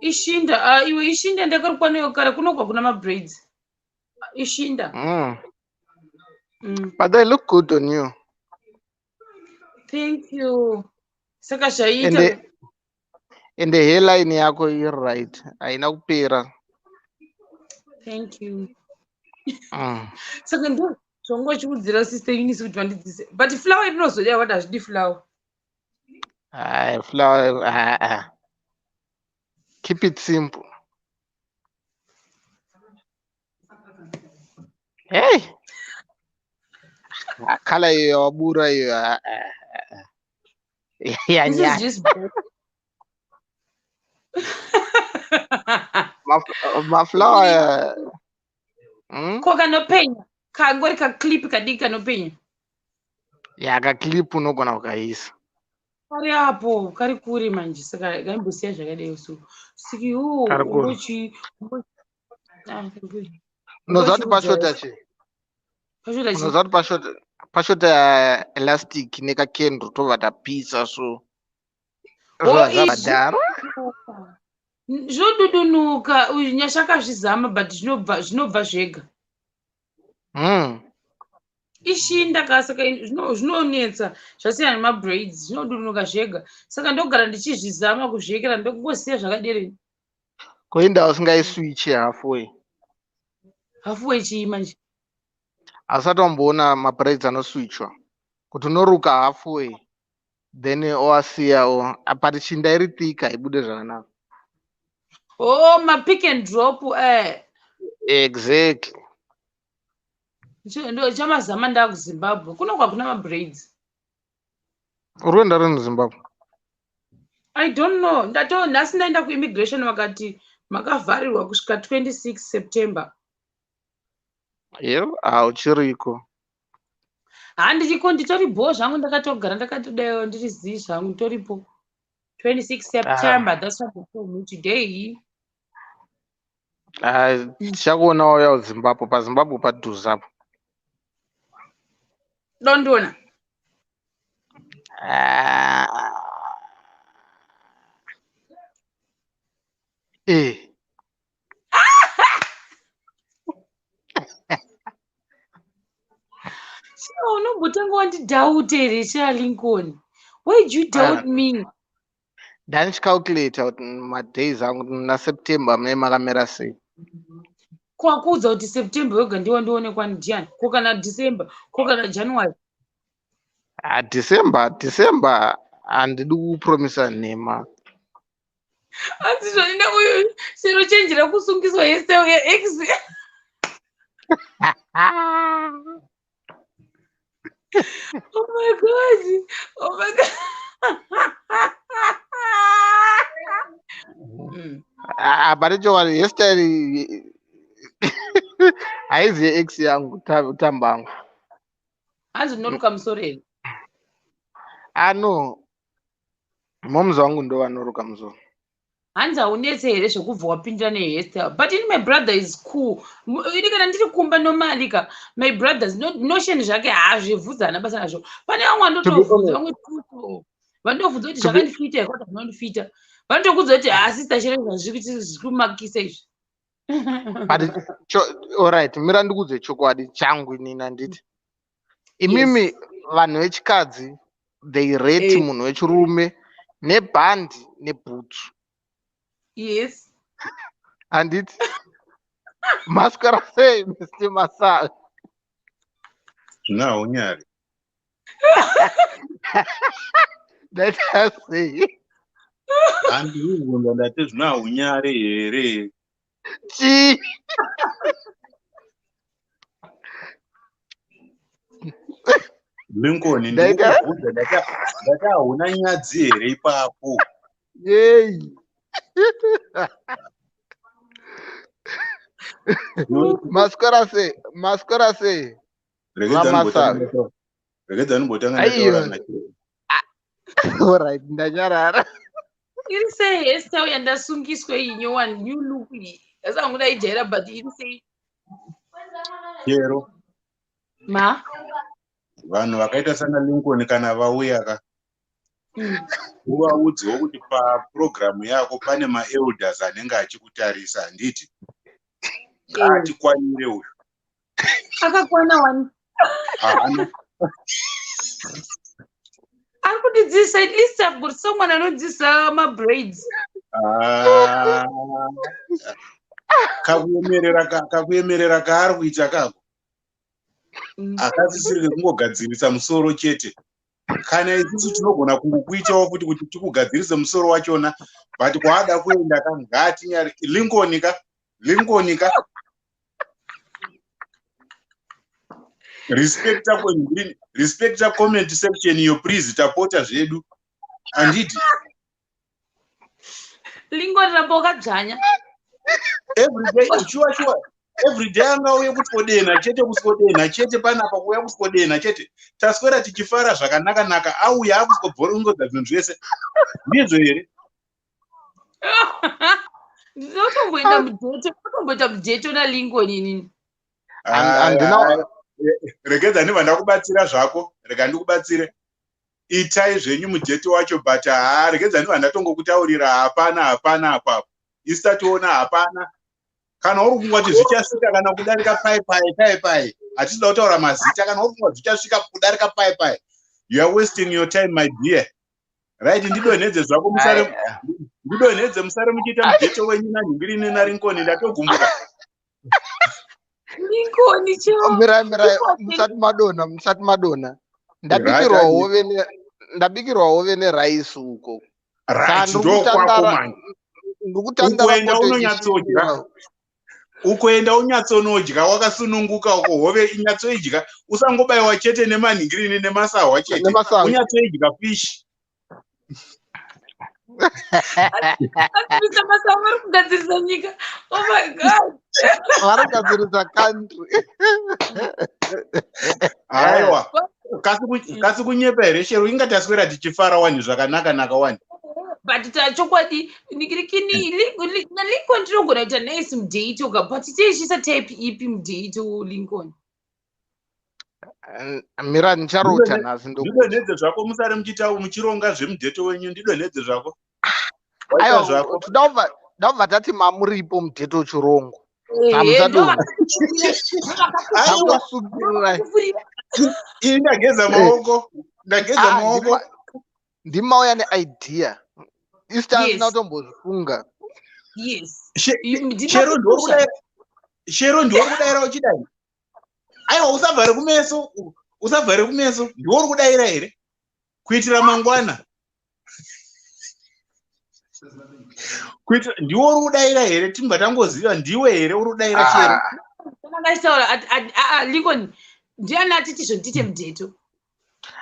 Ishinda, ah, iwe ishinda ndakarukwa nayo kare kunogwa kuna mabraids. Ishinda. But they look good on you. Thank you. Saka zvaita. And the hairline yako iri right. Haina kupera. Thank you. Saka ndo zvongochiudzira Sister Eunice kuti vandidzise. But flower rinozodya what hazvidi flower. Aye, flower. Keep it simple. Hey. Kala iyo wabura iyo. This is just maflower. Ko kanopenya kangori kaclip kadiki kanopenya. Ya kaclip unogona kukaisa. Kari apo kari kure manje saka kaimbosiya zvakadai so. Siki yo ungochi unoziva kuti pashota chi? Pashota chi? Unoziva kuti pashota elastic nekakendro tobva tapisa so. Zvabhadhara. Zvodudunuka uyu Nyasha akazvizama but zvinobva zvega. Ishinda ka saka zvinonetsa zvasiyana nemabraids zvinodudunuka zvega saka ndogara ndichizvizama kuzviekera ndongosiya zvakaderera. Koinda usingaiswichi halfway. Halfway chii manje? Asati wamboona mabraids anoswitchwa kuti unoruka halfway then owasiya but shinda iri thick haibude zvakanaka. Oh, mapick and drop eh. Exactly. Ndo chamazama ndaa kuZimbabwe kuno kwakuna mabraids. Uri kuenda rini kuZimbabwe? I don't know. Ndato nhasi ndaenda kuimmigration vakati makavharirwa kusvika 26 September. Yero, hauchiriko. Handichiko nditori bho zvangu ndakatogara ndakatodaiwo ndiri zii zvangu nditoripo. 26 September, that's what they told me today. Tichakuona wauya kuZimbabwe, paZimbabwe padhuze apo. Dondiona. Eh. Sure, unombotanga wandidoubt here sha Lincoln? Why do you doubt me? Ndandichicalculata kuti madays angu naSeptember mune makamira sei. Kwakuudza kuti September wega ndiwo ndionekwa ndiani? Ko kana December, ko kana January? December handidi kupromisa nhema. Hanzi zvonina uyu chero chenjera kusungiswa hairstyle yaex. Oh my God. Oh my God. But chokwadi hairstyle haizi yeex yangu tambangu. Hanzi unoruka musoro here? No. Moms wangu ndo vanoruka musoro. Hanzi haunetse here zvekubva wapindira nehairstyle? But ini my brother is cool. Ini kana ndiri kumba normally ka, my brothers notion zvake haazvibvudzi haana basa nazvo. Pane vamwe vandotovhudza vamwe tuto. Vandovhudza kuti zvakandifita here kuti zvinondifita. Vanotokudza kuti sister chero zviri kumakisa izvi. But alright, mira ndikudze chokwadi changu inini handiti. Imimi vanhu vechikadzi they rate munhu wechirume nebhandi nebhutsu. Yes. Handiti. Maswera sei Mr. Masai? Zvino haunyari. Ndaita sei? Handikubvunza, ndati zvino haunyare here? Chii? Lincoln, ndikubvunza ndati hauna nyadzi here ipapo? Yei. Maswera sei? Maswera sei? Vamasavi. Regedza ndimbotanga ndataura nacho. Alright, ndanyarara. Iri sei hairstyle yandasungiswa iyi nyowani, new look iyi? Asi hangu ndaijaira, but iri sei? Chero. Ma? Vanhu vakaita sana Lincoln kana vauya ka, uvaudzewo kuti papurogiramu yako pane maelders anenge achikutarisa, handiti? Ngaatikwanire uyu. Akakwana wani. Haana. Ari kundidzidzisa, at least I've got someone anodzidzisa mabraids. Ah, kakuemerera kaari kuita kako akasisiri kekungogadzirisa musoro chete. Kana isusu tinogona kungokuitawo futi kuti tikugadzirise musoro wachona, but kwaada kuenda ka, ngaatinyare. Lincoln ka, Lincoln ka, respecta comment section iyo please, tapota zvedu, handiti? Lincoln, ramba wakadzvanya. Everyday, sure sure, everyday angauye kusvodena chete, kusvodena chete panapa, kuuya kusvodena chete. Taswera tichifara zvakanaka naka, auya akusvobhorongodza zvinhu zvese. Ndizvo here? Ndinotomboenda mudheto, ndinotomboita mudheto naLincoln inini. Handina. Regedza ndibva ndakubatsira zvako, rega ndikubatsire. Itai zvenyu mudheti wacho, but haa, regedza ndibva ndatongokutaurira, hapana, hapana apapo. Isi tationa hapana. Kana uri kufunga kuti zvichasvika kana kudarika pai pai pai pai, hatisi kutaura mazita, kana uri kufunga kuti zvichasvika kudarika pai pai, you are wasting your time, my dear. Right, ndidonhedze zvako, musare ndidonhedze, musare muchiita mudheto wenyu nanhingirini naLincoln. Ndatogumbuka. Lincoln cheo. Mirai, mirai, musati madonha, musati madonha. Ndabikirwa hove ndabikirwa hove neraisi uko. Right, Saka ndokwako manje. Ndikutandara. Ukuenda poto. Unonyatsodya. Ukuenda unyatsonodya wakasununguka uko, hove inyatsoidya, usangobayiwa chete nemanhingirini nemasahwa chete. Nemasahwa. Unyatsoidya fish. Mr. Masawa vari kugadzirisa nyika. Oh my God. Varikugadzirisa country. Aiwa, kasi kunyepa here, Shero? Inga taswera tichifara wani, zvakanaka naka wani. But tachokwadi nikirikini naLincoln tinogona kuita nice mudate ka, but tichiisa type ipi mudate, Lincoln? Mira, ndicharota nhasi ndokuti. Ndidonhedze zvako, musare muchiita muchironga zvemudheto wenyu. Ndidonhedze zvako. Waita Aiwa, zvako. Ndabva tati mamuripo mudheto chirongo. Ehe, Hamusadonha. Aiwa, Takosungirirai. ini ndageza maoko, ndageza Ah, maoko. Ndimauya neidea. Isi tasina kutombozvifunga. Yes. Shero, Shero, ndiwe uri kudaira uchidai? Aiwa, usavhare kumeso, usavhare kumeso. Ndiwe uri kudaira here, kuitira mangwana? Kuitira ndiwe uri kudaira here? Timbwa tangoziva, ndiwe here uri kudaira, Shero? Ah, Akachitaura Lincoln, ndiani atiti zvondite mudheto?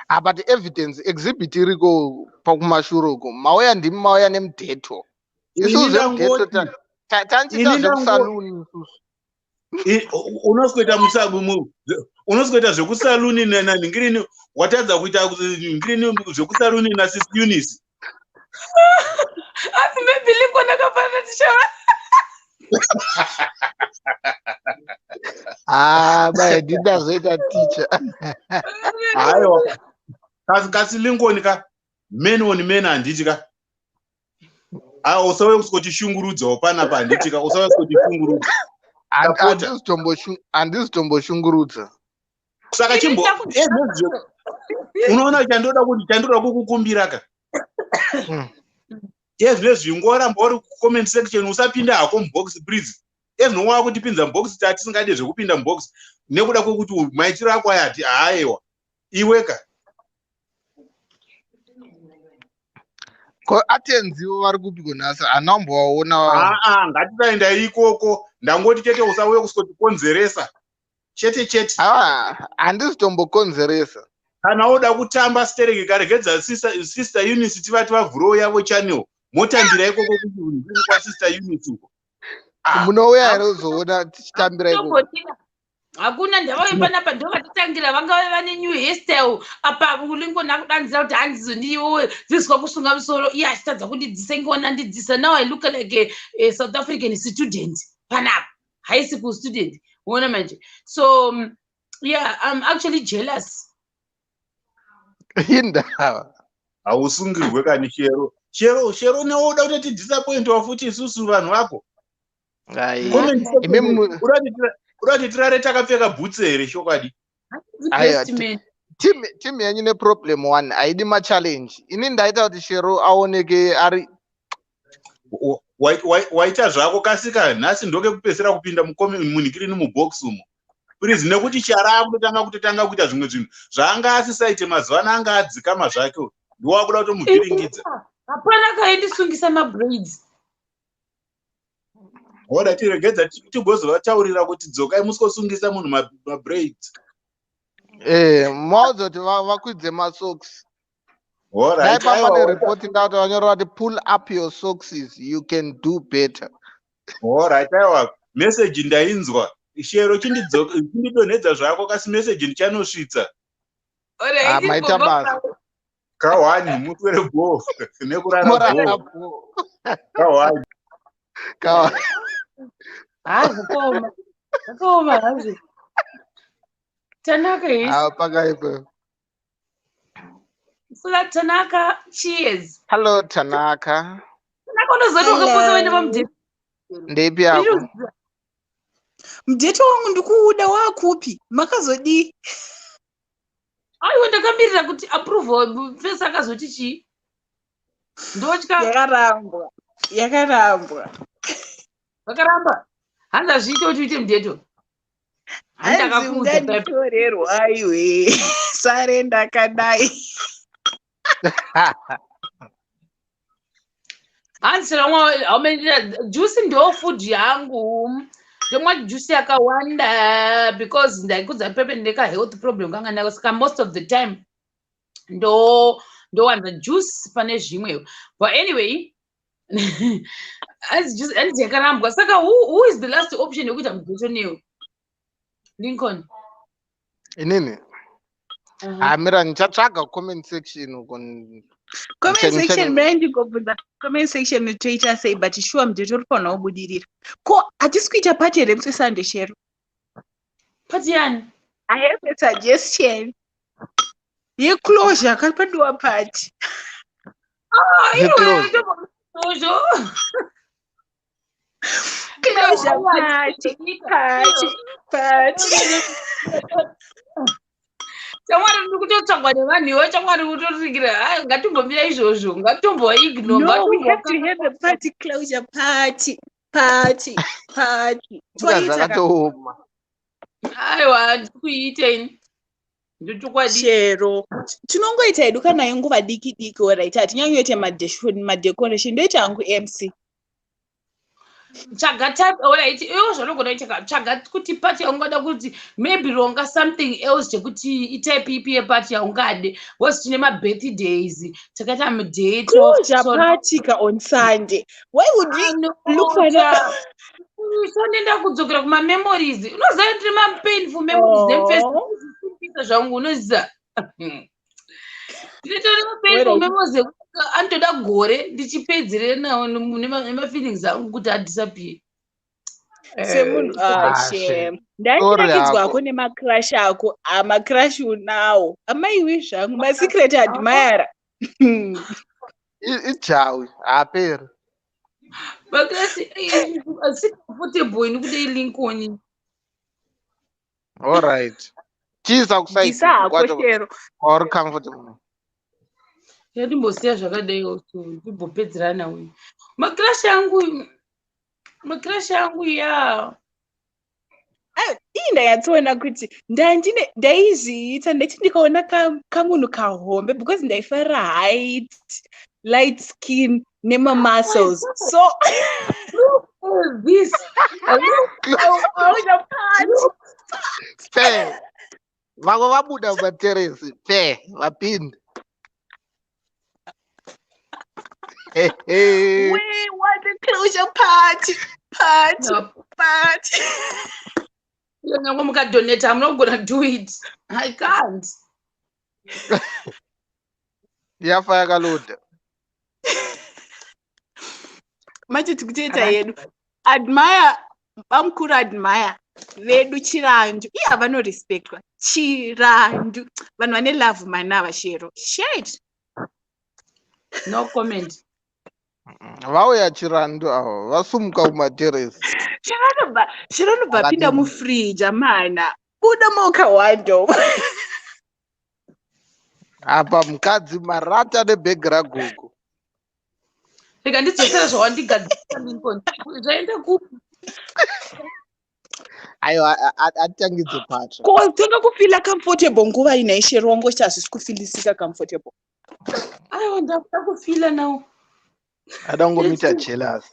Ah, but evidence, exhibit iriko pakumashure uko. Mauya, ndimi mauya nemudheto. Isu Ini zvemudheto tanchiita ini zvekusaluni isusu. Unosweta zvekusaluni nanhingirini, watadza kuita nhingirini zvekusaluni naSis Eunice. Asi maybe Lincoln akafanana tichava. Ah, bai ndindazoita teacher. Aiwa, kasi Lincoln ka, man on man, handiti ka? Ah, usauye kusingotishungurudzawo panapa, handiti ka? Usauye kusingotishungurudza. Tapota. Handisi tomboshungurudza. Saka chimbo unoona chandoda kuti chandoda kukukumbira ka, ezvinezvi ingoramba uri kucomment section, usapinda hako mubox please. Ezvino wakutipinza mubox, tatisingadi zvekupinda mubox nekuda kwekuti maitiro ako aya ati haaewa iweka. Ko atenziwo vari kupi konhasi? Handina kumbovaona. Aa, ngatisaenda ikoko. Ndangoti chete usauye kusotikonzeresa chete chete. Aa, handisi tombokonzeresa. Kana woda kutamba stereki, karegedza Sister Eunice tivati vavhurewo yavo channel, motambira ikoko kuti kwaSister Eunice uko. Ah, munouya here uzoona tichitambira ikoko? Tombotina. Hakuna ndava panapa, ndo vatitangira. Vangave vane new hairstyle apa. Lincoln akudanzira kuti handizo ndiwo dzizwa kusunga musoro, iye achitadza kundidzisa. Ingoona ndidzisa. Now I look like a South African student panapa, high school student. Uona manje. So yeah, I'm actually jealous. Indava? Hausungirwe kani, Shero. Shero, Shero, newoda kutoti disappointwa futi isusu vanhu vako? Ai, Comment section. Imi Uda kuti tirare takapfeka bhutsu here, chokwadi? Aiwa, Best man. Team yenyu neproblem one, haidi machallenge. Ini ndaita kuti Shero aoneke ari Waita zvako. Kasika nhasi ndokekupedzisira kupinda munhikirini mubox umo, please, nekuti Chara akutotanga kutotanga kuita zvimwe zvinhu zvaanga asisaite mazuva ano. Anga adzikama zvake, ndowakuda kutomuvhiringidza. Hapana kaindisungisa mabraids. Oda tiregedza tigozovataurira kuti dzokai musikosungisa munhu mabraids. Maudza kuti vakwidze masocks. Dai Alright, papa aiwa. Neripoti ndati vanyora vati, "Pull up your socks, you can do better." Alright, aiwa, meseji ndainzwa. Shero, chindidonhedza zvako kasi, meseji ndichanosvitsa. Ah, maita basa. Kahwani, muswere bho nekurara. Morara bho bho. Kahwani. Ha, zvakaoma, zvakaoma hazvo, Tanaka. Yes. Ah, pakaipa. Saka Tanaka, cheers. Hello, Tanaka. Tanaka, unozoti ukaposa waenda pamudheti? Ndeipi yako? Mudheti wangu ndikuuda, waakupi? Makazodii? Aiwa, ndakamirira kuti approval fese. Akazoti chii? Ndotya. Yakarambwa, yakarambwa. Vakaramba, hanzi hazviite kuti uite mudheto. Hanzi Handakakuudza. unganditorerwa iwe, sare ndakadai. Hanzi ramwa juice ndo food yangu, ndomwa juice yakawanda because ndaikudza pepe ndeka health problem kanga nako, saka most of the time ndo ndowanza juice pane zvimwe. But anyway, hanzi juice, hanzi yakarambwa. Saka who is the last option yekuita mudheto newe, Lincoln? Inini? Hamira, ndichatsvaga comment section uko. Comment section. Mira, ndigobvunza comment section, toita sei? But sure, mudheto uri fanira kubudirira. Ko hatisi kuita party here musi weSunday, Shero? Party yani? I have a suggestion yeclosure. Kapadiwa party. Ah, iwe. Yeclosure. Closure. Closure party, party, party. Chamwari, ndiri kutotsvagwa nevanhu iwe. Chamwari, kutotikira ngatimbomira izvozvo, ngatomboignore. No, we have to have a party, closure party, party, party. Toita ka. Zvakatooma. Aiwa, handisi kuiita ini, ndochokwadi. Shero, tinongoita hedu kana yenguva diki diki. Alright, hatinyanyoite madecoration. Ndoita hangu MC. Tsvaga type. Alright, iwo zvanogona kuita, tsvaga kuti party yaungada kuti maybe ronga something else chekuti itype ipi yeparty yaungade, because tine mabirthdays, takaita mudheto. Closure party ka on Sunday. Why would we look for that? Sonenda kudzokera kumamemories. Unoziva ndine mapainful memories. Oh. Nemfesa zvangu, unoziva ndinotora mapainful memories ekuti anotoda gore ndichipedzere nawo nemafeelings angu kuti adisappear. Semunhu Ah, ashe shit. ndainakidzwa Sorry. ako nemacrush ako. Macrush unawo, amaiwi zvangu, masecret admirer. Ijawi haaperi. Macrush asi comfortable ini kudei, Lincoln. Alright, chiisa kuside Bvisa hako. kwacho Shero. kwauri comfortable. Yatimbosiya zvakadai, so ndimbopedzerana uyu macrush angu, macrush angu ya. Ii, ndanyatsoona kuti ndandine ndaizviita, ndaiti ndikaona kamunhu kahombe because ndaifarira height. Light skin nemamuscles, so Look at this. Closure party. Pe vamwe vabuda mumateresi, pe vapinda. We want the closure party, party. No. Party. Nyangwe mukadonate, I'm not gonna do it. I can't. Yafa yakaloda. Manje tikutoita yedu Admire, bamukuru Admire vedu, Chirandu. Iya, vanorespectwa Chirandu, vanhu vane love manava. Shero, shit. No comment. Vauya Chirandu avo, vasumuka kumateresi. Chiranobva pinda Akati- mufriji amana, buda mokawando. Apa mukadzi marata nebhegi ragogo. Rega ndidzosera zvawandigadzirisa, Lincoln. Zvaenda kupi? Aiwa, atangidze patsva. Ko tanga kufeela comfortable nguva inai, Shero? Wangochiti hazvisi kufilisika comfortable. Aiwa, ndakuda kufeela now. Ada kungomuita jealous.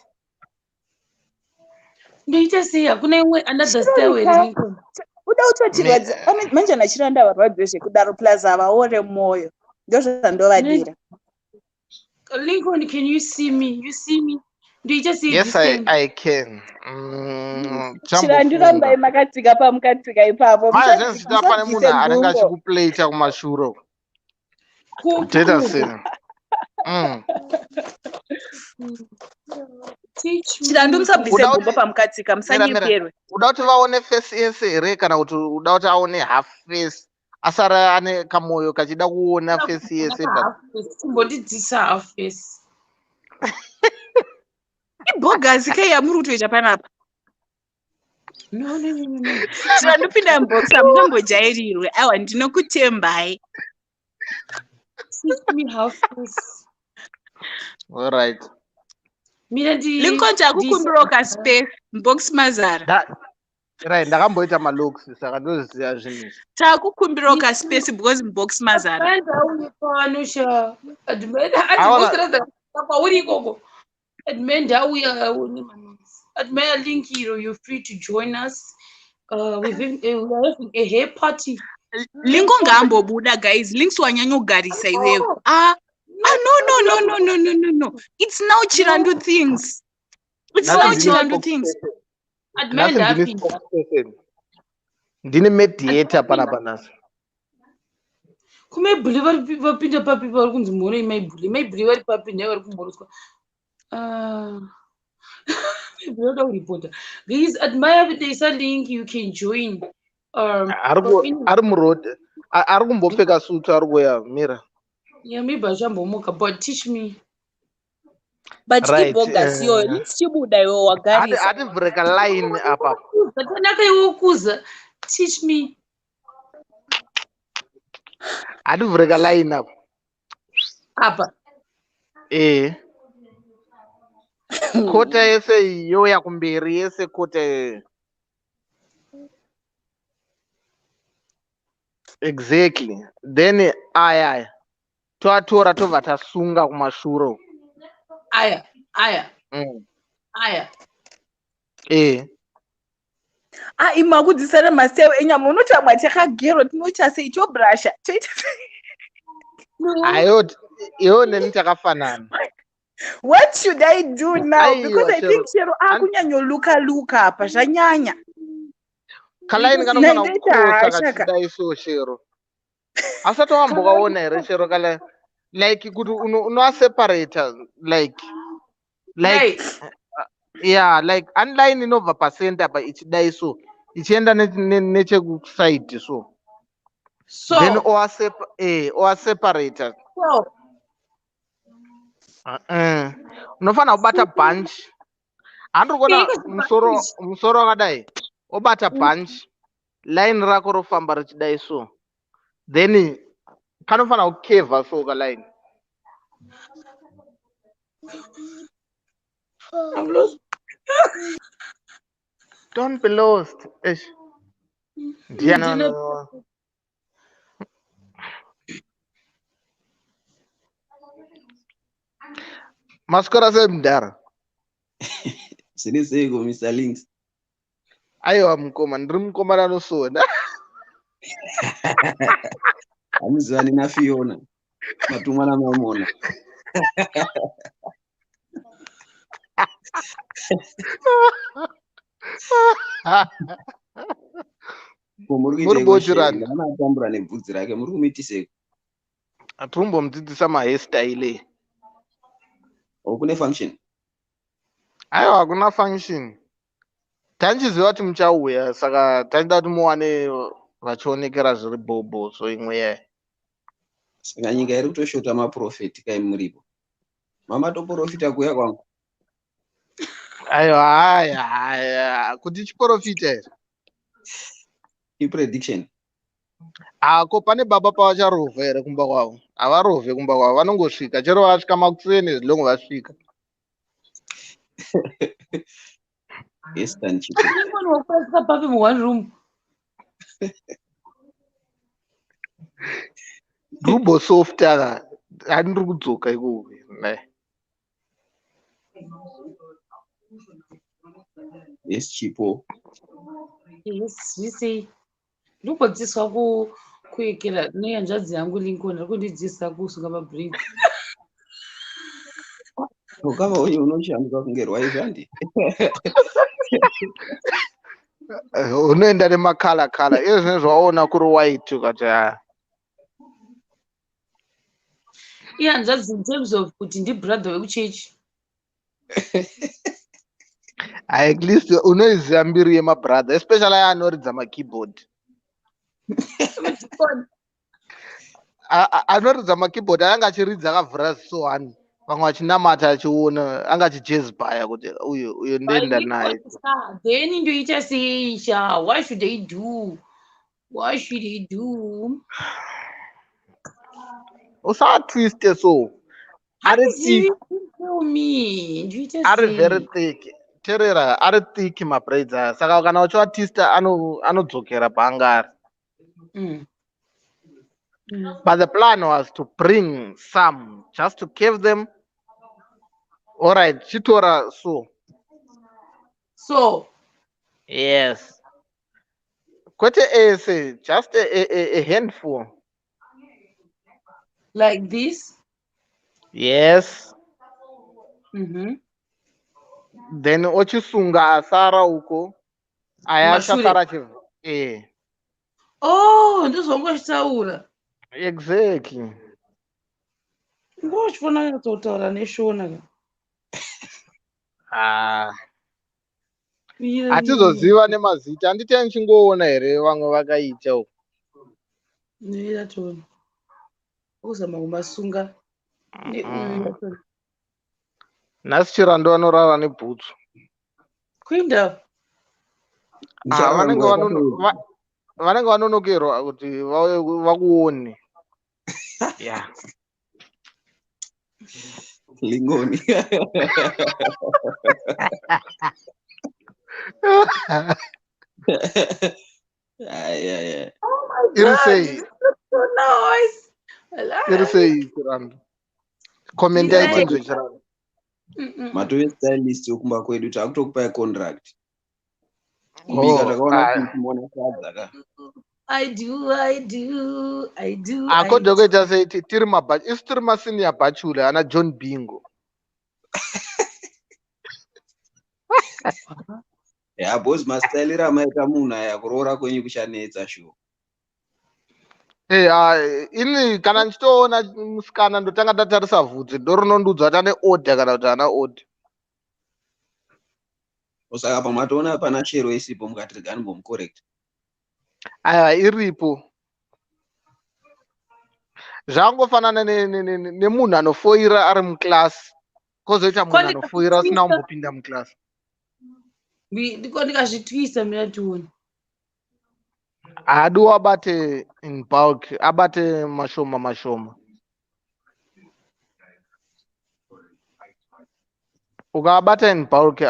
Ndoita sei? Hakuna imwe another style here, Lincoln? Uda kutotirwadza manje naChiranda, varwadziwe zvekudaro, plus havaore mwoyo, ndozvandovadira. Lincoln, can you see me? You see me? Ndoita sei Yes. this I, time? I can. Chirandu, rambai Chambofunga. makatsika pamukatsika ipapo. Manje zvinozvita pane munhu Musabvise anenge gumbo. achikuplata kumashure uko. Kupi? Toita sei? Teach me. Chirandu, musabvise Uda gumbo kuti- pamukatsika, Mira, mira. musanyeperwe. Uda kuti vaone face yese here, kana kuti uda kuti aone half face, asara ane kamoyo kachida kuona face yese? But Chimbondidzisa half face. Ibhogasi kei yamuri kutoita panapa? No, no, no, no, no. Chirandu, pinda mubox, hamungambojairirwe. Aiwa, ndinokutembai. Teach me half face. Alright. Mira, ndi Lincoln, takukumbirawo kaspace mubox mazara. Right, ndakamboita malooks, saka ndoziva zvinhu izvi. Takukumbirawo kaspace because mubox mazara. Admire auye pano sha. Admire Awana- atibox kwauri ikoko. Admire auya aone manonsi. Admire link iro, you're free to join us. We are having a hair party. Lingo ngaambobuda, guys. Links, wanyanyogarisa iwewe. Ah, ah, no, no, no, no, no, no, no, no, it's now Chirandu things, it's Nhasi now ndine Chirandu things. spokesperson. Admire Nhasi ndine ndapinda. spokesperson, ndine mediator panapa nhasi. Kumaibhuli vapinda papi? Vari kunzi mhoro imaibhuli. Maibhuli vari papi? Nhai, vari kumhoroswa. Ah. Maibhuli vada kuripota. Guys, Admire, there's a link, you can join. Ari muroad, ari kumbopfeka sutu, ari kuya, mira. Yeah, maybe achambomuka, but teach me. But Right, ibhogasi iyoyo. Links, chibuda iwe, wagarisa. Ativhureka line apa. Zvakanaka iwe kuza. Teach me. Ativhureka line apa. Apa. Eh, kota yese iyi youya kumberi yese, kota iyoyo, exactly. Then aya aya toatora, tobva tasunga kumashure uku. Aya, aya, aya. Eh. Ah, imi makudzisana maseu enyama, unoti vamwe takagerwa, tinoita sei? Tobrasha, toita sei? No. Ayo, iwo neni takafanana. What should I do now? Aiwa, Because I Shero. think Shero akunyanyoluka luka apa, zvanyanya. Kalaini kanofana Nandoita kukrosa hasha ka. kachidai so, Shero. Asati wambokaona here, Shero, kala like kuti unoaseparata like Right. Yeah, like unline inobva pacenter apa ichidai so, ichienda nechekusaidi so. So, Then oaseparata. So. Unofanira kubata bunch, handiri kuona? Iko Musoro, bunch. musoro wakadai, obata bunch, line rako rofamba richidai so, then kanofanira kukevha so kaline. I'm lost. Don't be lost. Eish. Ndiani? Maswera sei mudhara? Zviri seiko Mr Links? Aiwa mukoma, ndiri mukomana anosona. Hamuzivani naFiona. Matumwa naMamona. Ko muri Muri kuiteiko bochirani. Sheri? Ndaona atambura nebvudzi rake. Muri kumuitiseiko? Hatirumbomudzidzisa mahairstyle. Oh, kune function. Aiwa hakuna function. Tanchiziva kuti muchauya saka tachida kuti muwane vachionekera zviri bhobho so imwe yaya. Saka nyika iri kutoshota maprofeti kai muripo. Mamatoprofita kuuya kwangu. Aiwa haya haya kuti chiprofita here? Iprediction. Ako pane baba pavacharovha here kumba kwavo? Havarovhe kumba kwavo, vanongosvika chero vasvika makuseni as long vasvika. Eastern Chipo. Lincoln wakurasika papi mu one room. Ndiri soft aka handiri kudzoka ikoko. Ne. Yes Chipo. Yes, zviri Ndikudzidziswa kuekera nehanzvadzi yangu Lincoln ari kundidzidzisa kusunga mabraids. Ukava uye unoshanduka kunge rwaivhandi. Unoenda nemakala kala iye zvine zvawaona kuri white ukati ah. Ihanzvadzi in terms of kuti ndibrother wekuchechi. At least unoiziva mbiri yemabrother especially aya anoridza makeyboard. Anoridza makeyboard anga achiridza akavhura ziso one vamwe vachinamata achiona anga achijezbaya kuti uyu uyu ndoenda naye. Then ndoita sei sha? What should I do? What should I do? Usatwiste so. Ari thick. Tell me. Ndoita Ari sei? very thick. Terera, ari thick mabraids aya. Saka kana uchivatwista anodzokera paanga ari. But the plan was to bring some just to give them. All right, chitora so. So. Yes. Kwete ese, just a handful. Like this? Yes. Then ochisunga asara uko. Aya Mashure. achasara chi eh. Oh, ndozvangozvitaura. Exactly. Ngochifona kutotaura neshona ka. Ah. Hatizoziva nemazita. Handiti ndichingoona here vamwe vakaita uko. Neiratona. Kuzama kumasunga. Nhasi Chirando anorara nebhutsu. Kuinda. Ah, vanenge vanonokerwa kuti vakuone. Yeah. Lingoni. Ay. Oh my Iri God, sei? this is so nice. Iri sei Chirando? Commentai Iri sei? tinzwe Chirando. Matove stylist wekumba kwedu takutokupai contract. Kubika Oh, takaona ah. kuti muona sadza ka. I do, I do, I do. Ah, I kodwa kuita sei tiri isu tiri masenior bachelor ana John Bingo. Ya boss mastylira amaita munhu aya kuroora kwenyu kuchanetsa sure. Eh, ah, ini kana ndichitoona musikana ndotanga ndatarisa vhudzi ndorinondiudza kuti ane order kana kuti haana order. Saka pamatoona pana shero isipo mukati rega ndimbomucorrect. Aiwa iripo. Zvangofanana nemunhu anofoira ari muclass kozoita munhu anofoira asina kumbopinda muclass. Ndiko ndikazvitwisa mina tione. Haadi abate in bulk, abate mashoma mashoma. Ukaabata in bulk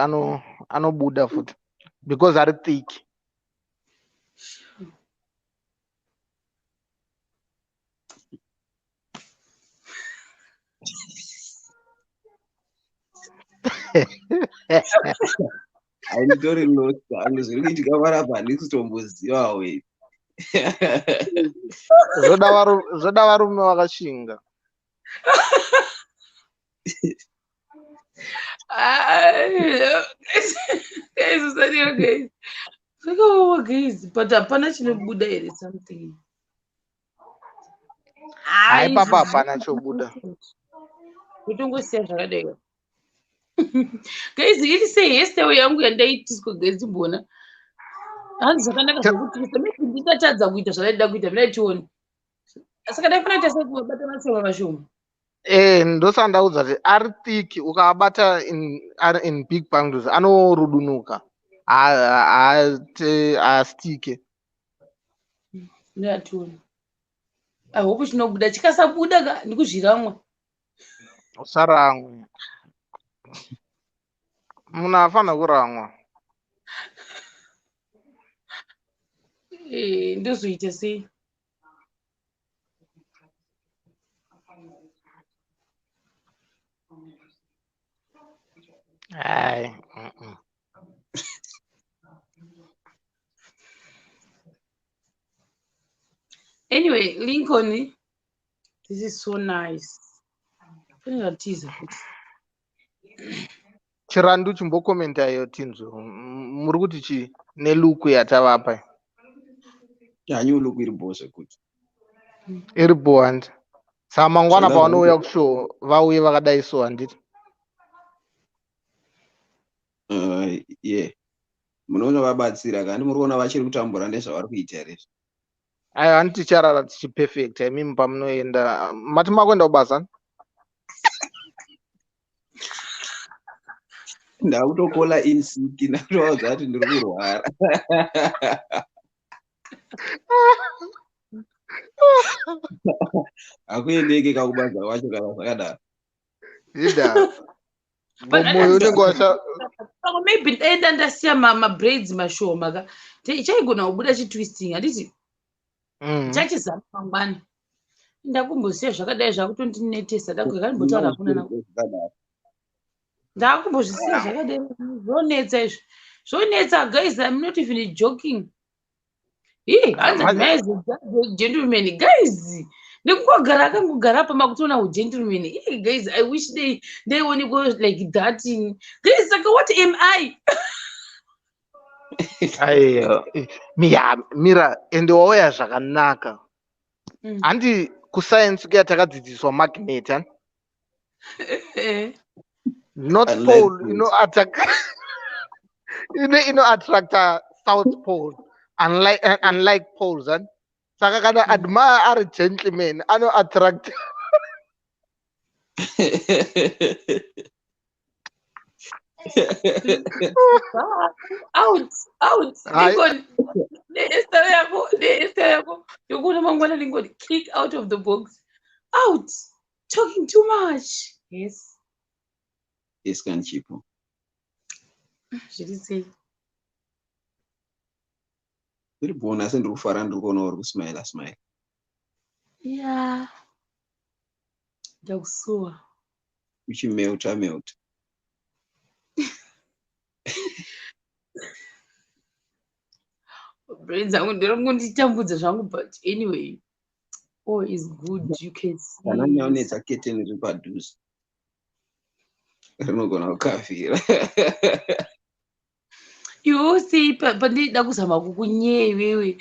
anobuda futi because ari thick. Handitori lost hangu, zviri kuitika panapa handisi kutombozivawo ini. Zvoda varume vakashinga. Ah, guys, usadiro guys. Zvakaoma guys, but hapana chinobuda here something. Hai papa, hapana chobuda. Kutongosiya zvakadai. Guys, iri sei hairstyle yangu yandaitiswa guys timboona. Hanzi zvakanaka zvekutwista, maybe ndichatadza kuita zvandaida kuita, mina tione. Saka ndaifanira kuita sei kubata mashoma mashoma? Eh, ndosandaudza kuti ari thick, ukaabata ari in big bundles anorudunuka, haastike. Ndatione. I hope chinobuda, chikasabuda ka ndikuzviramwa. Usaramwe, munhu afanira kuramwa. Eh, ndozoita sei? Hai. Anyway, Lincoln, this is so nice. Pane zvatiza futi. Chirandu, chimbokomenta iyo tinzwe. Muri kuti chii nelook yatavapa? Hanyu look iri bho zvekuti. Iri bho handi? Saka mangwana pavanouya kushow vauye vakadai so, handiti? Yeah, munoona vabatsira kandi muri kuona vachiri kutambura nezvavari kuita here izvi? Aiwa, handi ticharara tichiperfecta imimi pamunoenda. Mati makuenda kubasa? Ndakutokola in sick, ndakutovaudza kuti ndiri kurwara. Hakuendeke kakubasa kwacho kana zvakadaro. Ida moyo unenge washa. Pamwe maybe ndaenda ndasiya mabraids mashoma ka, chaigona kubuda chitwisting, handiti? Chachizama mangwana. Ndakumbosiya zvakadai, zvakutondinetesa. Ndagakandimbotaura hakuna na Zvakadaro. Ndakumbozvisiya zvakadai, zvonetsa izvi, zvonetsa guys. I'm not even joking. Ii, hanzi nice gentleman guys, nekungogara akangogara apa makutoona ugentleman. Ii guys, I wish dai ndaionekwa like that guys. Saka what am I? Aiwa, ya mira, ende wauya zvakanaka. Handi kuscience kuya takadzidziswa magnet, hani? Eh. North Unlike pole poles. Ino attack ino attracta south pole, unlike poles, hani? Saka kana Admire ari gentleman ano attract. Out, out. Hai. Lincoln, nehairstyle yako, nehairstyle yako yokuona mangwana. Lincoln, kick out of the box, out. Talking too much. Yes. Yes, kan chipo. Zviri sei? Iri bhona, asi ndiri kufara, ndiri kuona uri kusmaila smaila. Ya, ndakusuwa. Uchimelta melta. Brain dzangu ndirikunditambudza zvangu, but anyway, all is good, you can see. Kana nyaonetsa keteni riri padhuze rinogona kukavhira. Iwewe sei pandida kuzama kukunyeya iwewe,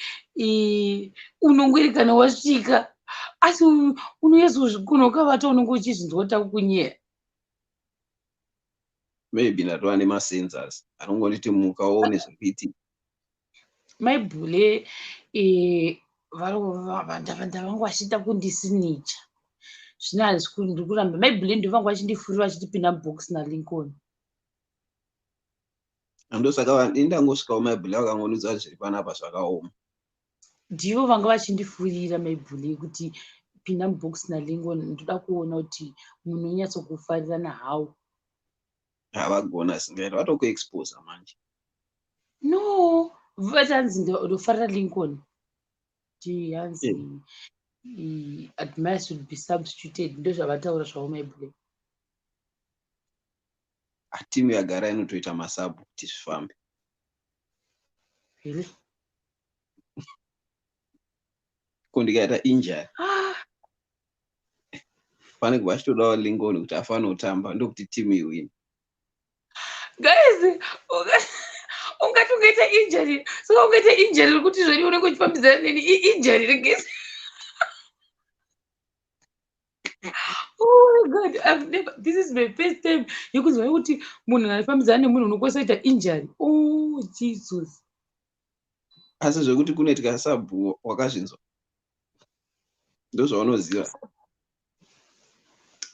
unongweri kana wasvika, asi unonyatso ukavata unonge uchizvinzwa kuti takukunyeya. Maybe ndatova nemasensors anongonditi muka uone zviri kuitika. Maibhule ndavanga vachiita kundisinicha, zvino handisi ndiri kuramba. Maibhule ndo vanga vachindifurira vachitipinda mubox naLincoln. Andosaka indangosvikawo maibhule vakangonudza kuti zviri panapa zvakaoma. Ndivo vanga vachindifurira maibhule kuti pinda mubox naLincoln, ndoda kuona kuti munonyatsokufarirana how. Havagona singaita, vatokuexposa manje. No, vati hanzi ndofarira Lincoln, ti hanzi Admire should be substituted, ndo zvavataura zvavo maibhule. Ah, timu yagara inotoita masabhu kuti zvifambe. Really? Ko ndikaita injury. Ah. Panenge pachitodawo Lincoln kuti afane kutamba ndokuti timu iwine. Guys, ungati ungaita injury. Saka ungaita injury rekuti zvoni unenge uchifambidzana neni i-injury regezi. Oh my God, I've never, this is my first time yekunzwa kuti munhu anofambidzana nemunhu unokwanisa kuita injury. Oh Jesus. Asi zvekuti kunoitika sabhu wakazvinzwa. Ndozvaunoziva.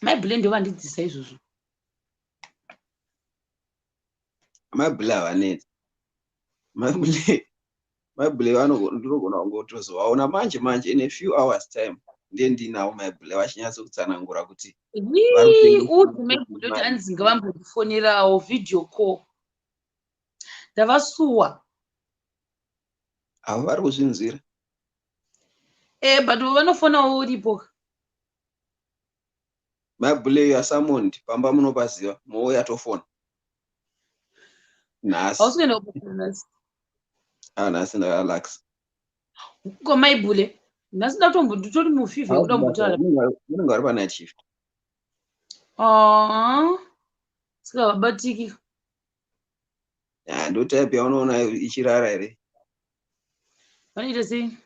Mai Bule ndivo vandidzidzisa izvozvo. Mai Bule havanetsi. Mai Bule Mai Bule ndinogona kungotozovaona manje manje in a few hours time ndiye ndinawo Mai Bule vachinyatso kutsanangura kuti udze Mai Bule kuti anzi ngavambondifonerawo video call. Ndavasuwa. Avo vari kuzvinzwira. Eh, but vanofonawo uripo. Mai Bule you are summoned pamba munopaziva mouya tofona. Nhasi. Hausi kuenda kubasa nhasi. Ah, nhasi ndakarelax. Ko Mai Bule, nhasi ndatombo nditori mufivha yekuda kumbotaura. Vanenge vari panight shift. Ah, saka vabatiki. Ah, ndo type yaunoona ichirara here? Vanoita sei?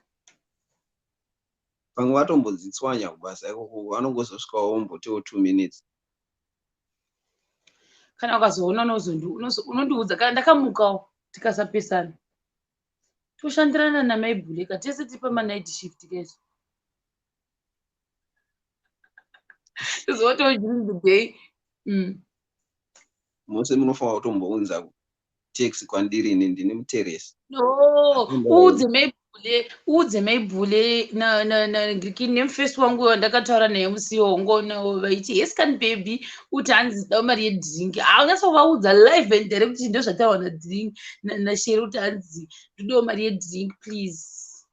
Pamwe vatombodzitswanya kubasa ikoko vanongozosvikawo vombotiwo 2 minutes. Kana ukazoona unondiudza kana ndakamukawo tikasapesana. Toshandirana naMai Bule ka tese tiri pamanight shift guys. Tozotowo during the day. Mose munofanira kutombounza taxi kwandiri ini ndini muteresi. No, uudze Mai Bule, uudze Mai Bule na na na ngirikini nemufesi wangu wandakataura naye musi wongo vaiti yes can baby uti hanzi dawo mari yedrink. Ah, unyatsovaudza live and direct kuti ndozvataurwa na drink na Sheri kuti hanzi ndodawo mari yedrink please.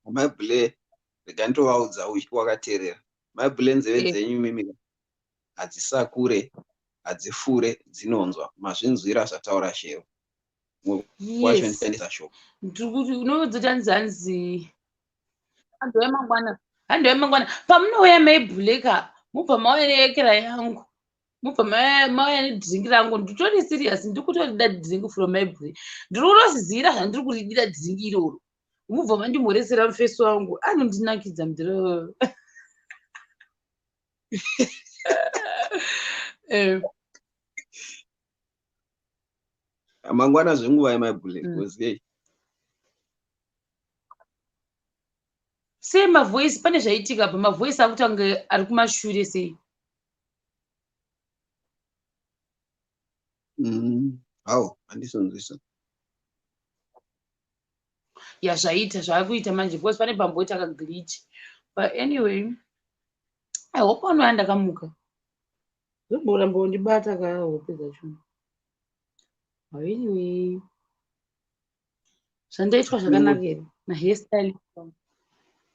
Mai Bule rega nditovaudza wakateerera. Mai Bule nzeve dzenyu mimi hadzisakure hadzifure dzinonzwa mazvinzwira zvataura Shero. Wacho ndishandisa shoko. Ndikuti unoudza kuti hanzi hanzi handouya mangwana handouya mangwana pamunouya Mai Bule ka mubva mauya neyekera yangu mubva mauya nedrink rangu nditori serious ndikutorida drink from Mai Bule ndiri kutozivira zvandiri kuridira drink iroro mubva mandimhoresera mufesi wangu anondinakidza mudhiro. Mangwana zvenguva yemai Bule because hey. Sei mavoice pane zvaitika apa mavoice akutanga ari kumashure sei? Hau, handisonzwisa. Ya zvaita zvakuita manje because pane pamboita ka glitch. But anyway, I hope anouya ndakamuka. Zomboramba undibata ka hope dzacho. Anyway, zvandaitwa zvakanaka here na hairstylist wangu?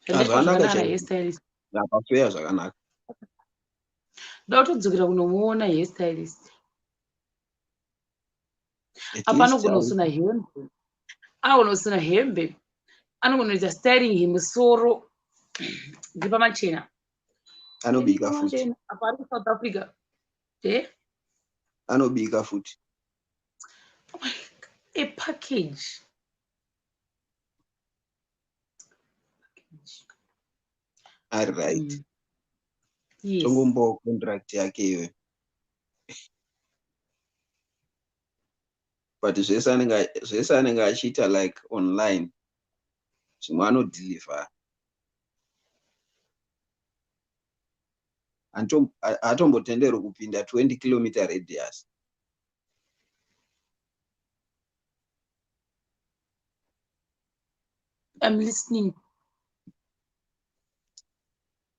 Zvandaitwa Zvakanaka zvakanaka na chaizvo. hairstylist. Napafeya zvakanaka. Ndoda kutodzokera kunomuona hairstylist. At Apa least anogona kusona hembe. Anogona kusona hembe. Anogona kuita styling yemusoro. Ndiri pamachena. Anobika futi. Pamachena. Apa ari kuSouth Africa. Eh? Anobika futi. A package. Package. Ari right. Yes. Tongombowo contract yake iyoyo. But zvese anenge achiita like online. Zvimwe anodeliver. Hatombotenderwi kupinda 20 kilometer radius. I'm listening.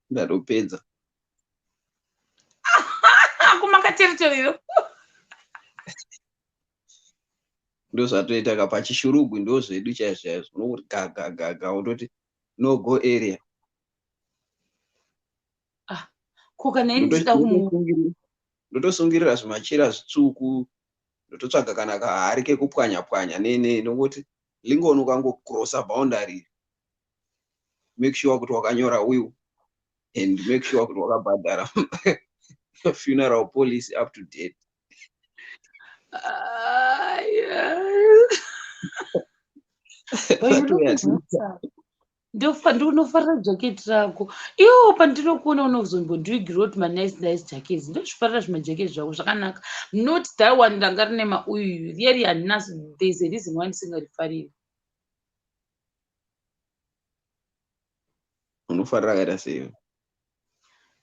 Ndatopedza. Kumaka territory iro. Ndozvatoita ka pachishurugwi ndozvedu chaizvo chaizvo. Unokuti ga ga ga ga wototi no go area. Ah, ko kana ini ndichida kumu Ndotosungirira zvimachira zvitsvuku, ndototsvaga kana kahari kekupwanya pwanya nei nei, ndokuti Lincoln ukangocrossa boundary, make sure kuti wakanyora will and make sure kuti wakabhadhara funeral policy up to date. Ah, yes. But you That way look hatinoita. handsome. Ndinofarira jaketi rako. Iwo pandinokuona unozombondivigira kuti manice nice jackets. Ndozvifarira zvimajaketi zvako zvakanaka. Not that one ranga rine mauyu. Really handina, there's a reason why ndisingarifariri. Unofarira akaita sei?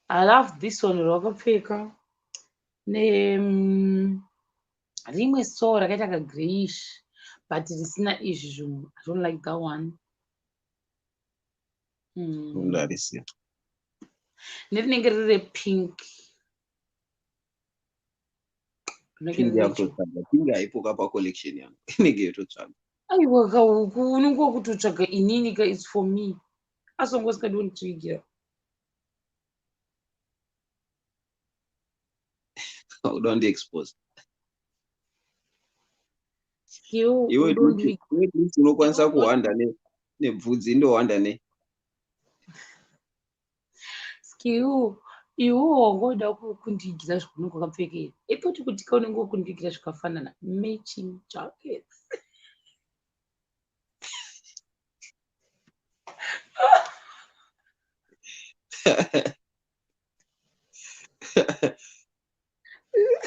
I love this one rawakapfeka. Ne rimwe so rakaita kagreyish but risina izvi zvinhu. I don't like that one. Undarisiya. Nerinenge riri repink. Rinenge Pink riri yakutotsvaga. Pink haipo kapa collection yangu. Inenge yototsvaga. Aiwa kauku unenge wakutotsvaga inini ka, it's for me. Asi wanga usingadi kundivigira. Uda kundiexpose. Iwe Iwe uda kundivigira. Iwe at least unokwanisa kuhwanda nebvudzi, ndohwanda nei? Skill iwe wanga uda kundivigira zvaunenge wakapfekera. Ipoti kuti ka unenge wakundivigira zvakafanana. Matching jackets.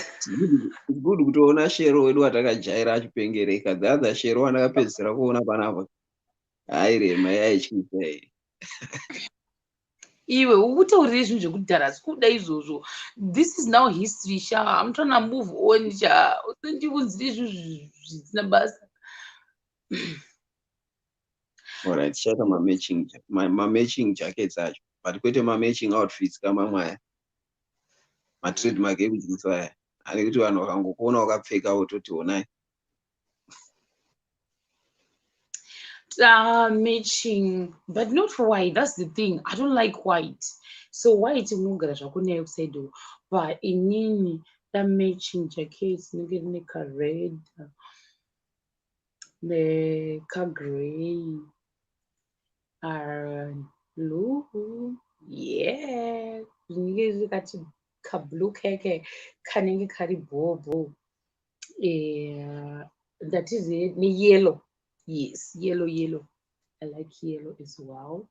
It's good kutoona Shero wedu watakajaira achipengereka. The other Shero wandakapedzisira kuona panapa hairema, yaityisa iyi. Iwe ukutaurire zvinhu zvekudhara, asi kuda izvozvo. This is now history sha. I'm trying to move on sha. Usandiunzire zvinhu zvisina basa. Alright, tichaita mamatching jackets acho, but kwete mamatching outfits kamamwe aya matrademark ekudyisa aya, ane kuti vanhu vakangokuona wakapfeka wototi honai. Matching but not white. That's the thing, I don't like white. So white unogara zvako nayo kuside uko, but inini da matching jackets inenge rine kared nekagrey, blue, yeah, rinenge riri kati kablue keke kanenge kari bhobho. Ndati neyellow. Yes, yellow, yellow. I like yellow as well.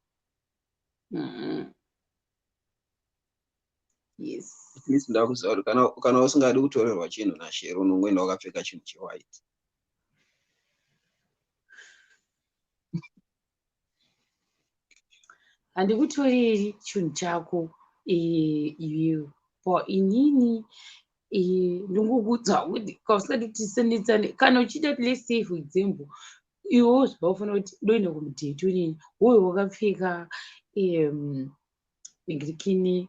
Yes. At least ndakuziva kuti kana usingadi kutorerwa chinhu naShero, unongoenda wakapfeka chinhu chewhite. Handikutoreri chinhu chako iwewe, but inini ndingokuudza kuti kausingadi kuti tisenetsane, kana uchida kuti, let's say for example, iwewo zvaufanira kuti doenda kumudate unini, woyo wakapfeka ngirikini,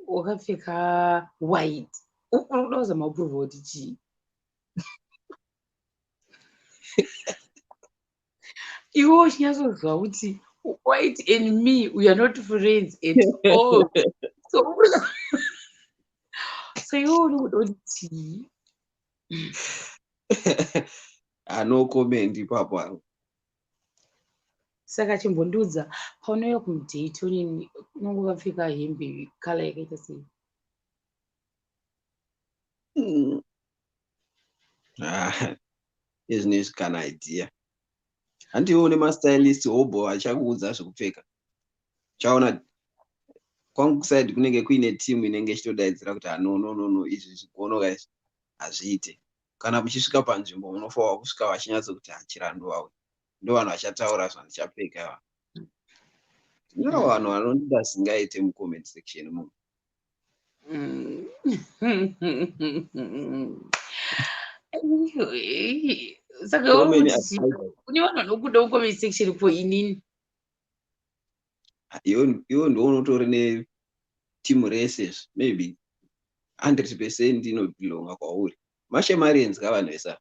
wakapfeka white, uri kuda kuzama kuprova kuti chii? Iwe uchinyatsoziva kuti white and me, we are not friends at all. So iwe uri kuda kuti chii? No comment ipapo hangu. Saka chimbondiudza, paunouya kumudate unini, unonge wakapfeka hembe colour yakaita sei? Ah, izvinezvi kana idea handiwo nemastylist hobo achakuudza zvekupfeka. Chaona kwangu kuside kunenge kuine team inenge ichitodaidzira kuti, "Ah, no, no, no, no, izvi zvikuonoka izvi hazviite." Kana muchisvika panzvimbo, munofanwa kusvika vachinyatsokuti hachirandu vawe, ndo vanhu vachataura zvandichapfeka. Ava ndino vanhu vanondida zingaite mucomment section muno. Anyway, saka So many uri kuti advisors. kune vanhu vanokuda mucomment section ko inini? Iwe ndiwo unotori netimu rese, maybe 100% inobelonga kwauri, mashemarians kavanhu vese ava.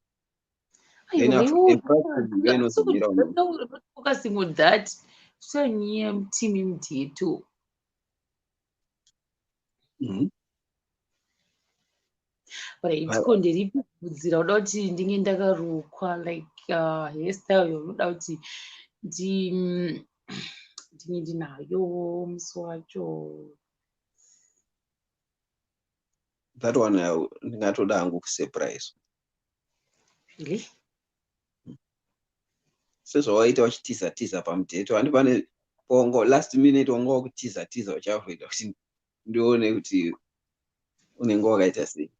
Then Aiwa, a fraction ndiyo inozomira uno. Focusing on that sanyaya team imudheto. Right, ko nderipi bvudzi rauda kuti ndinge ndakarukwa like hairstyle yaunoda kuti ndinge ndinayo musi wacho? That one ndingatoda hangu kusurprise. Really? Sezvawaita uchitiza tiza pamuteto, handi pane pongo last minute wanga wakutiza tiza uchiavoida kuti ndione kuti unenge wakaita sei.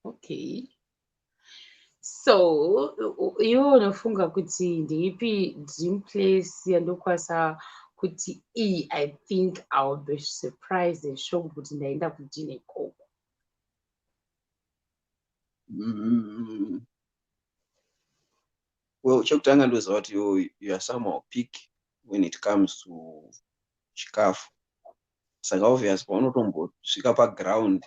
Okay. So iwe unofunga kuti ndeipi dream place yandokwanisa kuti iyi, I think I will be surprised and shocked kuti ndaenda kudinner ikoko? Well, chekutanga ndoziva kuti you are somehow pick when it comes to chikafu, saka obvious paunotombosvika paground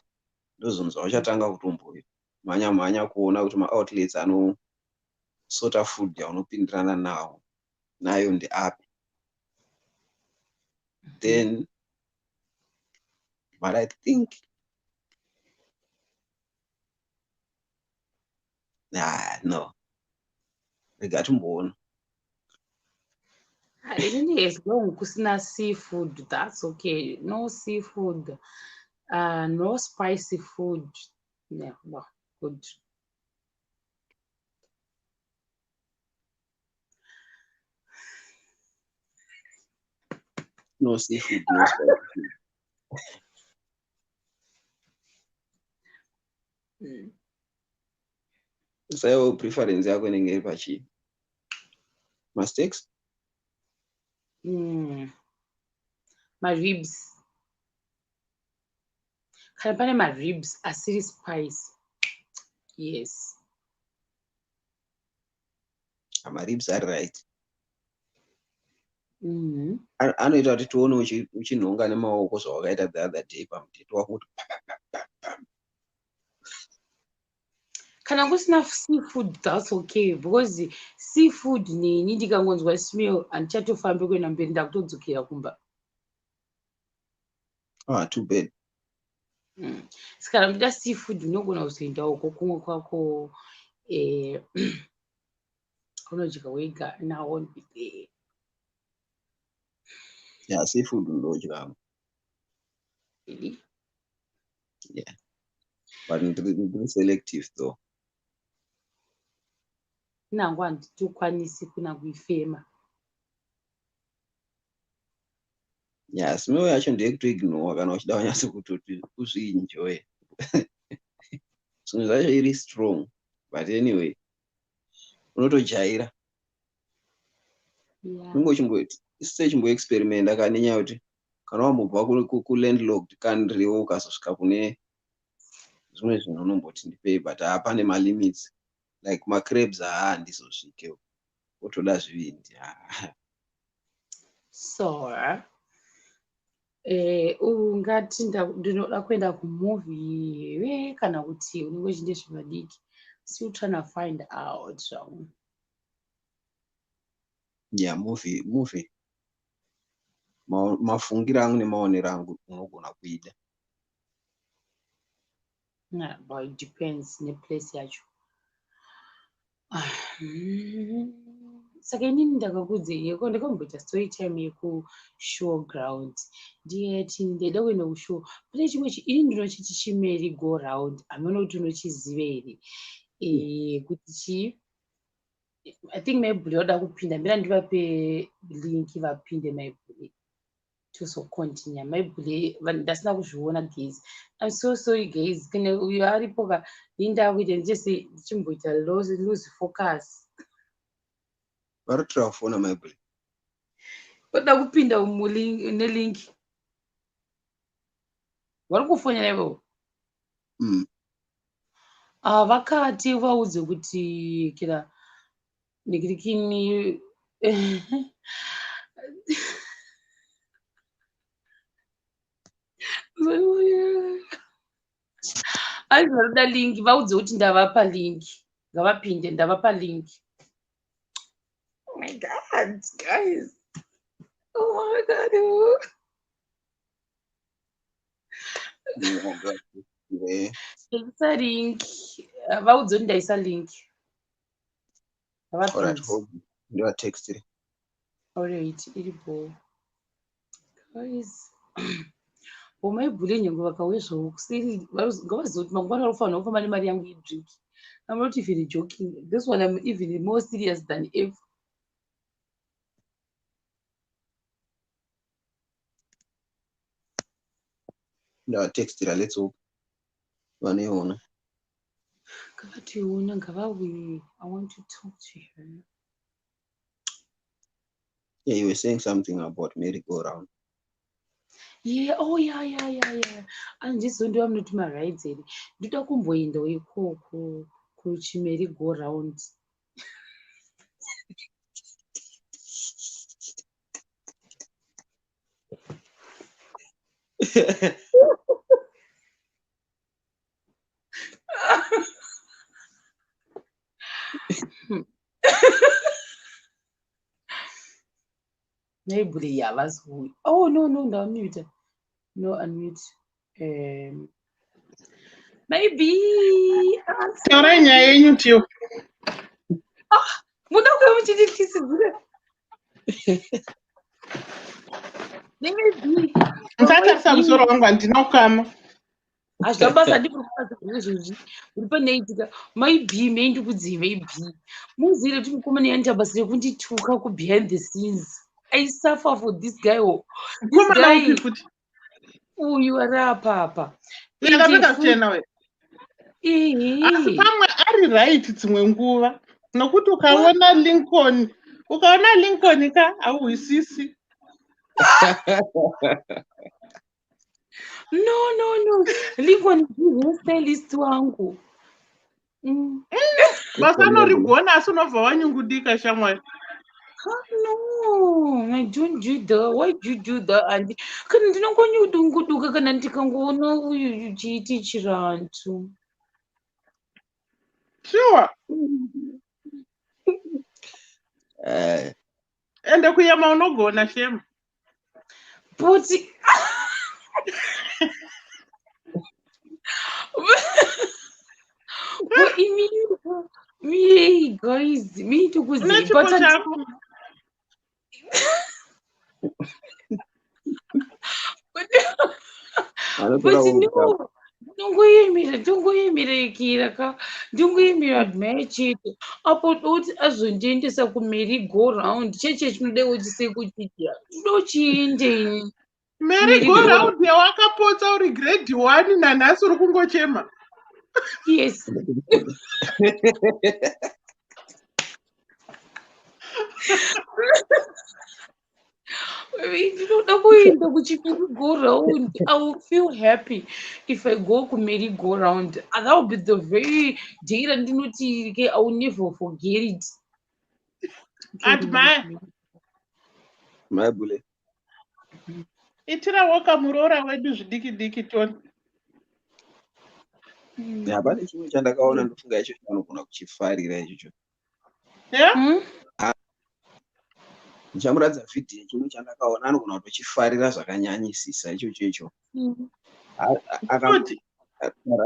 ndozonzwa uchatanga kutombomhanya mhanya kuona kuti maoutlets anosota food yaunopindirana nawo nayo ndeapi. Then, but I think, ah, no, rega timboona. Inini as long kusina seafood, that's okay. No seafood, no spicy food. Yeah, well, good. No seafood, no spicy food. Saiwo preference yako inenge iri pachii? Masteaks? Maribs. Kana pane maribs asiri spice. Yes. Maribs ari right. Anoita kuti tione uchinhonga nemaoko zvawakaita the other day pamuteto wako kuti pa, pa, pa, pa. Kana kusina seafood, that's okay, because seafood neni ndikangonzwa smell handichatofambi kuenda mberi, ndakutodzokera kumba. Ah, too bad. Saka kana muchida seafood unogona kuzoenda uko kumwe kwako, unodya wega, and I won't be there. Yeah, seafood ndodya. Really? Yeah. But ndiri selective though. Nangu handitokwanisi kuna kuifema. Yeah, smell yacho ndeyekutoignore kana uchida kunyatso kutoti uzvienjoy. Zvimwe zvacho iri strong, but anyway, unotojaira. Unenge uchimboiti sechimboexperimenta ka nenyaya yekuti kana wambobva kulandlocked country ukazosvika kune zvimwe zvinhu unomboti ndipei, but hapane malimits like macrabs, haa, handizosvike, wotoda zvivindi. So ungati ndinoda kuenda kumovie here kana kuti unenge uchinde zvevadiki? Still trying to find out zvangu. Yeah, movie mafungiro angu nemaonero angu unogona kuida. Yeah, but it depends neplace yacho. Saka inini ndakakudzei yeko ndakamboita story time yekushow ground, ndiyati ndaida kuenda kushow. Pane chimwe ini ndinochiti chimerry go round, hameno kuti unochiziva here, kuti chii. I think Maibhuli vada kupinda, mbira ndivape link vapinde. Maibhuli, tozocontinue. Maibhuli, ndasina kuzviona guys, I'm so sorry guys. Kune uyo aripo ka, indaa kuita ndichese ndichimboita lose focus. Vari kutora kufona Maibhuli. Voda kupinda nelink, vari kufonera ivovo. Ah, vakati vaudze kuti kira nikirikini. Ai, varoda link, vaudze kuti ndavapa link, ngavapinde, ndavapa link. Oh my God, guys, oh my God. Oh, God. Ndaisa link. Vaudze kuti ndaisa link. Alright, ndivatextire. Alright, iri bho. Guys, vomaibhule nyange vakauya zvavo kuseri ngavazive kuti mangwana vanofanira kufamba nemari yangu yedrink. I'm not even joking. This one I'm even more serious than ever. Ndavatextira, let's hope vanoiona. Ngavatoiona, ngavauye. I want to talk to her. Yeah, you were saying something about merry go round. Yeah, oh yeah. Andizondiwa munoti marides here. Ndoda kumboendawo ikoko kuchimerry go round. Maybe havazouyi. Oh no no, ndamuta. No unmute. Maybe Taurai nyaya yenyu tiyo. Muda kuya muchinditisidzira. Maybe. Musatarisa musoro wangu, handina kukama. Hazvina basa, ndiri kubasa izvozvi uri paneitika. Maybe meindikudzii maybe muziire kuti mukomana yanita basa rekundituka kubehind the scenes. I suffer for this guy. Oh. This Mukomana guy upi futi? Uyu ari apapa. Yakapfeka kuchena we. Asi pamwe ari right dzimwe nguva, nokuti ukaona Lincoln, ukaona Lincoln ka, hauhwisisi. No no no, Lincoln hairstylist wangu. Basa anorigona, asi unobva wanyungudika, shamwari. No, I don't do that. Why do you do that? And kana ndinongonyudunguduka kana ndikangoona uyu chiiti chirantu. Sure. Ende kuyema unogona, shema. But but imi me guys, me Une tokuziva chipo chako. Vanotora But World Cup. no, ndongoyemera, ndongoyemerekera ka, ndongoyemera Admire chete apo doti azondiendesa kumerry go round cheche chinoda kuti sekuchidya ndochiendeni. Merry go round yawakapotsa uri grade 1, nanhasi uri kungochema. Yes. Ndinoda kuenda kuchimerry go round. I will feel happy if I go kumerry go round. And that will be the very day randinoti ke I will never forget it. Admire. Maibule. Itira woka muroora wedu zvidiki diki toni. Yeah, pane chimwe chandakaona, ndofunga icho chanogona kuchifarira ichocho. Yeah? Ndichamuratidza vhidhiyo, chimwe chandakaona anogona kutochifarira zvakanyanyisisa ichocho icho. Futi.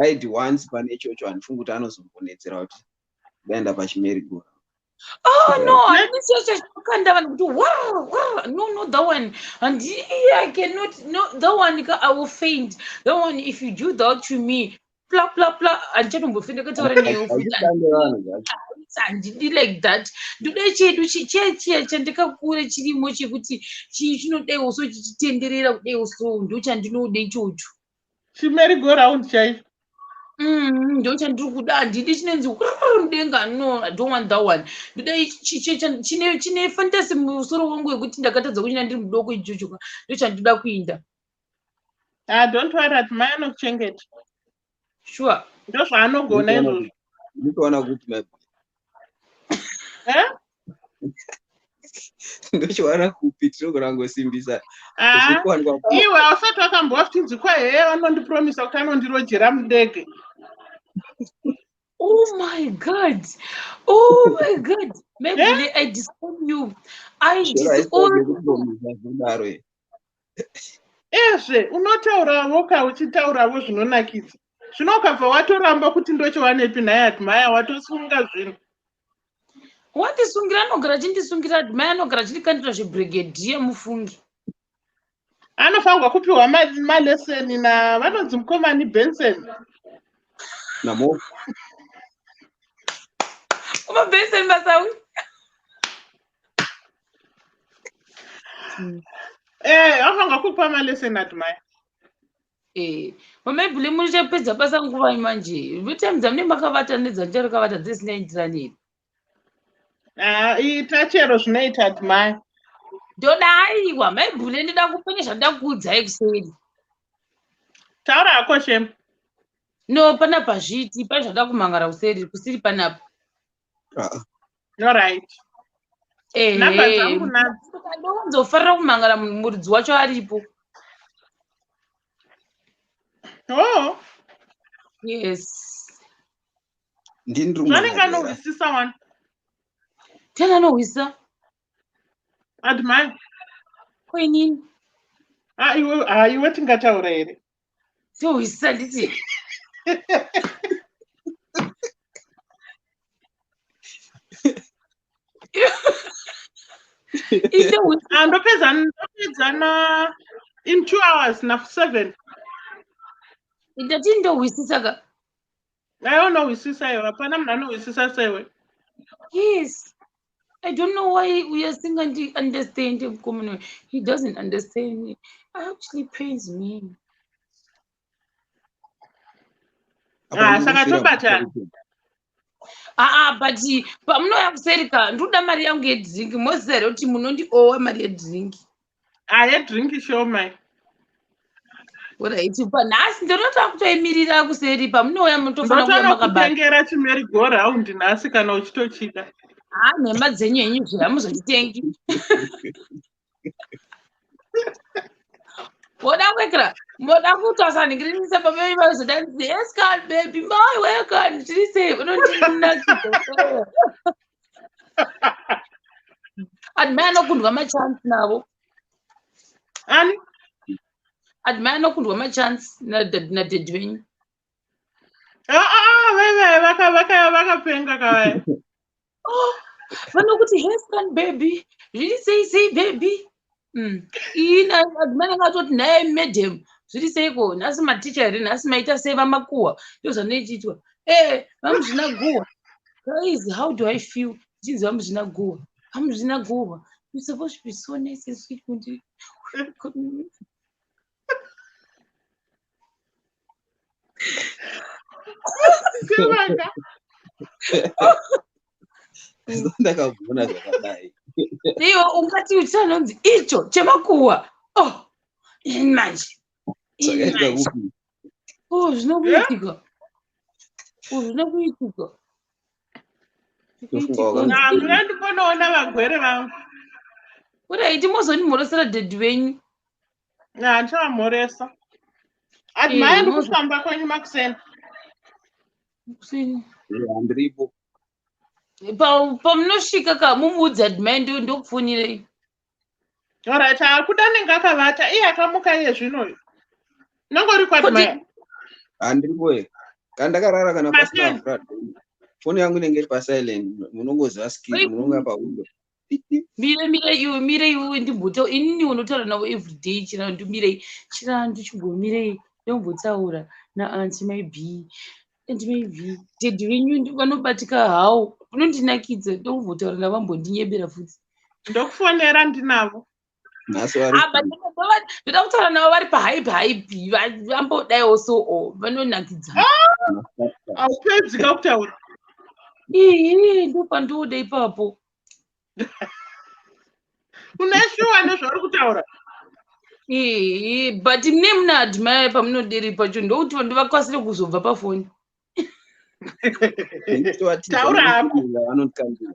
Ride once pane ichocho, handifungi kuti anozombonetsera kuti ndaenda pachimerry go. Oh no, handisi chacho chinokanda vanhu kuti war war. No no, that one handi, I cannot. No, that one ka, I will faint. That one, if you do that to me, pla pla pla, handichatombofenda ndakataura newe futi. Hachishande vanhu zvacho. Handidi like that. Ndoda chedu chiya chiya chandakakura chirimo chekuti chinodaiwo so, chichitenderera kudaiwo so, ndo chandinoda ichocho. Chimerry go round chaicho. Ndo chandiri kuda. Handidi chinonzi mudenga. No, I don't want that one. Ndoda chine fantasy musoro wangu yekuti ndakatadza kuchina ndiri mudoko ichocho ka, ndo chandinoda kuinda. Ah, don't worry, Admire anokuchengeta. Sure. Ndozvaanogona izvozvo. Nditoona kuti Maibule. Eh? Ndochiwana kupi? Tinogona kungosimbisa Ah, zvikuwanikwa. Iwe hausati wakambowa zvichinzi heye vanondipromisa kuti anondirojera mudege. Oh my God. Oh my God. Maybe I disown you. I disown you. Kupromisa zvodaro Ezve unotaurawo ka, uchitaurawo zvinonakidza. Zvino ukabva watoramba kuti ndochiwanepi nhai Admire, watosunga zvinhu. Wandisungira, anogara achindisungira Admire, anogara achindikandira zvebrigadier mufungi. Anofanirwa kupiwa maleseni na vanonzi mukomani Benson. Namo. Kuma Benson Masawi. Eh, anofanirwa kupiwa maleseni Admire. Eh, mamaibhule muchapedza basa nguvai manje? Time dzamune makavata nedzandicharakavata dzisinaindirani here? Ah, ita chero zvinoita Admire. Ndoda aiwa maibhule, ndoda kupenya zvandoda kuudzai kuseri. Taura hako shem. No, panapa hazviiti, pane zvandoda kumhangara kuseri, kusiri panapa. Ah, Alright. Namba dzangu nadzo. Ndowanzofarira kumhangara munhu muridzi wacho aripo. Oh, Yes. Ndini ndiri zvanenge kumhangara. anohwisisa wani. Tena anohwisa. Admire. Ko inini? Ah, iwe, ah, iwe tingataura here? Tohwisisa nditi. Indohwisisa. Ah, ndopedza na in 2 hours na 7. Ndati ndohwisisa ka. Aiwa unohwisisa iwe, hapana munhu anohwisisa sewe. Yes. I don't know why we are single understand him. He doesn't understand me. It actually pains me. Apa Ah, ndiri saka kufira tobatana. Ah, but pamunouya kuseri ka, ndinoda mari yangu yedrink. Moziva here kuti munondiowa mari yedrink? Ah, yedrink shoma. Alright, panhasi ndinoda kutoimirira kuseri pamunouya munotofanira kuuya Ndotanga makabata. kutengera chimerry go round nhasi kana uchitochida. Ah, nhema dzenyu henyu zve hamuzonditengi. Moda kuekera, moda kutasanhikirinisa pamene vazoda yes can baby, my welcome, zviri sei, unondinakidza. Admire anokundwa machance navo. Ani? Admire anokundwa machance nadaddy venyu. Ah, ah, veve vaka vaka vakapenga kavaya. Oh, vanokuti yes can baby, zviri sei sei baby. Ina Admire akatoti nhai madam, zviri seiko nhasi maticha here, nhasi maita sei vamakuhwa, ndozvanoichiitwa. Eh, vamuzvina guhwa. Guys, how do I feel? Ndichinzi vamuzvina guhwa. Vamuzvina guhwa. You're supposed to be so nice and sweet. Kuti Sevanga. Ndakabvuna zvakadai. Iwe ungati uchanonzi icho chemakuhwa. Oh, ini manje. Ini Zvakaitika manje. kupi? Oh, zvinokuitika. Oh, zvinokuitika. Ndofunga wakanzi- Na, mina ndimbonoona vagwere vangu. Alright, mozondimhoresera daddy venyu. Na, ndichavamhoresa. Admire Eh, ndikufamba kwenyu makuseni. Kuseni. Eh, handiripo. Pamunosvika ka mumuudze Admire ndokufonirei. Alright, akuda anenge akavata, iye akamuka iye zvino. Nongori kwaAdmire. Handiripo here. Kana ndakarara kana pasina Pasina. mvura. Foni yangu inenge iri pasilent. Munongoziva skiri, munonga pawindow. Mire mire iwe, mire iwe ndimbotaura inini unotaura navo everyday Chirandu, mirei Chirandu, chimbomirei ndombotaura naaunty mai B and mai V. Daddy venyu vanobatika hawo, unondinakidza, ndombotaura navo vambondinyebera futi. Ndokufonera ndinavo. Nhasi vari Ah, but ndoda kutaura navo vari pahype hype, vambodaiwo so o vanonakidza. Haupedzi kakutaura. Ihi, ndopandoda ipapo. Une shuwa nezvauri kutaura? Ihi, but mune muna Admire pamunoderi pacho ndokuti vanhu vakasire kuzobva pafoni. Taura hako. Vanondikandira.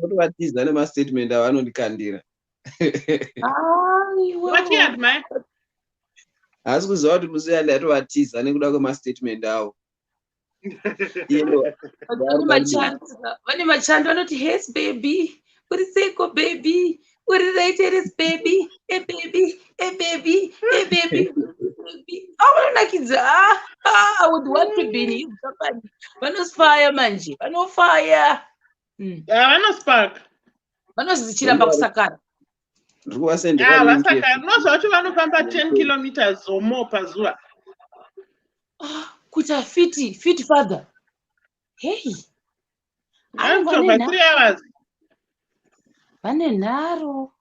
Kutovatiza nemastatement avanondikandira. Aiwa. Wati Admire? Haasi kuziva kuti musi uya ndaitovatiza nekuda kwemastatement avo. Vane machando vanoti yes baby, uri seiko baby. Uri right here, baby, hey baby, hey baby, hey baby. Aunonakidza. Ah, ah, I would want to be in his company. Vanosfaya manje, vanofaya. Vanospark. Vanozichiramba kusakara. Ndiri kuvasendera Ah, link vasakara. Unozwa kuti vanofamba 10 kilometers or more pazuva. Ah, kuita fit father. Hey. Vanochovha 3 hours. Vane nharo.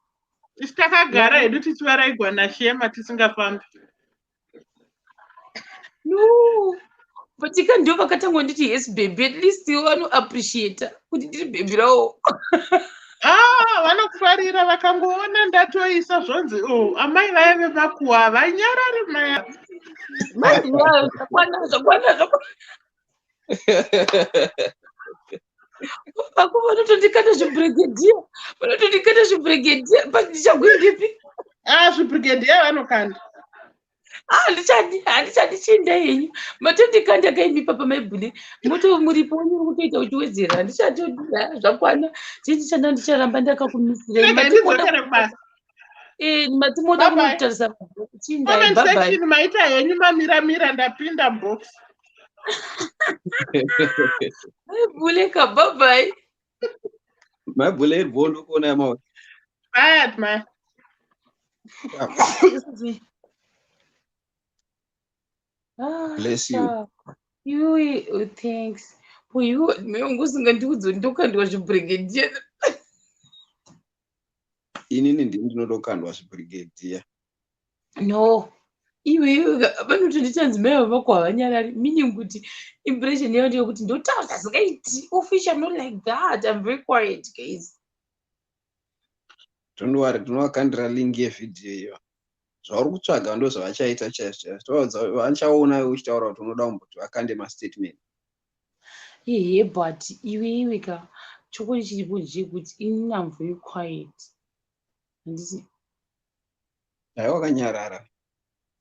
Isu takagara hedu tichivaraigwa naShema tisingafambi. No. But ika ndo vakatanga nditi yes baby, at least vanoappreciata kuti ndiri baby ravo. Ah, vanokufarira vakangoona ndatoisa zvonzi, oh, amai vaya vemakuwa havanyarari maya. Manje zvakwana, zvakwana, zvakwana. Vako vanotondikanda zvibrigadier, vanotondikanda zvibrigadier, but ndichagwindipi? Ah, zvibrigadier vanokanda. Ah, handichadi, handichadi, chinda henyu. Matondikanda kaimi papa maibhule. Moto muripo wenyu uri kutoita uchiwedzera. Handichadi, zvakwana. Chindichanda ndicharamba ndakakumisirai. Rega ndidzokere kubasa. Eh, matimoda Bye bye. kunotarisa chinda. Comment Bye bye. section maita henyu mamira-mira ndapinda box. Maibhule ka, bye bye. Maibhule iri bho ndokuona yamaona. Bye, Admire. Excuse me. Ah, Bless you. sha. Iwe, oh, thanks. Boy, iwe wangu usingandiudzi kuti ndokandwa zvibrigadier. Inini ndini ndinotokandwa zvibrigadier. No. Iwe iwe vanotonditi mai vako havanyarari, meaning kuti impression yavo ndeyekuti ndotaura zvingaiti. Official, not like that. I'm very quiet, guys. Don't worry, tinovakandira link yevhidhiyo iyo. Zvauri kutsvaga ndo zvavachaita chaizvo chaizvo. Tovaudza vachaona uchitaura kuti unoda kumboti vakande mastatement. Ehe, but iwe iwe ka, chokwadi chiripo ndechekuti inini I'm very quiet. Handiti Dai wakanyarara.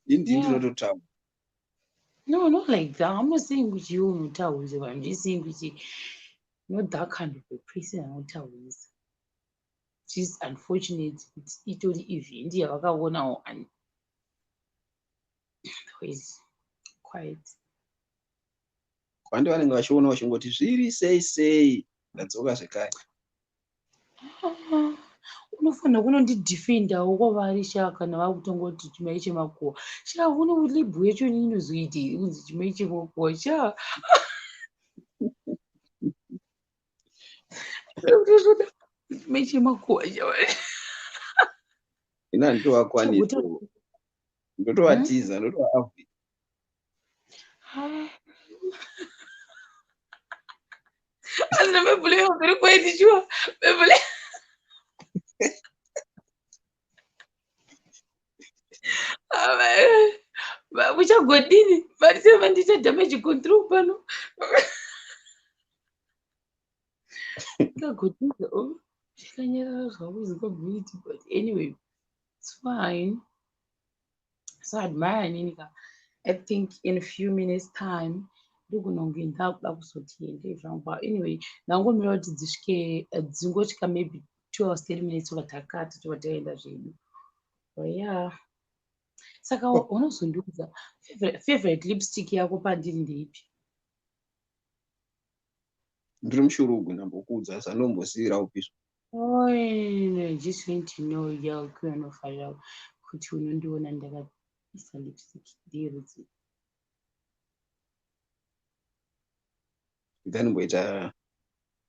Ini ndini ndinototaura. No, not like that. I'm not saying kuti iwe unotaurisa, but I'm just saying kuti not that kind of a person anotaurisa. Just unfortunate kuti itori event yavakaonawo and otherwise quiet. Kwandi vanenge vachiona vachingoti zviri sei sei, ndadzoka zvekare. Ah, unofanira kunondidefendawo kwavari sha, kana vakutongoti chimai chemakuhwa sha. Uno label yacho inozoita here kunzi chimai chemakuhwa sha? Chimai chemakuhwa sha. Ini handitowakwanisi, ndotovatiza, ndotovaavoid. Asi mebhule very quiet, sure. Mebhule uchagodini varise vandiita damage control pano kagotiza chakanyarara zvako zingabhuiti, but anyway, it's fine. So Admire nini ka, I think in a few minutes time ndogona kunge ndakuda kuzoti zvangu, but anyway ndangomira kuti dzisvike, dzingosvika maybe 2 hours 30 minutes, tobva takata, tobva taenda zvedu. But yeah, saka unozondiudza favorite lipstick yako pandiri ndeipi? Ndiri mushurugu, ndambokuudza, sandombosiyira upiswa. Oh, I just want to know yako anofarira kuti unondiona ndakaisa lipstick ndeyerudzi. Ndandimboita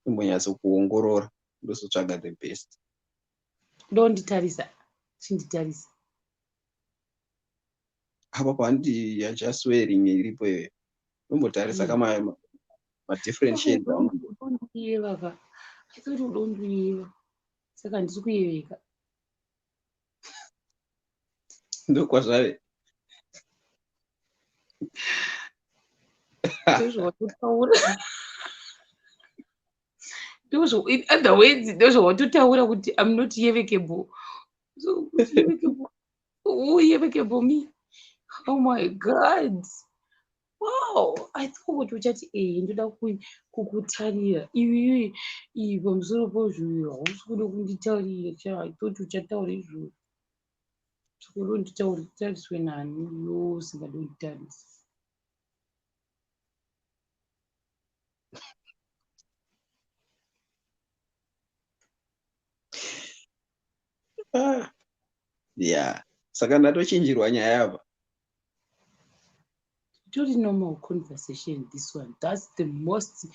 imbonyatsokuongorora, ndozotsvaga the best. Ndonditarisa, chinditarisa. Apa pandi ya just wearing iripo iyoyo, ndombotarisa kama madifferent shades aunombo. Udondiyeva ka. I thought udondiyeva, saka handisi kuyeveka. Ndokwazvave. Ndozvawatotaura, ndozvo, in other words, ndozvawatotaura kuti I'm not yevekable. So kuti yevekable, who yevekable? Me? Oh my God. Wow, I thought kuti uchati ehe ndoda kukutarira iwe iyi pamusoro pazvo hausi kuda kunditarira cha. I thought uchataura izvozvo. Saka uda kunditariswe nani iwe usingadi kunditarisa? Ah, yeah, saka ndatochinjirwa nyaya apa. Itori normal conversation, this one. That's the most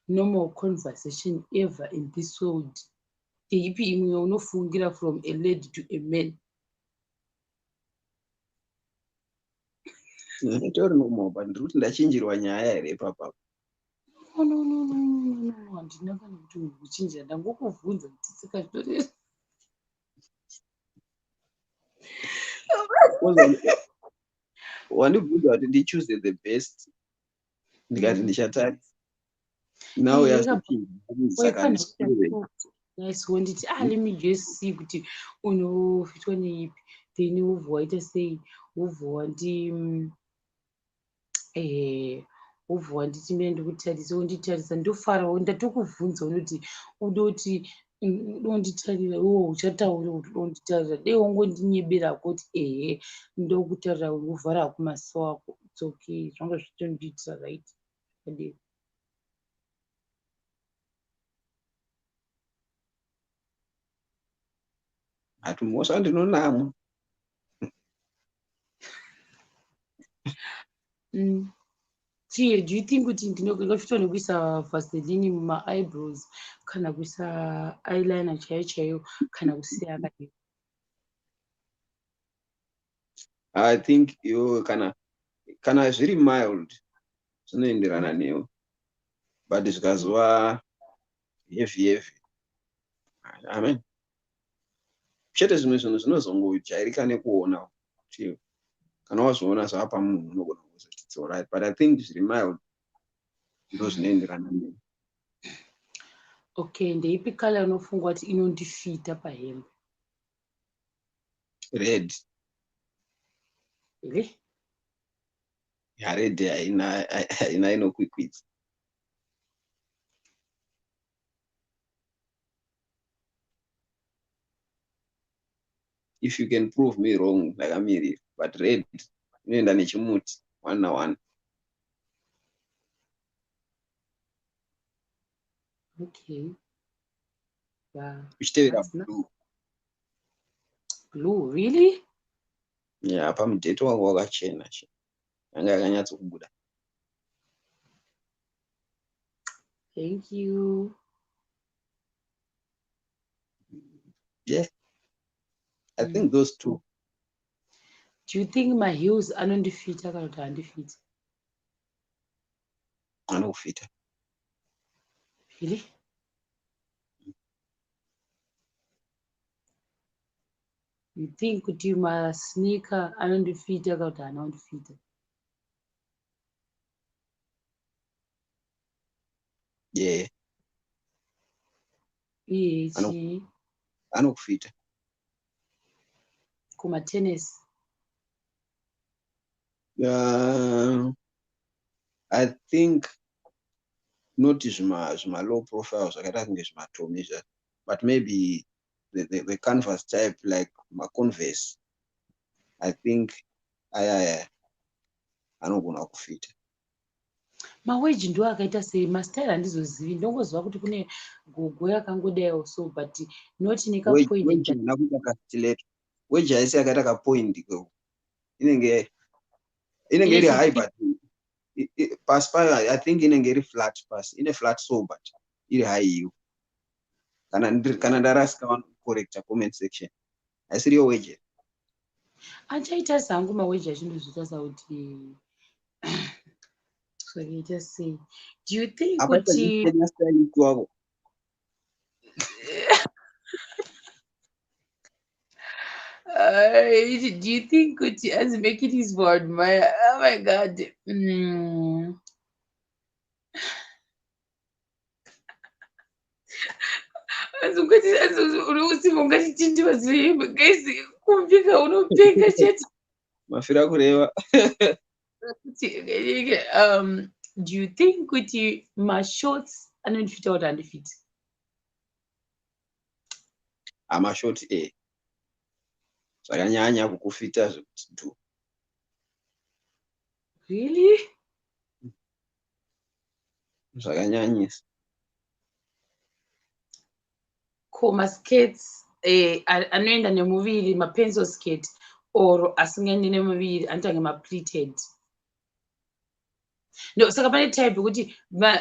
normal conversation ever in this world. Ndeipi imwe yaunofungira from a lady to a man? Itori normal, but ndiri kuti ndachinjirwa nyaya here ipapa? No, no, no, no, no, no, no. Handina kana kuti kuchinjira, ndangokubvunza kuti saka zvitori. Wandibvunza kuti ndichoose the best, ndikati ndichatarisa. Now yazochinja, saka ndisure. Nice, wonditi, ah, let me just see kuti unofitwa neipi, then wobva waita sei, wobva wandi wobva wanditi mira ndikutarisa, wonditarisa, ndofarawo. Ndatokubvunza unoti udoti udonditarira, iwo uchataura kuti udonditarira. Dei wongondinyebera kuti ehe ndokutarira, wovhara kumaso ako. It's okay, zvanga zvitondiitira right padera. Hatimhosva, ndinonamwa. Chie, do you think kuti ndinofitwa nekuisa vaseline mumaeyebrows kana kuisa eyeliner chaiyo chaiyo kana kusiya akadii? I think iwo kana zviri mild zvinoenderana newe, but zvikazova heavy heavy, amen, chete zvimwe zvinhu zvinozongojairika nekuona kuti kana wazviona zvava pamunhu unogona kuzoti it's alright, but I think zviri mild ndo zvinoenderana newe. Okay, ndeipi colour unofunga kuti inondifita pahembe? Red. Here? Ya, red haina inokwikwidza. If you can prove me wrong, ndakamirira, but red inoenda nechimuti one naone. Okay, yeah. Uchitevera That's blue. Blue, really? Ya, pamudheti wangu wakachena che yanga yakanyatsokubuda. Thank you. Yeah, I think those two. Do you think my heels anondifita kana kuti handifiti? Anokufita. Really? You think kuti masneaker anondifita kana kuti haana kundifita? Yeah. Iye chii? Anokufita. Kumatennis? I think not zvima low profile zvakaita kunge zvimatomi zva, but maybe the canvas type like maconverse, I think ayaya anogona kufita. Maweji ndo akaita sei? Mastyle handizozivi, ndongoziva kuti kune gogo yakangodaiwo so, but not nekapoint. Wedge haina kuita kastiletto. Wedge haisi yakaita kapoint, inenge iri high, but pasi payo I think inenge iri flat pasi, ine flat sole but iri high iyo. Kana ndarasika vanocorrecta comment section. Haisiriyo wedge? Achaita sangu maweji achindozviita sauti zvakaita sei. Do you think Apa kuti stylist wako. Do you think kuti as make it is for admire? Oh my God. Ungati ungatitindivazire guys, kupfeka unopfeka chete. Mafira kureva. Do you think kuti mashorts anondifita kuti handifiti? Amashoti e zvakanyanya kukufita zvekuti dhu. Really? Zvakanyanyisa. Ko maskirts anoenda nemuviri, mapencil skirt or asingaendi nemuviri anoita mapleated? No, saka pane type yekuti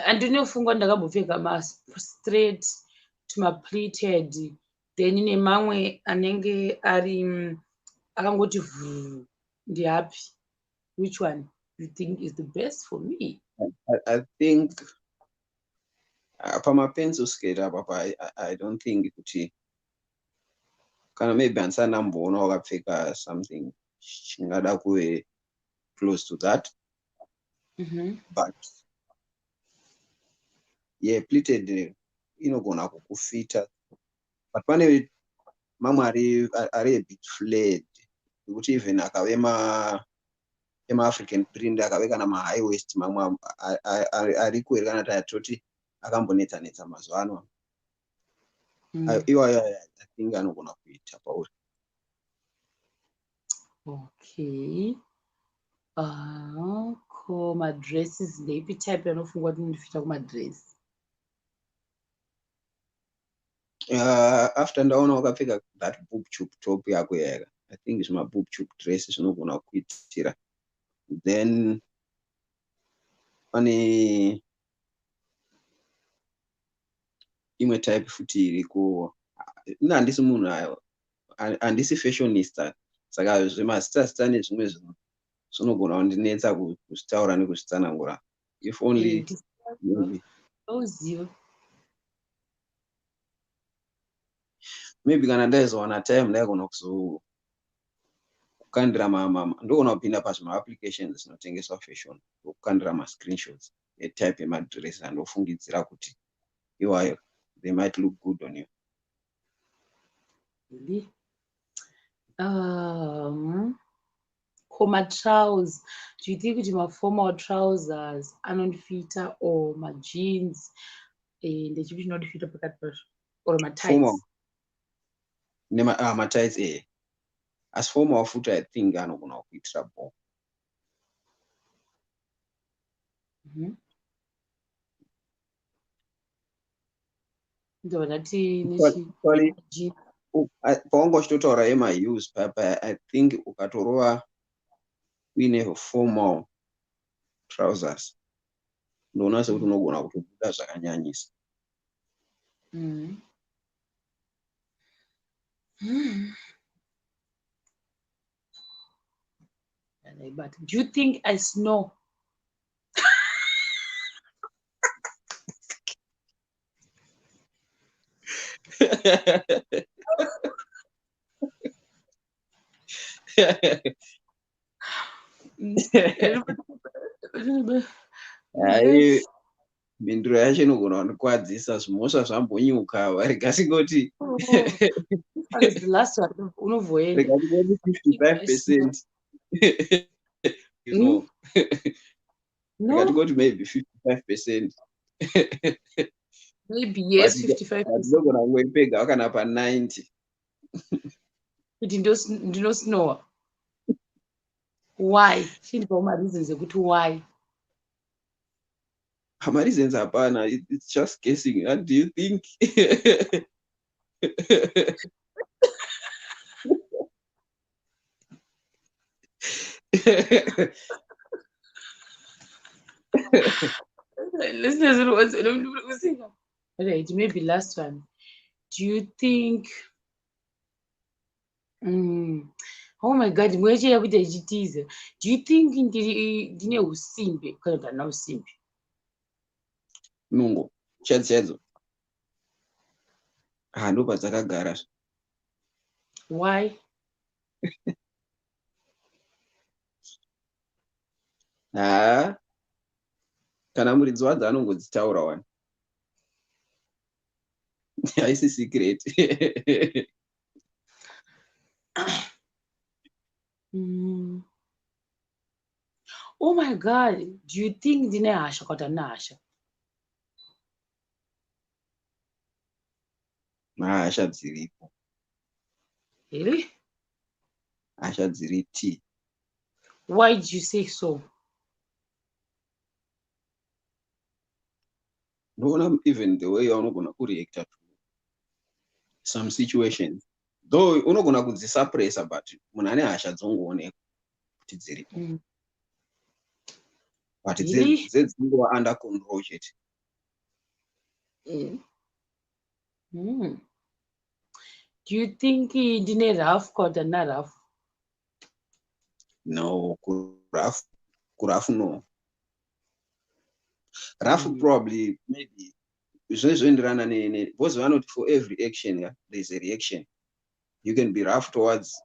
andinofunga ndakambopfeka mastraight tumapleated, then nemamwe anenge ari akangoti vhuru. Ndiapi? Which one you think is the best for me? I think pamapencil skirt apa, I don't think kuti kana maybe handisati ndamboona wakapfeka something chingada kuve close to that. But yeah, pleated inogona kukufita, but pane mamwe ari a bit flared ekuti even akave emaAfrican print, akave kana mahigh waist, mamwe ariko here kana tatoti akambonetsa netsa mazuva ano, iwayo I think anogona kuita pauri. Okay. Ko madresses, ndeipi type yanofunga kuti ndifita kumadress? After ndaona wakapfeka that boob tube top yako yaka, I think zvimaboob tube dress zvinogona kuitira. Then pane imwe type futi iriko. Ina handisi munhu, handisi fashionista, saka zvemazita zita nezvimwe zvinhu zvinogona kundinetsa kuzvitaura nekuzvitsanangura. If only maybe, Uziva. Maybe kana ndaizowana time ndaigona kuzo kukandira, ndogona kupinda pazvimaapplications zvinotengeswa fashion, ndokukandira mascreenshots etype yemadress andofungidzira kuti iwayo they might look good on you. Really? Ko matrousers, do you think kuti maformal trousers anondifita or majeans? Ndechipi chinondifita pakati pazvo, or matights? Formal. Matights asi formal futi I think anogona kuitira bo. Ndobva ndati nechi Actually, jeans. Pawanga uchitotaura emaheels papa, I think ukatorova uine formal trousers, ndoona sekuti unogona kutobuda zvakanyanyisa. But do you think I snore? Hai, mhinduro yacho inogona kundikwadzisa, zvimhosva zvambonyuka. Rega singoti Oh, this is the last one. Unovoenda. Rega tingoti 55%. No. No, Rega tingoti maybe 55%. Maybe yes, But 55%. Tinogona kungoipega kana pa90. Kuti ndinosnowa. Why? Chindipawo mareasons ekuti why. Mareasons hapana, it's just guessing. What do you think? Listeners, right, maybe last one. Do you think oh my God, mweya yakuita ichitiza. Do you think ndine usimbe kana kuti handina usimbe? Nungo chaidzo chaidzo, ha, ndo padzakagara. Why? Ha, kana muridzi wadzo anongodzitaura wani, haisi secret. Oh my God, do you think ndine hasha kana kuti handina hasha? Hasha dziripo. Really? Hasha dziri t. Why do you say so? Ndoona even the way yaunogona kureacta to some situations, though unogona kudzisuppressa, but munhu ane hasha dzongoonekwa kuti dziripo. But Really? dzedzingova under control chete. Do you think ndine rough kana kuti handina rough? No, kurough no. Rough probably maybe zvinenge zvoenderana because vanoti for every action, yeah, there is a reaction. You can be rough towards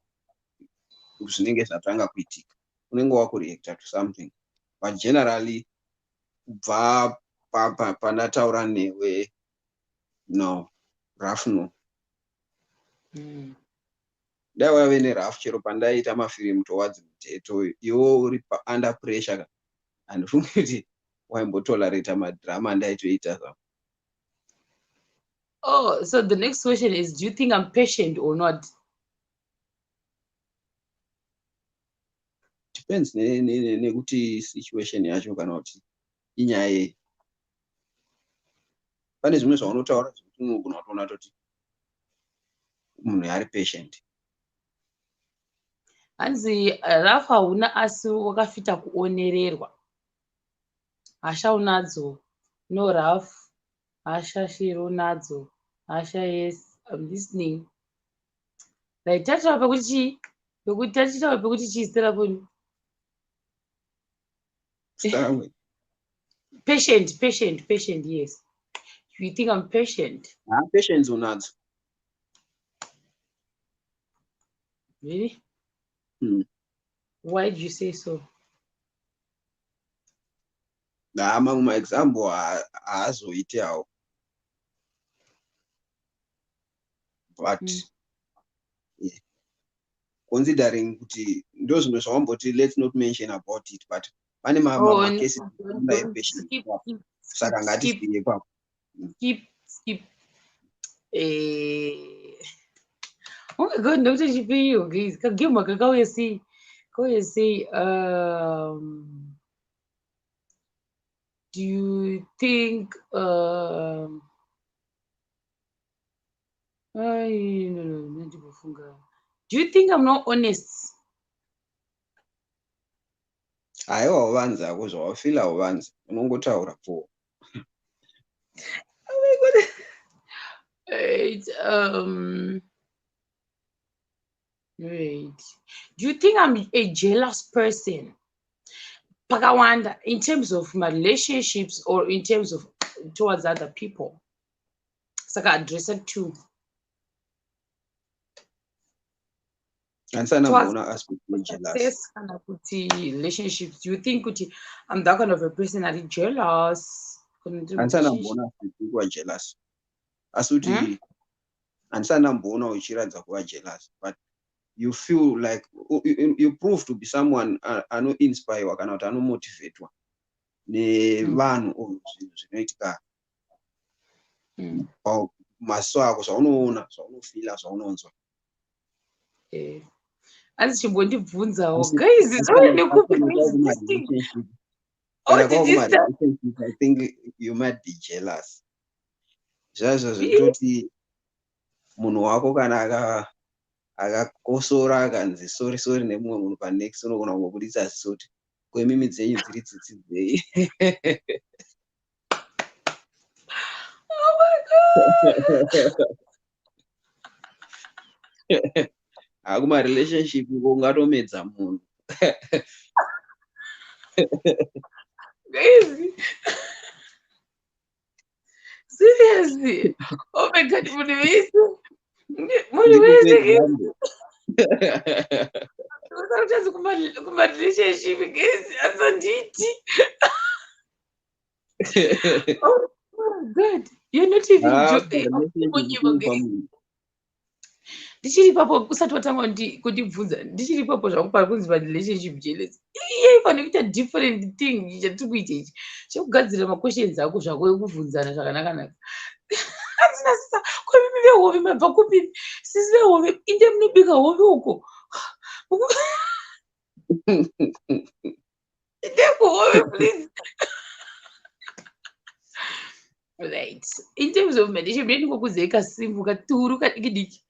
zvinenge zvatanga kuitika, unenge wakureacta to something, but generally kubva pandataura newe, no rough, no. Dai waive nerough chero pandaiita mafirimu towards muteto, iwo uri under pressure ka, handifungi kuti waimbotolerata madrama andaitoita zvavo. Oh, so the next question is, do you think I'm patient or not? Depends nekuti situation yacho kana kuti inyaya yei. Pane zvimwe zvaunotaura zvekuti unogona kutoona toti munhu ari patient. Hanzi rough hauna asi wakafita kuonererwa. Hasha unadzo, no rough. Hasha shero nadzo. Hasha, yes, I'm listening. Right, tataura pekuti chii? Pekuti tachitaura pekuti chii zita rako? Zita rangu? Patient, patient, patient, yes. You think I'm patient? Ha, patience unadzo. Really? Mm. Why do you say so? Ha, mamwe maexample haazoiti hawo, but yeah, considering kuti ndo zvimwe zvawamboti let's not mention about it, but pane Oh, macases no, don't, epatient. Skip, skip, Saka skip, ngatisiye ipapo. Skip, skip. Oh my God, ndokuti chipiriyo guys, kagame aka kauya sei? Kauya sei? Do you think ai, no, ndimbofunga. Do you think I'm not honest? Haiwa, uvanzi hako, zvawafila uvanzi, unongotaura po. Oh my God. Wait, wait. Do you think I'm a jealous person? Pakawanda, in terms of my relationships or in terms of towards other people? Saka address it to Handisana towards mboona aspect yejealous. Success kana kuti relationships. Do you think kuti I'm that kind of a person ari jealous? Kana ndiri Handisana murelationship? mboona aspect yekuva jealous, asi kuti handisana mboona uchiratidza kuva jealous, but you feel like you prove to be someone anoinspirewa kana kuti anomotivatwa nevanhu or zvinhu zvinoitika maziso ako, zvaunoona, zvaunofila, zvaunonzwa. Hanzi chimbondibvunzawo Asi guys, asi zvauya kana nekupi kana guys, this thing? kwakumarelationship Oh, kana did you start? kwakumarelationship, I think you might be jealous zvazvo zvekutoti munhu wako kana akakosora akanzi sorry, sorry nemumwe munhu panext, unogona kungobudisa ziso kuti kwemimi dzenyu dziri tsitsi dzei. Oh my God. Hakumarelationship ungatomedza munhu. Guys. Seriously. Oh my God, munhu wese. Munhu wese Ndikupe example. usarutadzi kuma relationship guys, asanditi. Oh my God. You're not even Ah, joking. relationship Kunyepa, kupa guys. munhu. Ndichiri ipapo usati watanga kundibvunza, ndichiri ipapo zvangu pari kunzi parelationship jealous. Iye Taifanira kuita different thing chatiri kuita ichi chekugadzira maquestions ako zvako ekubvunzana zvakanakanaka. Handina sisa kwemimi vehove mabva kupi sisi vehove inde munobika hove uko inde kuhove please. Right, in terms of meditation ndingokudzei kasimbu katuru kadiki diki.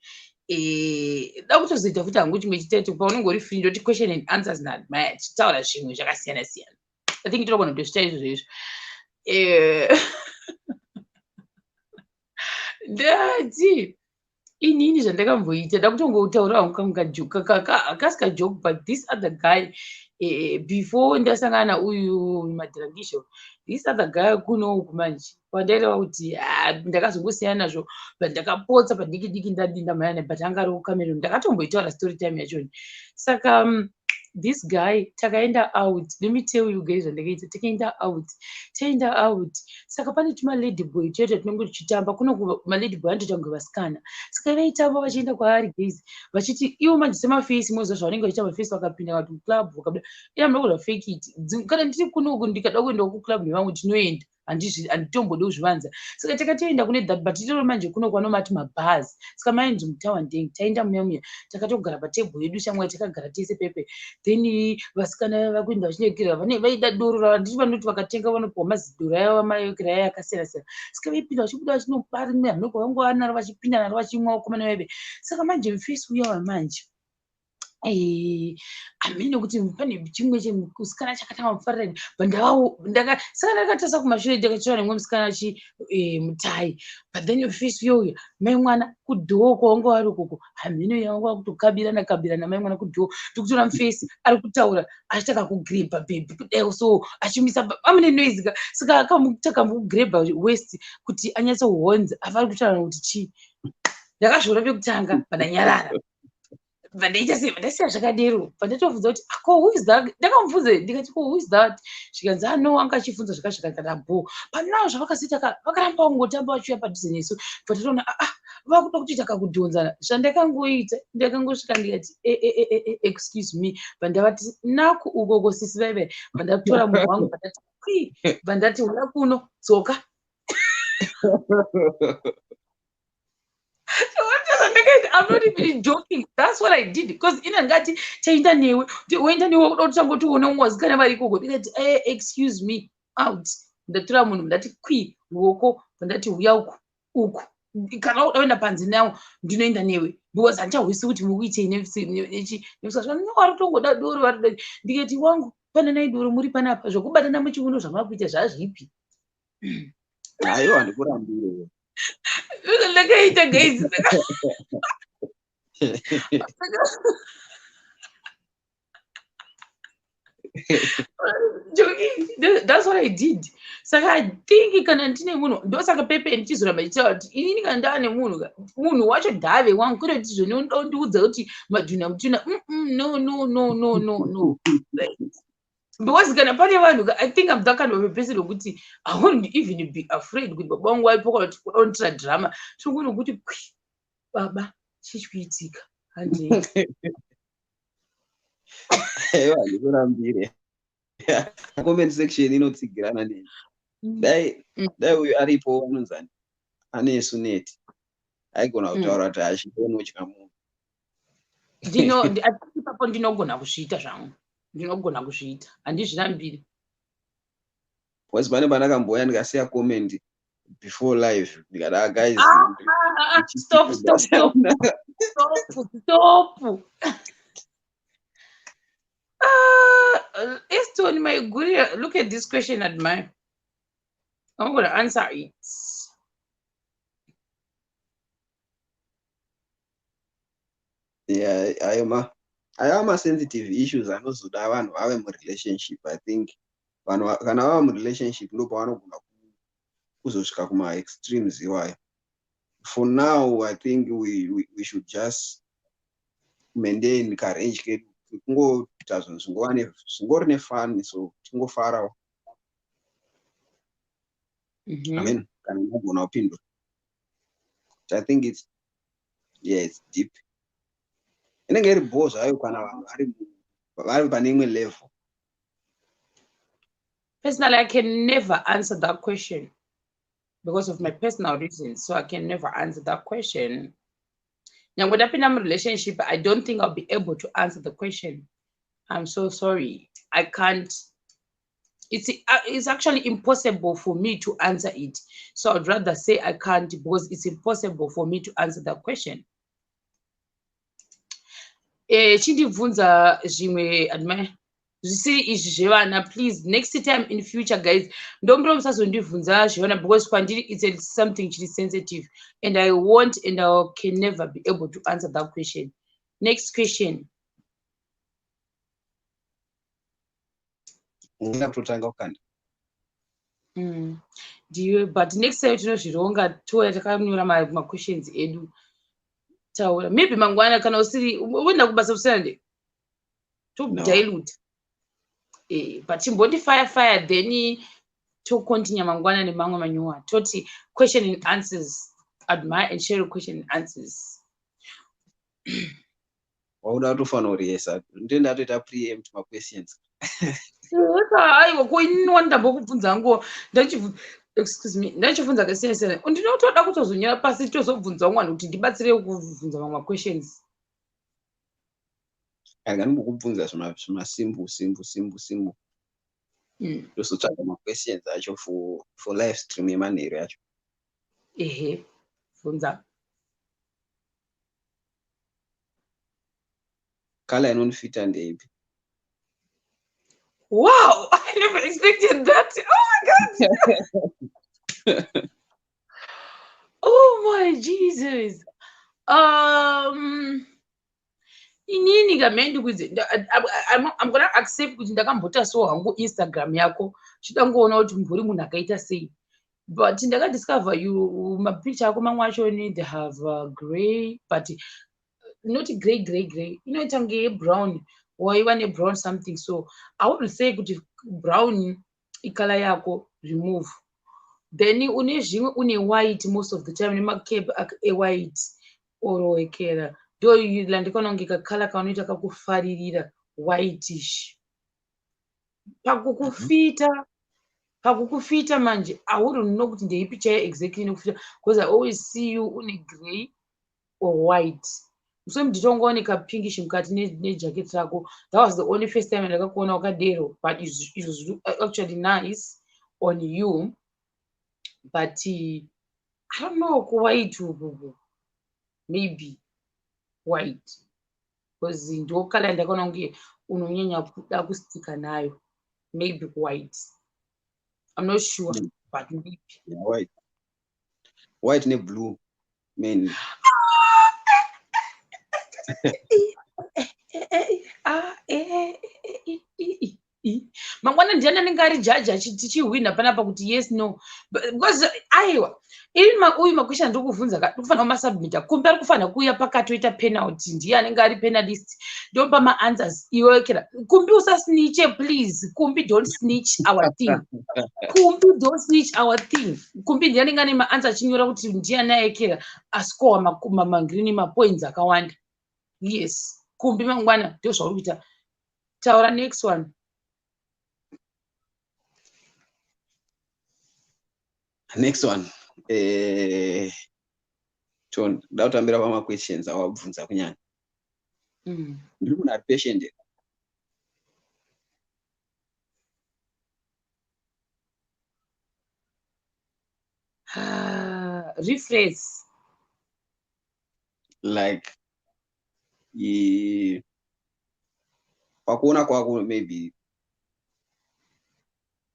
Da kutozoita futi hangu chimwe chitete paunenge uri free, ndoti question and answers naadmire tichitaura zvimwe zvakasiyana siyana. I think tinogona kutozvita izvozvo izvo. Ndati inini zvandakamboita ndakutongotaura hangu kangu kasi kajoke, but this other guy, before ndasangana nauyu madhirangisho, this other guy kuno uku manje kwandaireva kuti ndakazongosiyana nazvo, but ndakapotsa padiki diki ndadinda mhayana, but anga ari kuCameroon. Ndakatomboitaura story time yachoni. Saka this guy takaenda out. Let me tell you guys zvandakaita. Takaenda out, taenda out, saka pane tumalady boy tuya tinenge tichitamba kuno. Malady boy anotoita kunge vasikana, saka vaitamba vachienda kwaari guys, vachiti ivo manje semafesi, moziva zvavanenge vachiita mafesi, vakapinda kati muclub vakabuda ina munokuda fake it. Kana ndiri kunoku ndikada kuendawo kuclub nevamwe tinoenda, handitombodi kuzvivanza. Saka takatoenda kune that, but itoro manje kuno kwanomati mabhazi, saka mainzi mutawandeng. Taenda muya muya, takatogara patebhuru yedu shamwari, takagara tese pepe. Then vasikana vakuenda vachinekera vaida doro rava, vanoti vakatenga vanopiwa mazidoro aya mayokera aya akasiyana siyana. Saka vaipinda vachibuda vachinopa rimwe hameno kwavanga vanaro, vachipinda naro vachimwa vakomana vaive. Saka manje mufesi uya wamanje, hamene kuti pane chimwe chemusikana chakatanga kufarira, but saka ndakatarisa kumashure, ndakatora nemumwe musikana chi mutai. But then mufesi uya uya mai mwana kudhoo kwavanga vari ukoko, hameno yavanga vakutokabirana kabirana mai mwana kudhoo. Ndikutora mufesi ari kutaura achitaka kugrebha bhebhi kudai so, achimisa amune noise ka, saka akamutaka mukugrebha waist kuti anyatsohonza avari kutaura kuti chii. Ndakazviona pekutanga, pandanyarara, vandaita sei, vandasiya zvakadero. Pandatobvunza kuti, "Ko who is that?" Ndakamubvunza ndikati, "Ko who is that?" Zvikanzi, "Ano anga achibvunza zvakazvakakata bo." Panao zvavakazoita ka, vakaramba vangotamba vachiuya padhuze nesu. Patatoona aa vakuda kutoita kakudhonzana, zvandakangoita ndakangosvika ndikati, "Excuse me." Pandavati naku ukoko sisi vaive, pandatora munhu wangu, pandati kwi, pandati, "Uya kuno, dzoka." Zvandakaita, I'm not even joking, that's what I did, because ina ndingati taenda newe, woenda newe kuda kuti tangotiona umwe wasikana vari ikoko. Ndikati, "Excuse me, out." Ndatora munhu, ndati kwi ruoko, ndati, "Uya uku uku, kana uda kuenda panze nawo ndinoenda newe, because handichahwisi kuti mukuitei." Nevari kutongoda doro vari, ndikati, "Wangu, pananai doro muri panapa, zvokubatana muchiuno zvamakuita zvazvipi?" Aiwa, handikurambire. Ndakaita guys. Joking, that's what I did. Saka I think kana ndine munhu, ndosaka pepe ndichizoramba ndichitaura kuti inini kana ndava nemunhu, munhu wacho dhave wangu, kwete kuti zvoni unoda kundiudza kuti madhuna mutuna. No, no, no, no, no, no, because kana pane vanhu, I think I'm that kind of a person wekuti I won't even be afraid kuti baba vangu varipo kana kuti kuda kunditira drama. Tinogona kuti kwi, baba, chii chikuitika, handei. Aiwa, handikurambire, comment section inotsigirana neni. Dai dai uyu aripo anonzani anesu neti aigona kutaura kuti achidonotya munhu. Ipapo ndinogona kuzviita zvangu, ndinogona kuzviita, handizvirambiri. Because pane pandakambouya ndikasiya comment before live, ndikada, "Guys." Ah, ah, ah, stop, stop, stop, stop, stop. Eston, my good, look at this question, admire. I'm going to answer it. Yeah, ayo ma ayo ma-sensitive issues anozoda vanhu vave murelationship. I think vanhu kana vava murelationship ndo pavanogona kuzosvika kuma-extremes iwayo. For now, I think we should just maintain karange kedu kungoita zvinhu zvingova zvingori nefun, so tingofarawo. Amen. Kana unogona kupindura, I think it's, yeah, it's deep. Inenge iri bho zvayo kana vanhu vari pane imwe level. Personally, I can never answer that question because of my personal reasons. So I can never answer that question. Nyangwe ndapinda murelationship, I don't think I'll be able to answer the question. I'm so sorry. I can't. It's actually impossible for me to answer it. So I'd rather say I can't because it's impossible for me to answer that question. Chindibvunza zvimwe, Admire, zvisiri izvi zvevana, please. Next time, in future, guys, ndombiro musazondibvunza zvevana because kwandiri it's something chiri sensitive and I won't and I can never be able to answer that question. Next question. Unoda kutotanga kukanda. Ndiwe, but next time tinozvironga, touya takanyora maquestions edu. Taura maybe mangwana kana usiri uenda kubasa kusina nde todilute. But chimboti fire fire, then tocontinue mangwana nemamwe manyuwa, toti question and answers, Admire and Share question and answers. Wauda kutofanira kuriyesa, ndoenda atoita preempt maquestions. Eka, aiwa, ko inini wandambokubvunza hangu, excuse me, ndachibvunza akasiyana siyana, ndinotoda kutozonyora pasi, tozobvunza umwe kuti ndibatsire kubvunza mamwe maquestions. Kana ndimbokubvunza zvimasimple simple simple simple, tozotsvaga maquestions acho for live stream yemanheru yacho. Ehe, bvunza. Colour inondifita ndeipi? Wow, I never expected that. Oh my God. Oh my Jesus. Inini kamhe ndikuidze, I'm gonna accept kuti ndakambotasawo hangu Instagram yako, chida ngoona kuti mburi munhu akaita sei. But ndakadiscover you mapicture ako mamwe acho they have grey, but not grey grey grey, inoita kunge yebrown, waiva nebrown something. So I wouldn't say kuti brown icolour yako, remove. Then une zvimwe, une white most of the time, nemacap ewhite or wekera, ndo landikaona kunge kacolour kaunoita kakufaririra, whitish. Pakukufita manje, I wouldn't know kuti ndeipi chaiyo exactly inokufita because I always see you une grey or white. Muswe nditongoone kapinkish mukati nejaketi rako. That was the only first time ndakakuona wakadero, but it was actually nice on you. But I don't know, kuwhite ukuku, maybe white, because ndo colour ndakaona kunge unonyanya kuda kustika nayo, maybe white. I'm not sure, but maybe. Yeah, white, white neblue mainly. Ah, eh, eh, eh, eh. Mangwana ndiani anenge ari jaji tichihwina panapa kuti yes, no? Because aiwa, ini uyu maquestion andiri kuvhunza ka, ndikufanira kumasubmita. Kumbe ari kufanira kuuya pakati oita penalty, ndiye anenge ari penalist, ndopa maanswers. Iwe kera Kumbi, usasnitche please. Kumbi, don't snitch our thing. Kumbi, don't snitch our thing. Kumbi ndiye anenge ane maanswer, achinyora kuti ndiani aekera ascowa mangrini mapoints akawanda. Yes, Kumbi, mangwana ndo zvauri kuita. Taura next one. Next one, Ton, nda kutambira pamaquestions awabvunza kunyanya. Ndiri munhu ari patient here? Ah, rephrase. Like pakuona kwako, maybe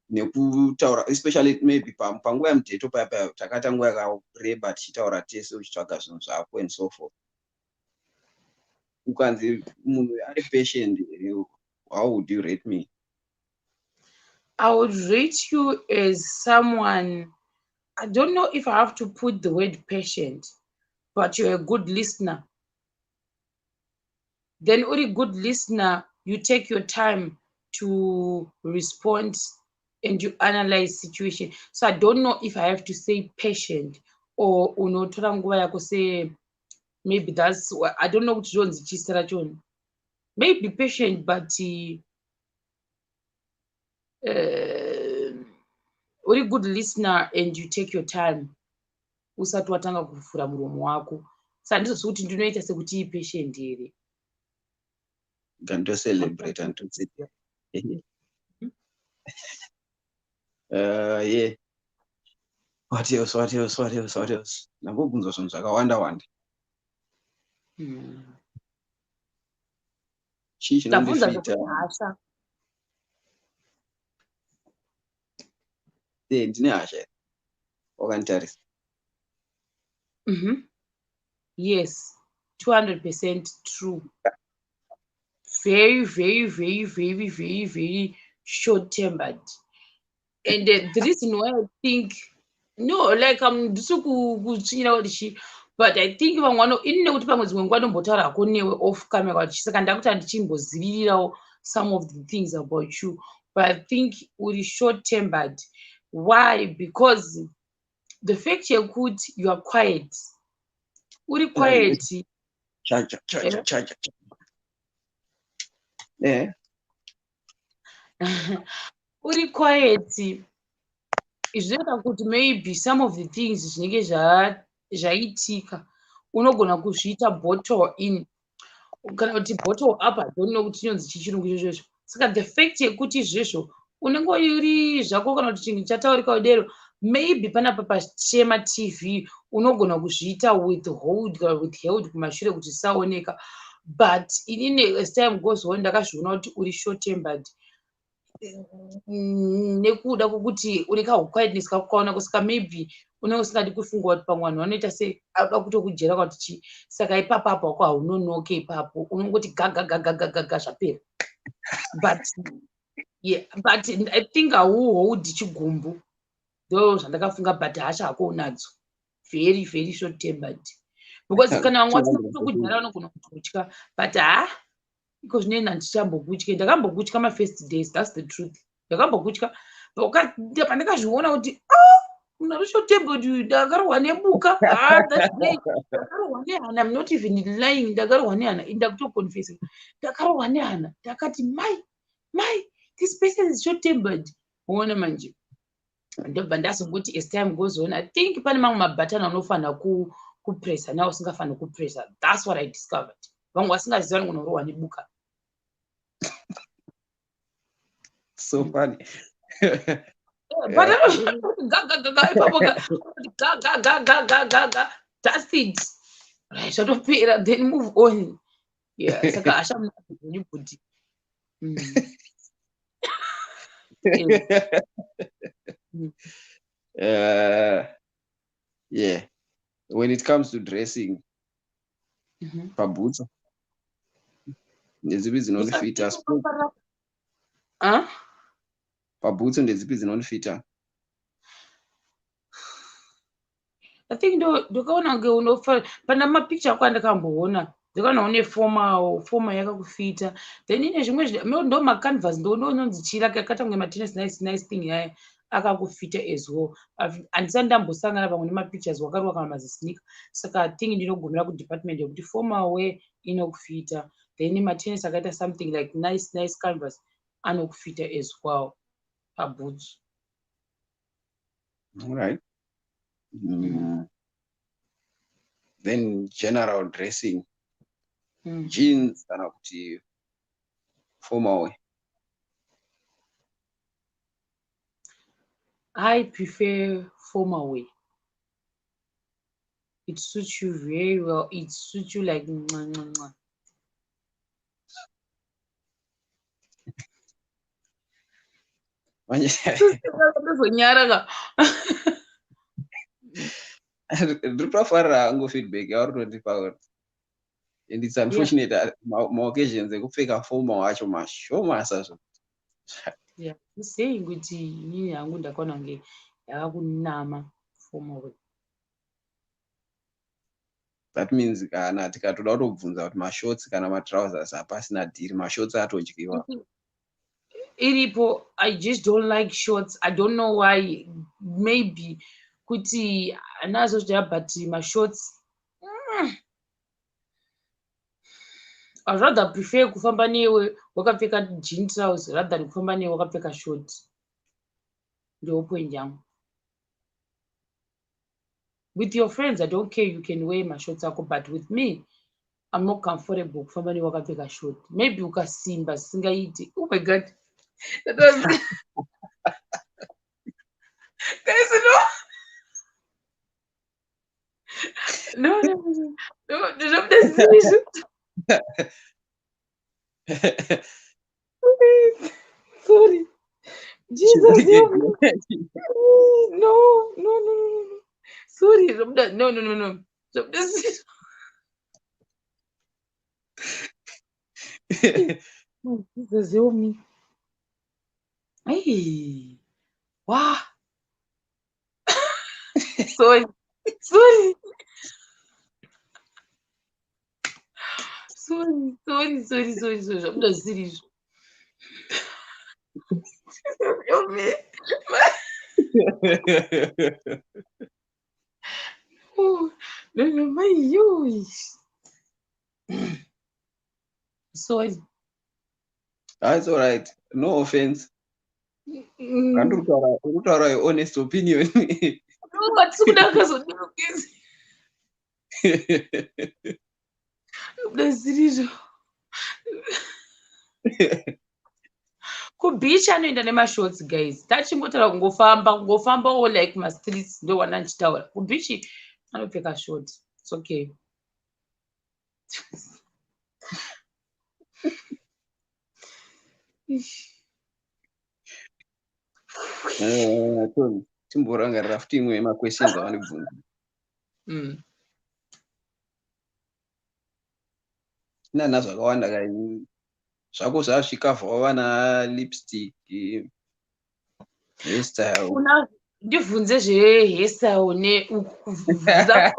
nekutaura, especially maybe panguva yemudheto paya paya, takaita nguva yakareba tichitaura tese, uchitsvaga zvinhu zvako and so forth. Ukanzi munhu ari patient here, how would you rate me? I would rate you as someone, I don't know if I have to put the word patient, but you're a good listener. Then, uri good listener, you take your time to respond and you analyze situation. So I don't know if I have to say patient or unotora nguva yako, say maybe that's I don't know kuti zvonzi chisi rachona. Maybe patient, but Uri good listener and you take your time usati watanga kuvhura muromo wako. Saka handizvo kuti ndinoita sekuti ipatient here. Ngandocelebrate anditotsiti. Yeah. What else? What else? What else? What else? Ndambobvunzwa zvinhu zvakawanda wanda. Chii Ndabvunza chinondifita? zvekuti hasha. Eh, ndine hasha here? Wakanditarisa. Yes, 200% true. Very, very, very, very, very, very short-tempered. And the reason why I think, no, like I'm ndisi kutsvinyira kuti chii, but I think vamwe vano, ini nekuti pamwe dzimwe nguva ndombotaura hako newe off camera kuti saka ndakuti handichimbozivirirawo some of the things about you, but I think uri short-tempered. Why? Because the fact yekuti you are quiet, uri quiet. Chacha, chacha, chacha. Eh. Uri quiet. Zvinoita kuti maybe some of the things zvinenge zvaitika unogona kuzviita bottle in kana kuti bottle up. I don't know kuti chinonzi chii chirungu ichocho. Saka the fact yekuti izvezvo unenge uri zvako kana kuti chinhu chataurika kudero, maybe panapa paChema TV unogona kuzviita withhold kana withheld kumashure kuti zvisaoneka, but inini as time goes on ndakazviona kuti uri short tempered nekuda kwokuti une kahuquietness kako kaona, kusaka maybe unenge usingadi kufunga kuti pamwe vanhu vanoita sei, anoda kutokujera kana kuti chii. Saka ipapo apo hako haunonoke, ipapo unongoti gagagagagaga zvapera. But yeah, but I think hauholdi chigumbu, ndo zvandakafunga, but hasha hako unadzo. Very, very short tempered, because kana vamwe vasina kutokujara vanogona kutotya, but ha, iko zvinoenda handichambokutye. Ndakambokutya mafirst days, that's the truth. Ndakambokutya pandakazviona kuti munhu ari short tempered uyu. Ndakarohwa nebuka. Ah, that day ndakarohwa nehana. I'm not even lying, ndakarohwa nehana. Ndakutoconfessa, ndakarohwa nehana. Ndakati mai mai, this person is short tempered. Uona manje ndobva ndazongoti as time goes on, I think pane mamwe mabhatani anofanira kupressa nawo usingafaniri kupressa. That's what I discovered. Vamwe vasingazivi vanogona kurohwa nebuka. So funny. But gagagaga ipapo gagagagagaga, that's it, right, zvatopera, then move on. Yeah, saka hasha munazvo bhuti. Yeah, when it comes to dressing, pabhutsu ndedzipi dzinondifita? Huh? Pabhutsu ndedzipi dzinondifita? I think ndakaona kunge unofa pana mapicture ako andakamboona, ndakaona une formal, formal yakakufita. Then ine zvimwe ndo macanvas, ndo ndononzi chii, yakaita kunge matennis, nice, nice thing yaya akakufita as well. Handisati ndambosangana pamwe nemapictures wakaruwa kana mazisneaker, saka I think ndinogumira kudepartment yekuti formal wear inokufita, then matennis akaita something like nice, nice canvas anokufita as well pabhutsu. All right. Then general dressing, jeans kana kuti formal wear? I prefer formal wear. It suits you very well. It suits you like mwah, mwah, mwah. Manje Ndozonyara ka. Ndiri kutofarira hangu feedback yauri kutondipa, and it's unfortunate maoccasions ekupfeka formal wacho mashoma sazvo. Yeah, saying kuti inini hangu ndakaona kunge yavakunama formal wear. That means kana tikatoda kutobvunza kuti mashorts kana matrousers, hapasina dhiri, mashorts atodyiwa. Iripo. I just don't like shorts. I don't know why. Maybe kuti anazodya, but mashorts, I'd rather prefer kufamba newe wakapfeka jean trousers rather than kufamba newe wakapfeka short. Ndo point yangu. With your friends, I don't care, you can wear mashorts ako, but with me, I'm not comfortable kufamba newe wakapfeka short. Maybe ukasimba zvisingaiti. Oh my God. That was Guys, no. No, no, no, no, no, no. Sorry. Jesus, help me. No, no, no, no, no. Sorry. No, no, no, no. Jesus, help me. Hey. Wow. Sorry. Sorry. Sorry, sorry, sorry, sorry, sorry. Zvabuda zvisiri izvo. Help me. Oh, no, no, my yo. Sorry. That's all right. No offense. Uri kutaura your honest opinion. No, hatisi kuda akazodinokisi. Zvabuda zvisiri izvo. Kubeach anoenda nemashorts, guys. Tachingotaura kungofamba, kungofambawo like mastreets ndo wana ndichitaura. Kubeach anopfeka short. It's okay. Tony, timborangarira futi imwe yemaquestions avanobvunza. Nana zvakawanda kai zvako zvazvikavhawo vana lipstick, hairstyle. Una ndibvunze zvehairstyle ne ukubvunza.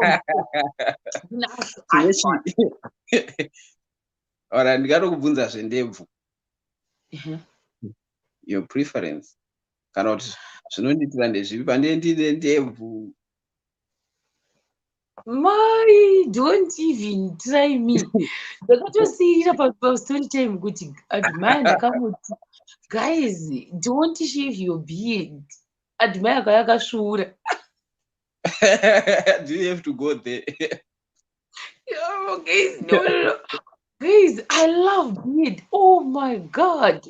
Ora ndingatokubvunza zvendebvu. Your preference. Kana kuti zvinondiitira ndezvipi pandine ndine ndebvu. Mai, don't even try me. Ndakatosiyira pastory time kuti Admire ndakamuti, guys, don't shave your beard. Admire akauya akasvuura. Do you have to go there? Oh, guys, no, no, no. Guys, I love beard. Oh my God.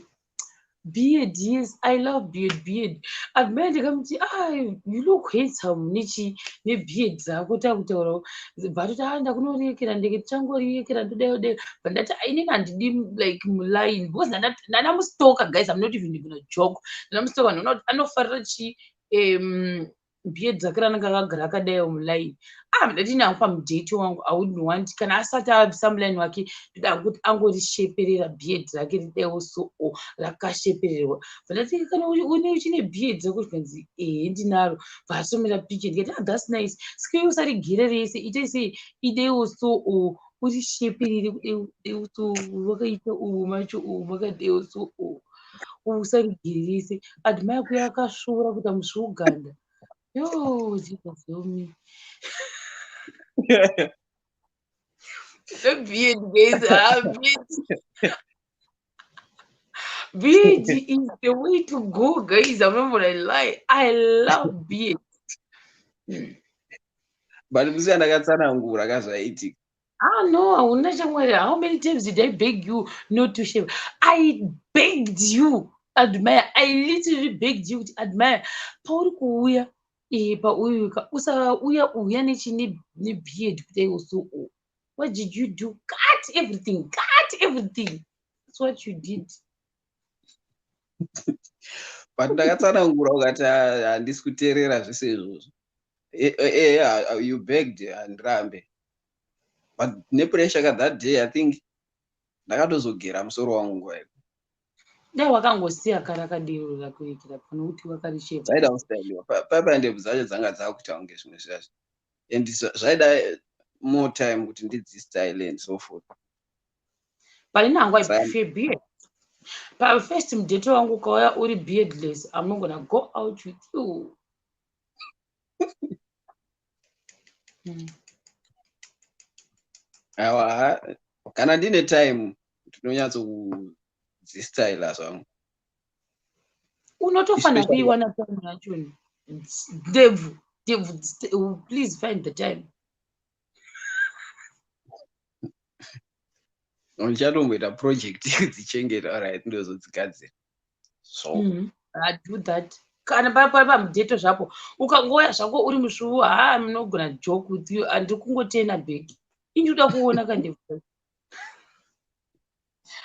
Beard, yes, I love beard, beard. Admire ndikamuti, you look handsome nechi nebeard dzako takutaurawo. But ndakunorekera ndeke tichangoriekera ndodai dai. But ndati inini handidi like muline because ndanamustoka guys, I'm not even gonna joke. Ndanamustoka ndinoona kuti anofarira chi beard dzake ranenge akagara akadaiwo muline. Ndati ini hangu pamudate wangu I wouldn't want kana asati abvisa muline wake ndoda kuti angorisheperera beard rake ridaiwo so rakashepererwa. But ndati kana une uchine beard rako zvikanzi ehe ndinaro. Bva atomira picture ndikati that's nice. Saka iwe usarigere rese ite sei idaiwo so urisheperere kudaiwo so wakaita uwu macho uwu makadaiwo so usarigere rese. Admire kuya akasvuura kuita musvuuganda. Yo, Jesus, help me. The beard, guys. Beard. Beard is the way to go, guys. I'm not gonna lie. I love beard. But musi andakatsanangura kazvaitika. No, hauna shamwari. How many times did I beg you not to shave? I begged you, Admire. I literally begged you to admire. Pauri kuuya pauyu usauya uya nechi nebeard kudai so. What did you do? Cut everything. Cut everything. That's what you did. But ndakatsanangura ukati handisi kuteerera zvese izvozvo. You begged handirambe. But nepressure ka that day, I think ndakatozogera musoro wangu nguva iyo. Dai wakangosiya kare akadero rakuitira pano kuti wakarishepa. Zvaida kustyliwa. Paipa ndebvu dzacho dzanga dzakuita kunge zvimwe zvazvo. And zvaida more time kuti ndidzistyle and so forth. But ini hangu I prefer beard. Pa first mudate wangu ukauya uri beardless, I'm not gonna go out with you. Aiwa, kana ndine time ndinonyatso kudzistyla zvangu. Unotofanira Especially- kuiwana time yacho. Ndebvu, ndebvu, please find the time. Ndichatomboita project yekudzichengeta, alright, ndozodzigadzira. So I do that. Kana pamudheto zvapo ukangouya zvako uri musvuvu, haa, munogona joke with you, handiri kungotena back. Indinoda kuona kandebvu.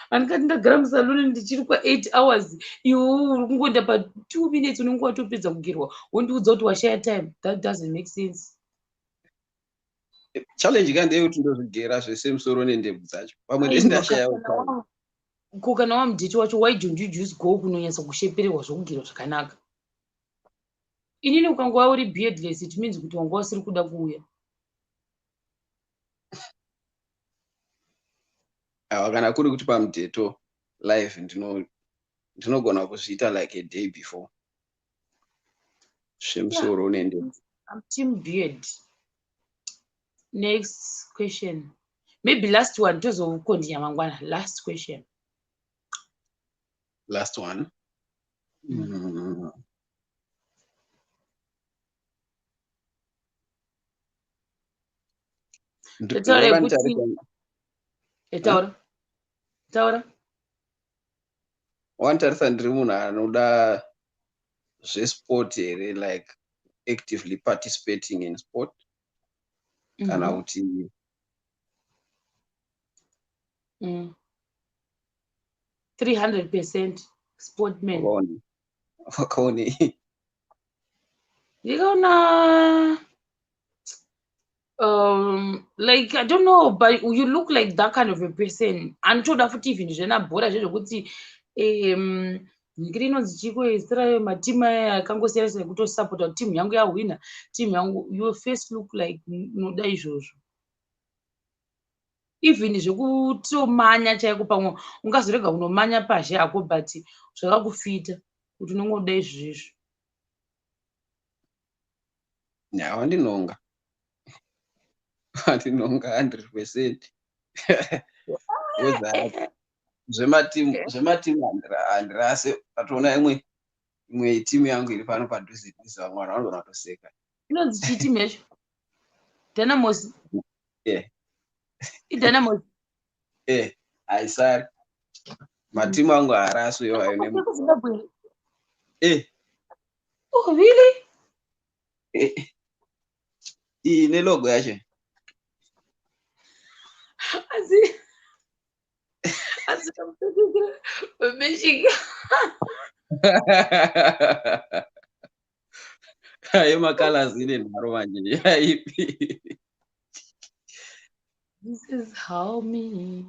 Handikati ndagara musaluni ndichiri kwa8 hours, iwe uri kungoenda pa2 minutes unenge watopedza kugerwa, wondiudza kuti washaya time. That doesn't make sense. Challenge ka ndeyekuti ndozvigera zvese musoro nendebvu dzacho pamwe. Aiwa, Ndendashayawo kana time. Ko kana wamudheti wacho, why don't you just go kunonyatsa kushepererwa zvokugerwa zvakanaka? Inini ukangova uri beardless, it means kuti wanga usiri kuda kuuya. Awa, kana kuri kuti pamudheto live, ndinogona kuzviita like a day before zvemusoro nendebvu. I'm team beard. Next question, maybe last one, tozokondinya mangwana. Last question. Last one. Taura yekuti- Wakanditarisa- Taura, taura. Wanditarisa ndiri munhu anoda zvesport here, like actively participating in sport, kana kuti 300% sportman. Wakaonei? Ndikaona like, I don't know, but you look like that kind of a person anotoda futi even zvenabhora zvezvokuti nyikiri inonzi chiko zita rayo, matimu aya akangosiyana siyana, kutosapota kuti timu yangu yahwina, timu yangu. Your face look like unoda izvozvo, even zvekutomanya chaiko. Pamwe ungazorega kunomanya pazhe hako, but zvakakufita kuti unongoda izvozvo. Ya, wandinonga, wandinonga 100%. Zvematimu handirase. Atoona imwe timu yangu iri pano padhuze dhuze, vamwe vanhu vanogona kutoseka. Inonzi chii timu yacho? Dynamos? Yeah. IDynamos? Eh, haisari. Matimu angu haaraswi iwayo. Zimbabwe? Eh. Oh, really? Eh, iyi nelogo yacho. Asi kamupfekekera meshika. Yemacolors ine nharo manje, yaipi? This is how me,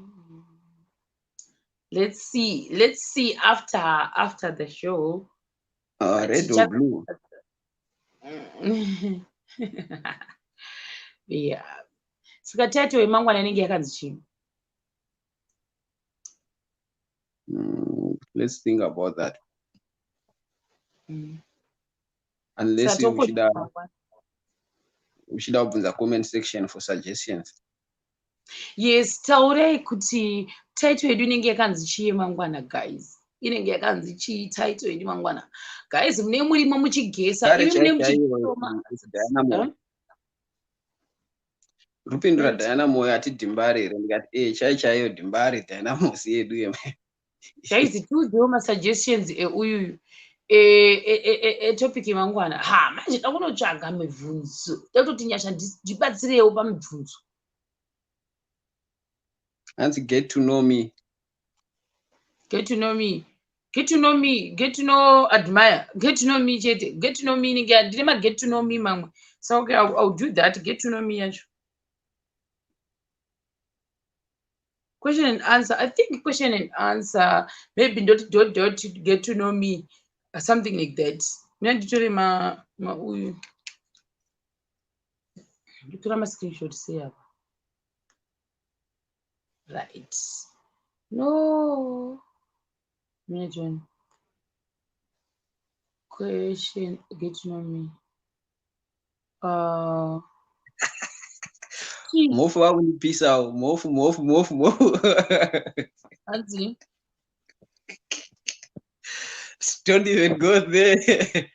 let's see, let's see after the show. Red or blue? Yeah, saka title yemangwana inenge yakanzi chii? Let's think about that. Unless Saka uchida mangwana. Uchida kubvunza comment section for suggestions. Yes, taurei kuti title yedu inenge yakanzi chii yemangwana. Guys, inenge yakanzi chii title yedu mangwana? Guys, mune murimo muchigesa. Kare. Imi mune Chaiyo. muchisoma. Diana Moyo rupindura. Diana Moyo ati Dhimbare here? Ndikati e, chai chaiyo Dhimbare Dynamos yedu yeme. Guys, tiudzewo masuggestions euyuyu etopic yemangwana. Ha, manje da kunotsvaga mibvunzo, da kutoti Nyasha ndibatsirewo pamibvunzo. Hanzi "Get to know me." Get to know me, get to know me, get to know, admire, get to know me chete. Get to know me inenge ndine ma-get to know me mamwe. So okay, I'll do that get to know me yacho. Question and answer, I think question and answer, maybe dot dot dot get to know me, something like that. Mina nditore ma mauyu, nditora ma-screenshot sei apa? Right, no, mina John, question, get to know me. Mhofu vakundipisawo, mhofu, mhofu, mhofu, mhofu. Hanzi? Don't even go there.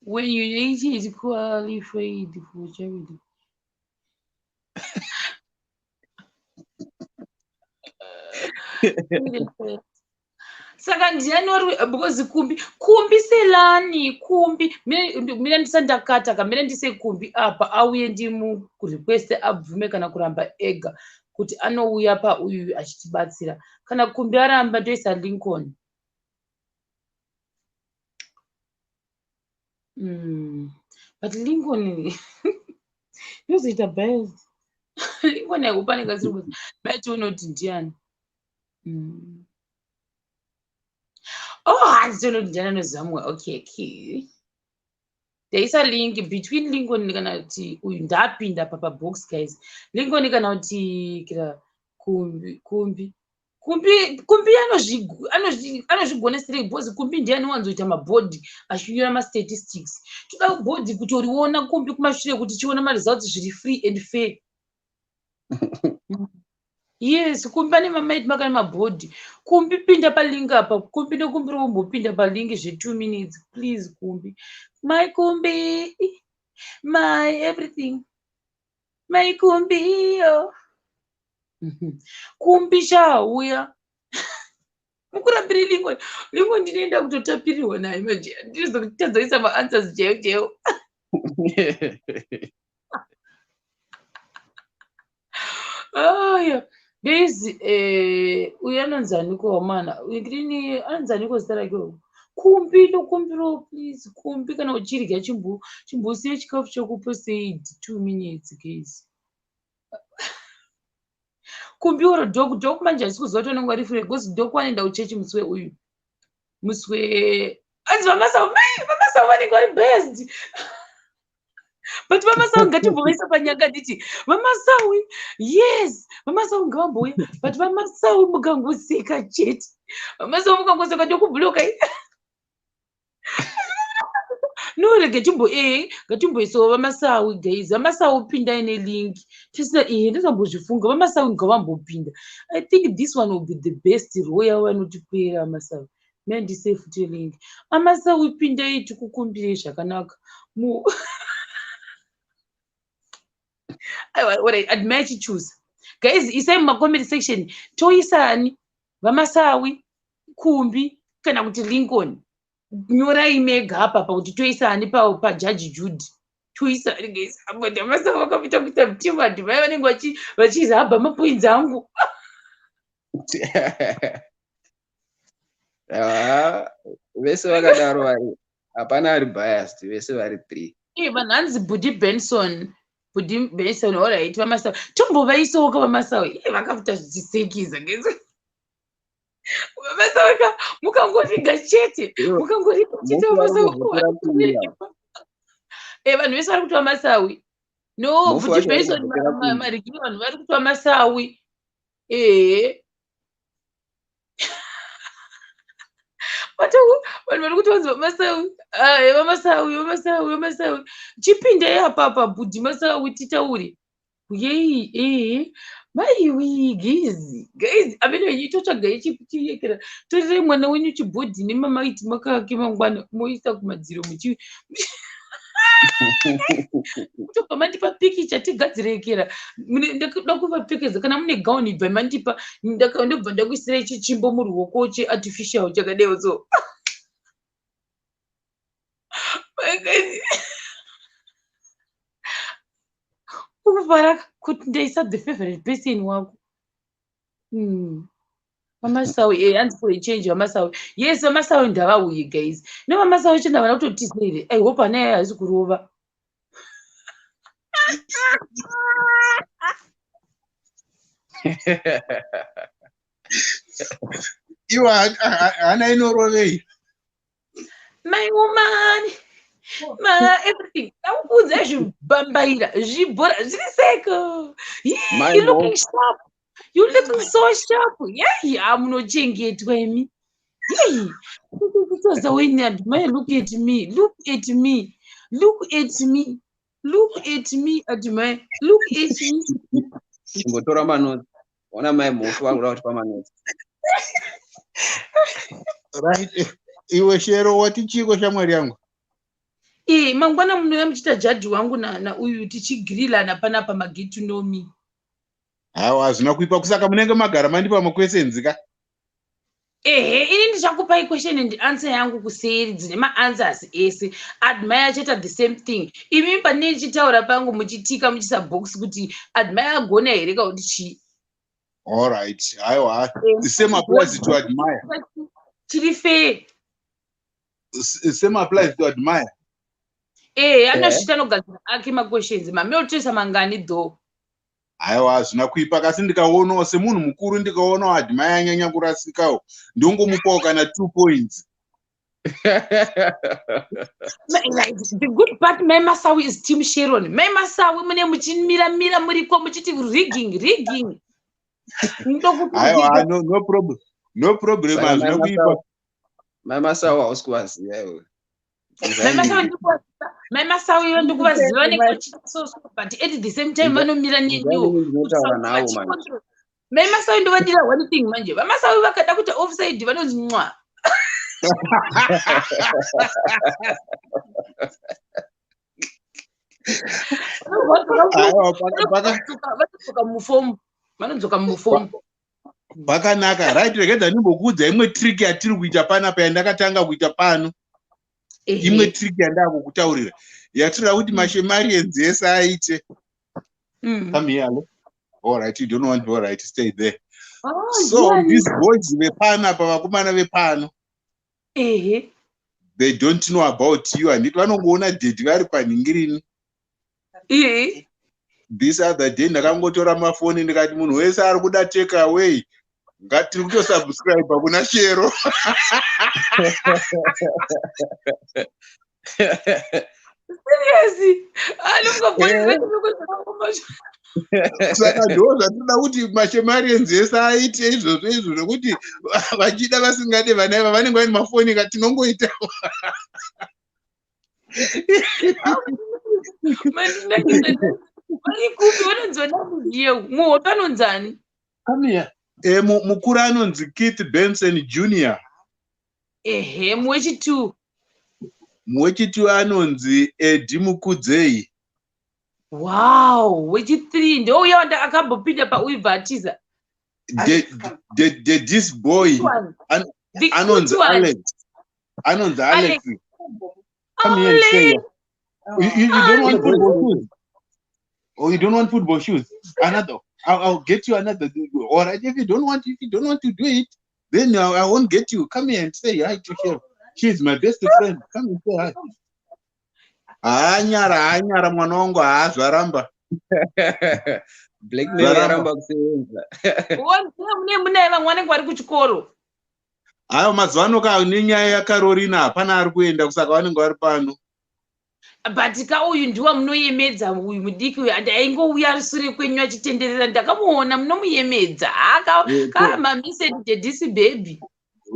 When you age is qualified for charity. Saka ndiani wari because kumbi kumbi selani kumbi mina ndisati ndakata ka mina ndise kumbi apa auye ndimurequest abvume kana kuramba ega kuti anouya pauyu achitibatsira. Kana kumbi aramba ndoisa Lincoln. But Lincoln yozoita bias. Lincoln yakupa nekasiri but unoti ndiani? Oh, handitoona kuti ndiani anoziva mumwe. Okay, okay. Ndaisa link between Lincoln kana kuti uyu ndapinda papa box guys. Lincoln kana kuti kira kumbi kumbi. Kumbi kumbi anozvigonesera because kumbi ndiye anowanzoita mabhodhi achinyora mastatistics. Toda bhodhi kutoriona kumbi kumashure kuti chiona maresults zviri free and fair. Yes, kumbi ane mamaiti makane mabhodhi. Kumbi pinda palink apa. Kumbi ndokumbira kumbopinda palink zve2 minutes please kumbi. My kumbi, my everything. My kumbi yo. Kumbi chauya. Mukurambire Lincoln. Lincoln ndinoenda kutotapirirwa naye manje. Ndinozotadza maanswers chaiwo chaiwo. Aya, guys, uyu anonzi aniko wamana? Uyu ndini anonzi aniko zita rake uyu? Kumbi ndokumbirawo please kumbi kana uchirya chimbosiya chikafu chako said 2 minutes guys. Kumbi oro dog dog manje handisi kuziva kuti vanenge vari free because dog vanoenda kuchechi musi weuyu. Musi we anzi vamasau mai vamasau vanenge vari biased. But vamasau ngatimbovaisa panyanga nditi vamasawi yes vamasau ngavambouya but vamasau mukangoseka chete vamasau mukangoseka ndokubloka. No rege timbo ngatimboisawo vamasawi guys. Vamasawi pindai nelink tisina ndisambozvifunga vamasawi ngavambopinda. I think this one will be the best royal vanotikwira vamasawi. Mandise futi link. Amasawi pindai tikukumbirei zvakanaka. Aiwa, alright, admire chichoose. Guys, isai mumacomment section toisani vamasawi kumbi kana kuti Lincoln. Nyorai mega apa pakuti toisani paJudge Judy. Toisani guys. Apo ndamasawi vakapita kuita mutima admire vanenge vachirabha mapoints angu. Vese vakadaro vari hapana ari biased, vese vari 3. Vanhu hanzi Budi Benson. Budi Benson, alright, vamasawi. Tombovaisawo ka vamasawi. Vakafuta zvichisekisa guys. Vamasawi ka mukangoriga chete. Mukangoriga chete vamasawi. Vanhu vese vari kuti vamasawi. No, Budi Benson marigini vanhu vari kuti vamasawi. Vanhu vari kuti vanzi vamasawi. Vamasawi, vamasawi, vamasawi. Chipindai apapa Budi Masawi titaure. Yei, maiwi guys. Guys, amene wenyu itotsvagai chiyekera. Torerai mwana wenyu chibhodhi nemamaiti makake mangwana moisa kumadziro muchi. Kutobva mandipa pikicha tigadzirekera. Ndakuda kuvapfekedza kana mune gauni ibva mandipa ndobva ndakuisirai chichimbo muruoko cheartificial chakadaiwo so. Ukuvara kuti ndaisa the favorite person wako. Vamasawi, hanzi for a change vamasawi. Yes, vamasawi ndavauye guys. No vamasawi chenda vana kutotiza here. I hope ana yayo haisi kurova. Iwa hana inorovei. My woman. Ma everything. Ndakuudza zvibambaira, zvibhora zviri seko. You looking sharp. You looking so sharp. Yeah, munochengetwa imi. Yeah. Kutoza weni admire, look at me. Look at me. Look at me. Look at me, admire. Look at me. Chimbotora manotsi. Ona mai mhofu vari kuda kutipa manotsi. Right, iwe Shero, wati chiko shamwari yangu? Ee, mangwana munouya muchiita judge wangu nauyu tichigirilana panapa maget to know me. Hawa, hazvina kuipa. Kusaka munenge magara mandipa maquestions ka. Ehe, ini ndichakupai question and answer yangu kuseri dzine maanswers ese. Admire achaita the same thing. Imi pane ndichitaura pangu muchitika muchisa box kuti Admire agona here kauti chii. All right, aiwa, the same applies to Admire. Chiri fair. Same applies to Admire. Ehe, anosvita anogadzira ake maquestions. Mameotoisa mangani though? Aiwa, hazvina kuipa, kasi ndikaonawo semunhu mukuru, ndikaonawo Admire anyanya kurasikawo, ndongomupawo kana 2 points. Like, the good part, Mai Masawi is team Sharon. Mai Masawi mune muchimiramira muriko muchiti rigging, rigging. Aiwa, no, no problem, no problem. Saka Hazvina Mai kuipa. Mai Masawi hausi kuvaziva iwe. Mai Masawi ndikuvaziva, vanenge vachiita so so, but at the same time vanomira neniwo. Ndinotaura navo manje. Mai Masawi ndovadira one thing manje, vaMasawi vakada kuita offside vanonzi mwa. Aiwa, Vanodzoka mufomu, vanodzoka mufomu. Pakanaka. Right, regedza ndimbokuudza imwe trick yatiri kuita panapa, yandakatanga kuita pano. Imwe trick yandakukutaurira yatinoda kuti mashemarians ese aite. Come here, Alo. All right, you don't want. All right, stay there. Oh, So ndiani? these boys vepano apa, vakomana vepano, they don't know about you, handiti? Vanongoona daddy vari panhingirini. This other day ndakangotora mafoni ndikati munhu wese ari kuda take away, ngatiri kutosubscribe kuna Shero. Seriously? Anongoboys. Saka ndo zvatinoda kuti mashemarians ese aite izvozvo izvo, zvokuti vachida vasingade, vana iva vanenge vane mafoni ka, tinongoita. Vari kupi? Vanonzi vanamuziye muhope anonzani? Come here. Mukuru anonzi Keith Benson Junior. Ehe, muwechi2? Muwechi2 anonzi Edi Mukudzei. Wow, wechi3 ndouya wanda akambopinda pauibva atiza? The this boy The anonzi cute one. Alex, anonzi Alex. Alex, come here and stay here. You don't want football shoes? Oh, you don't want football shoes? Another, I'll get you another. All right, if you don't want to do it, then I won't get you. Come here and say hi to her. She's my best friend. Come and say hi. Haanyara, haanyara mwana wangu, haazvaramba. Blackmail Varamba. yaramba kusevenza. Mune munaye vamwe vanenge vari kuchikoro. Hayo, mazuva ano ka nenyaya yaKarorina hapana ari kuenda, kusaka vanenge vari pano. But ka uyu ndiwa munoyemedza, uyu mudiki uyu, and aingouya ari sure kwenyu achitenderera, ndakamuona munomuyemedza. Kamamiseni dedisi baby.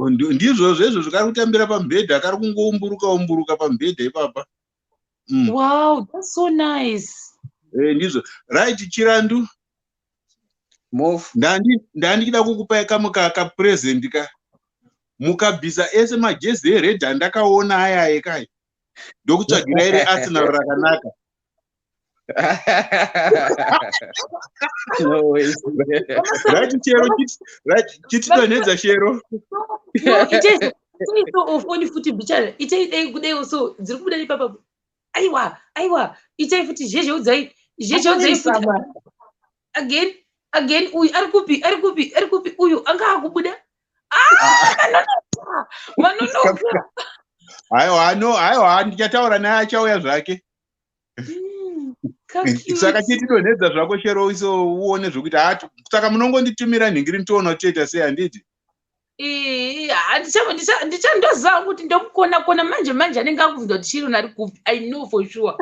Ndizvozvo izvozvo, kari kutambira pamubhedha, kari kungoumburuka umburuka pamubhedha ipapa. Wow, that's so nice. Eh, ndizvo. Right, Chirandu. Mof. Ndandichida kukupai kamwe kapresent ka. Mukabvisa ese majezi ered andakaona aya ekai, ndokutsvagirai reArsenal rakanaka. No ways. Right, Chero, right, chitidonhedza, Shero. No, itei so ofoni futi bichana, itei dei kudei so dziri kubuda ipapa. Aiwa, aiwa, itei futi zhezheudzai, zhezheudzai futi. Again, again. Uyu ari kupi? Ari kupi? Ari kupi uyu anga akubuda? Ah, manonoka. Aiwa, no, aiwa, ndichataura naye, achauya zvake. Saka chitidonhedza zvako, Shero, iso uone zvokuti ha, saka munongonditumira nhingiri, nditoona kuti toita sei, handiti? Ndichandoziva kuti ndomukona kona manje manje, anenge akubvunza kuti Shirona ari kupi. I know for sure.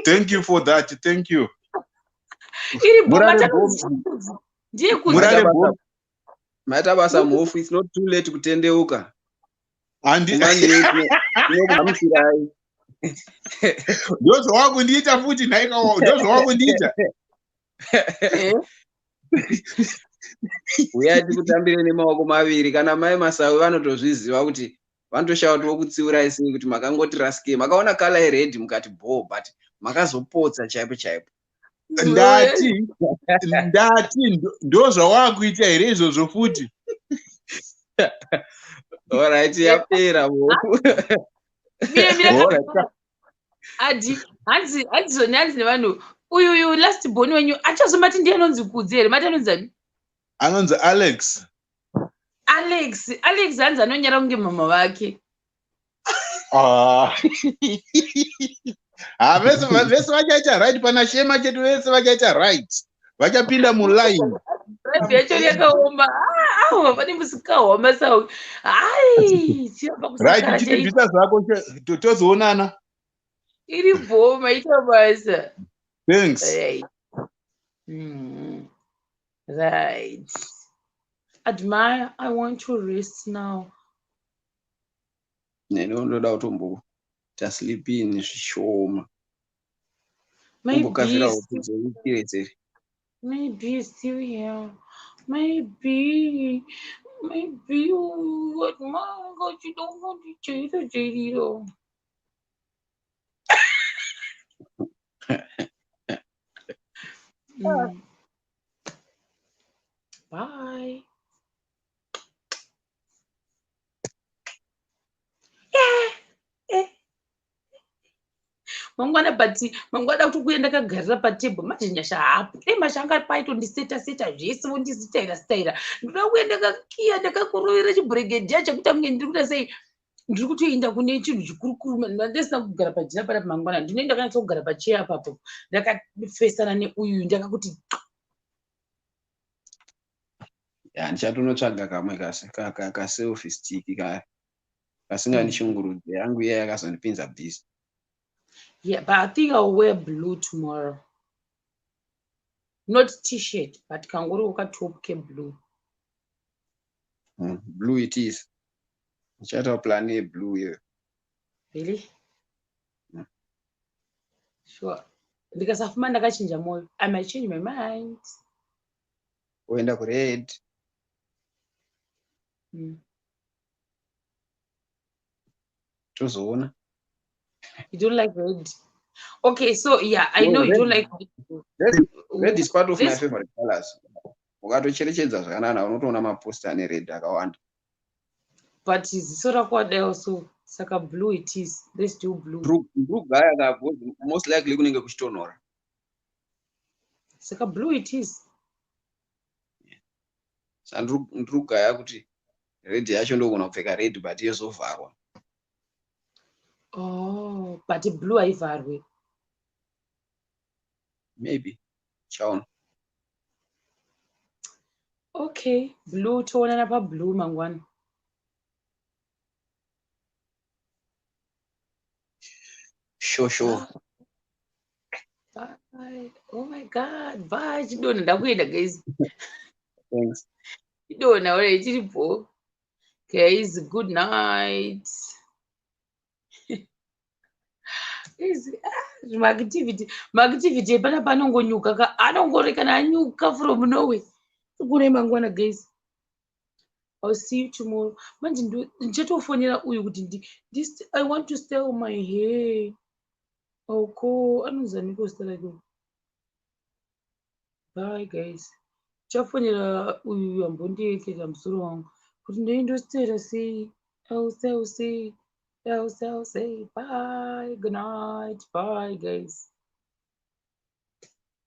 Thank you for that, thank you. Iri bhoma. Murare. Ndiye. Murare. Kudzi. Bho. Maita basa, Mhofu. It's not too late kutendeuka. Handi. Tinokugamuchirai. Ndozvawakundiita futi nhaika, ndozvawakundiita. Uyai tikutambire nemaoko maviri. Kana mai Masawi vanotozviziva kuti vanotoshaya kuti vokutsiurai sei, kuti makangoti rasikei, makaona colour yered mukati bho, but makazopotsa chaipo chaipo. Ndati ndo zvawakuita here izvozvo futi? Alright, yapera bo. Adi hanzi, hanzi zvoni, hanzi nevanhu, uyu last born wenyu achazomati ndiye anonzi Kudzi here? Mati anonzi ani? Anonzi Alex. Alex. Alex hanzi anonyara kunge mama vake. Ah. Ha, vese vese vachaita right pana Shema chedu, vese vachaita right, vachapinda muline. Life yacho yakaoma. Ah, awa pane musikahwa Masawi, ai chiramba right kusakara. Chitibvisa zvako, tozoonana. Iri bho, maita basa. Thanks. Right. Right. Admire, I want to rest now. Neni ndoda kutomboita sleep in zvishoma. Maybe kumbokavhira hope dzeukiredzere. Maybe still here. Maybe, maybe Admire anga achida kundijaira jairira. Bye. Eh. Mangwana, but mangwana kuti kuya ndakagarira patebho manje Nyasha hapo e Masha anga paitondiseta seta zvese, vondisitaira sitaira. Ndoda kuya ndakakiya, ndakakurovera chibhuregedhiya chekuti kunge ndiri kuita sei, ndiri kutoenda kune chinhu chikurukuru. Ndisina kugara pajira panapa. Mangwana ndinoenda kanyatsa kugara pacheya apapo, ndakafesana neuyu, ndakakuti Ya, ndichatonotsvaga kamwe kaselfie stick kaya kasingandishungurudzi. Yangu iya yakazondipinza busy. Yeah, but I think I'll wear blue tomorrow. Not T-shirt, but kangori katop keblue. Blue it is. Ndichaita plan yeblue iyoyo. Really? Mm. Sure. Ndikasafuma ndakachinja moyo, I might change my mind. Oenda kured. Tozoona. You don't like red. Okay, so yeah, I No, know you red. don't like red. Red is part of my favorite colors. Ukatocherechedza zvakanaka, unotoona maposta ane red akawanda. But ziso rako wadaiwo so, saka blue it is. Let's do blue. Ndrugaya ka, most likely kunenge kuchitonhora. Saka blue it is. Saka ndrugaya kuti red yacho ndogona kupfeka red, but yozovharwa. Oh, but blue haivharwe. Maybe, chaona. Okay, blue, toonana pablue mangwana. Sure. Bye. Oh my God, bye. Chidonha, ndakuenda guys. Thanks. Chidonha, alright, chiripo. Guys, good night. Guys, ah, maactivity epanapa anongonyuka ka, anongorekana anyuka from nowhere. Kune mangwana guys. I'll see you tomorrow. Manje ndichatofonera uyu kuti I want to style my hair. Oko anonzi aniko zita rake? Bye guys. Ndichafonera uyu ambondiekera musoro wangu kuti ndoindositera sei. I'll say, I'll say, I'll say, I'll say. Bye. Good night. Bye guys.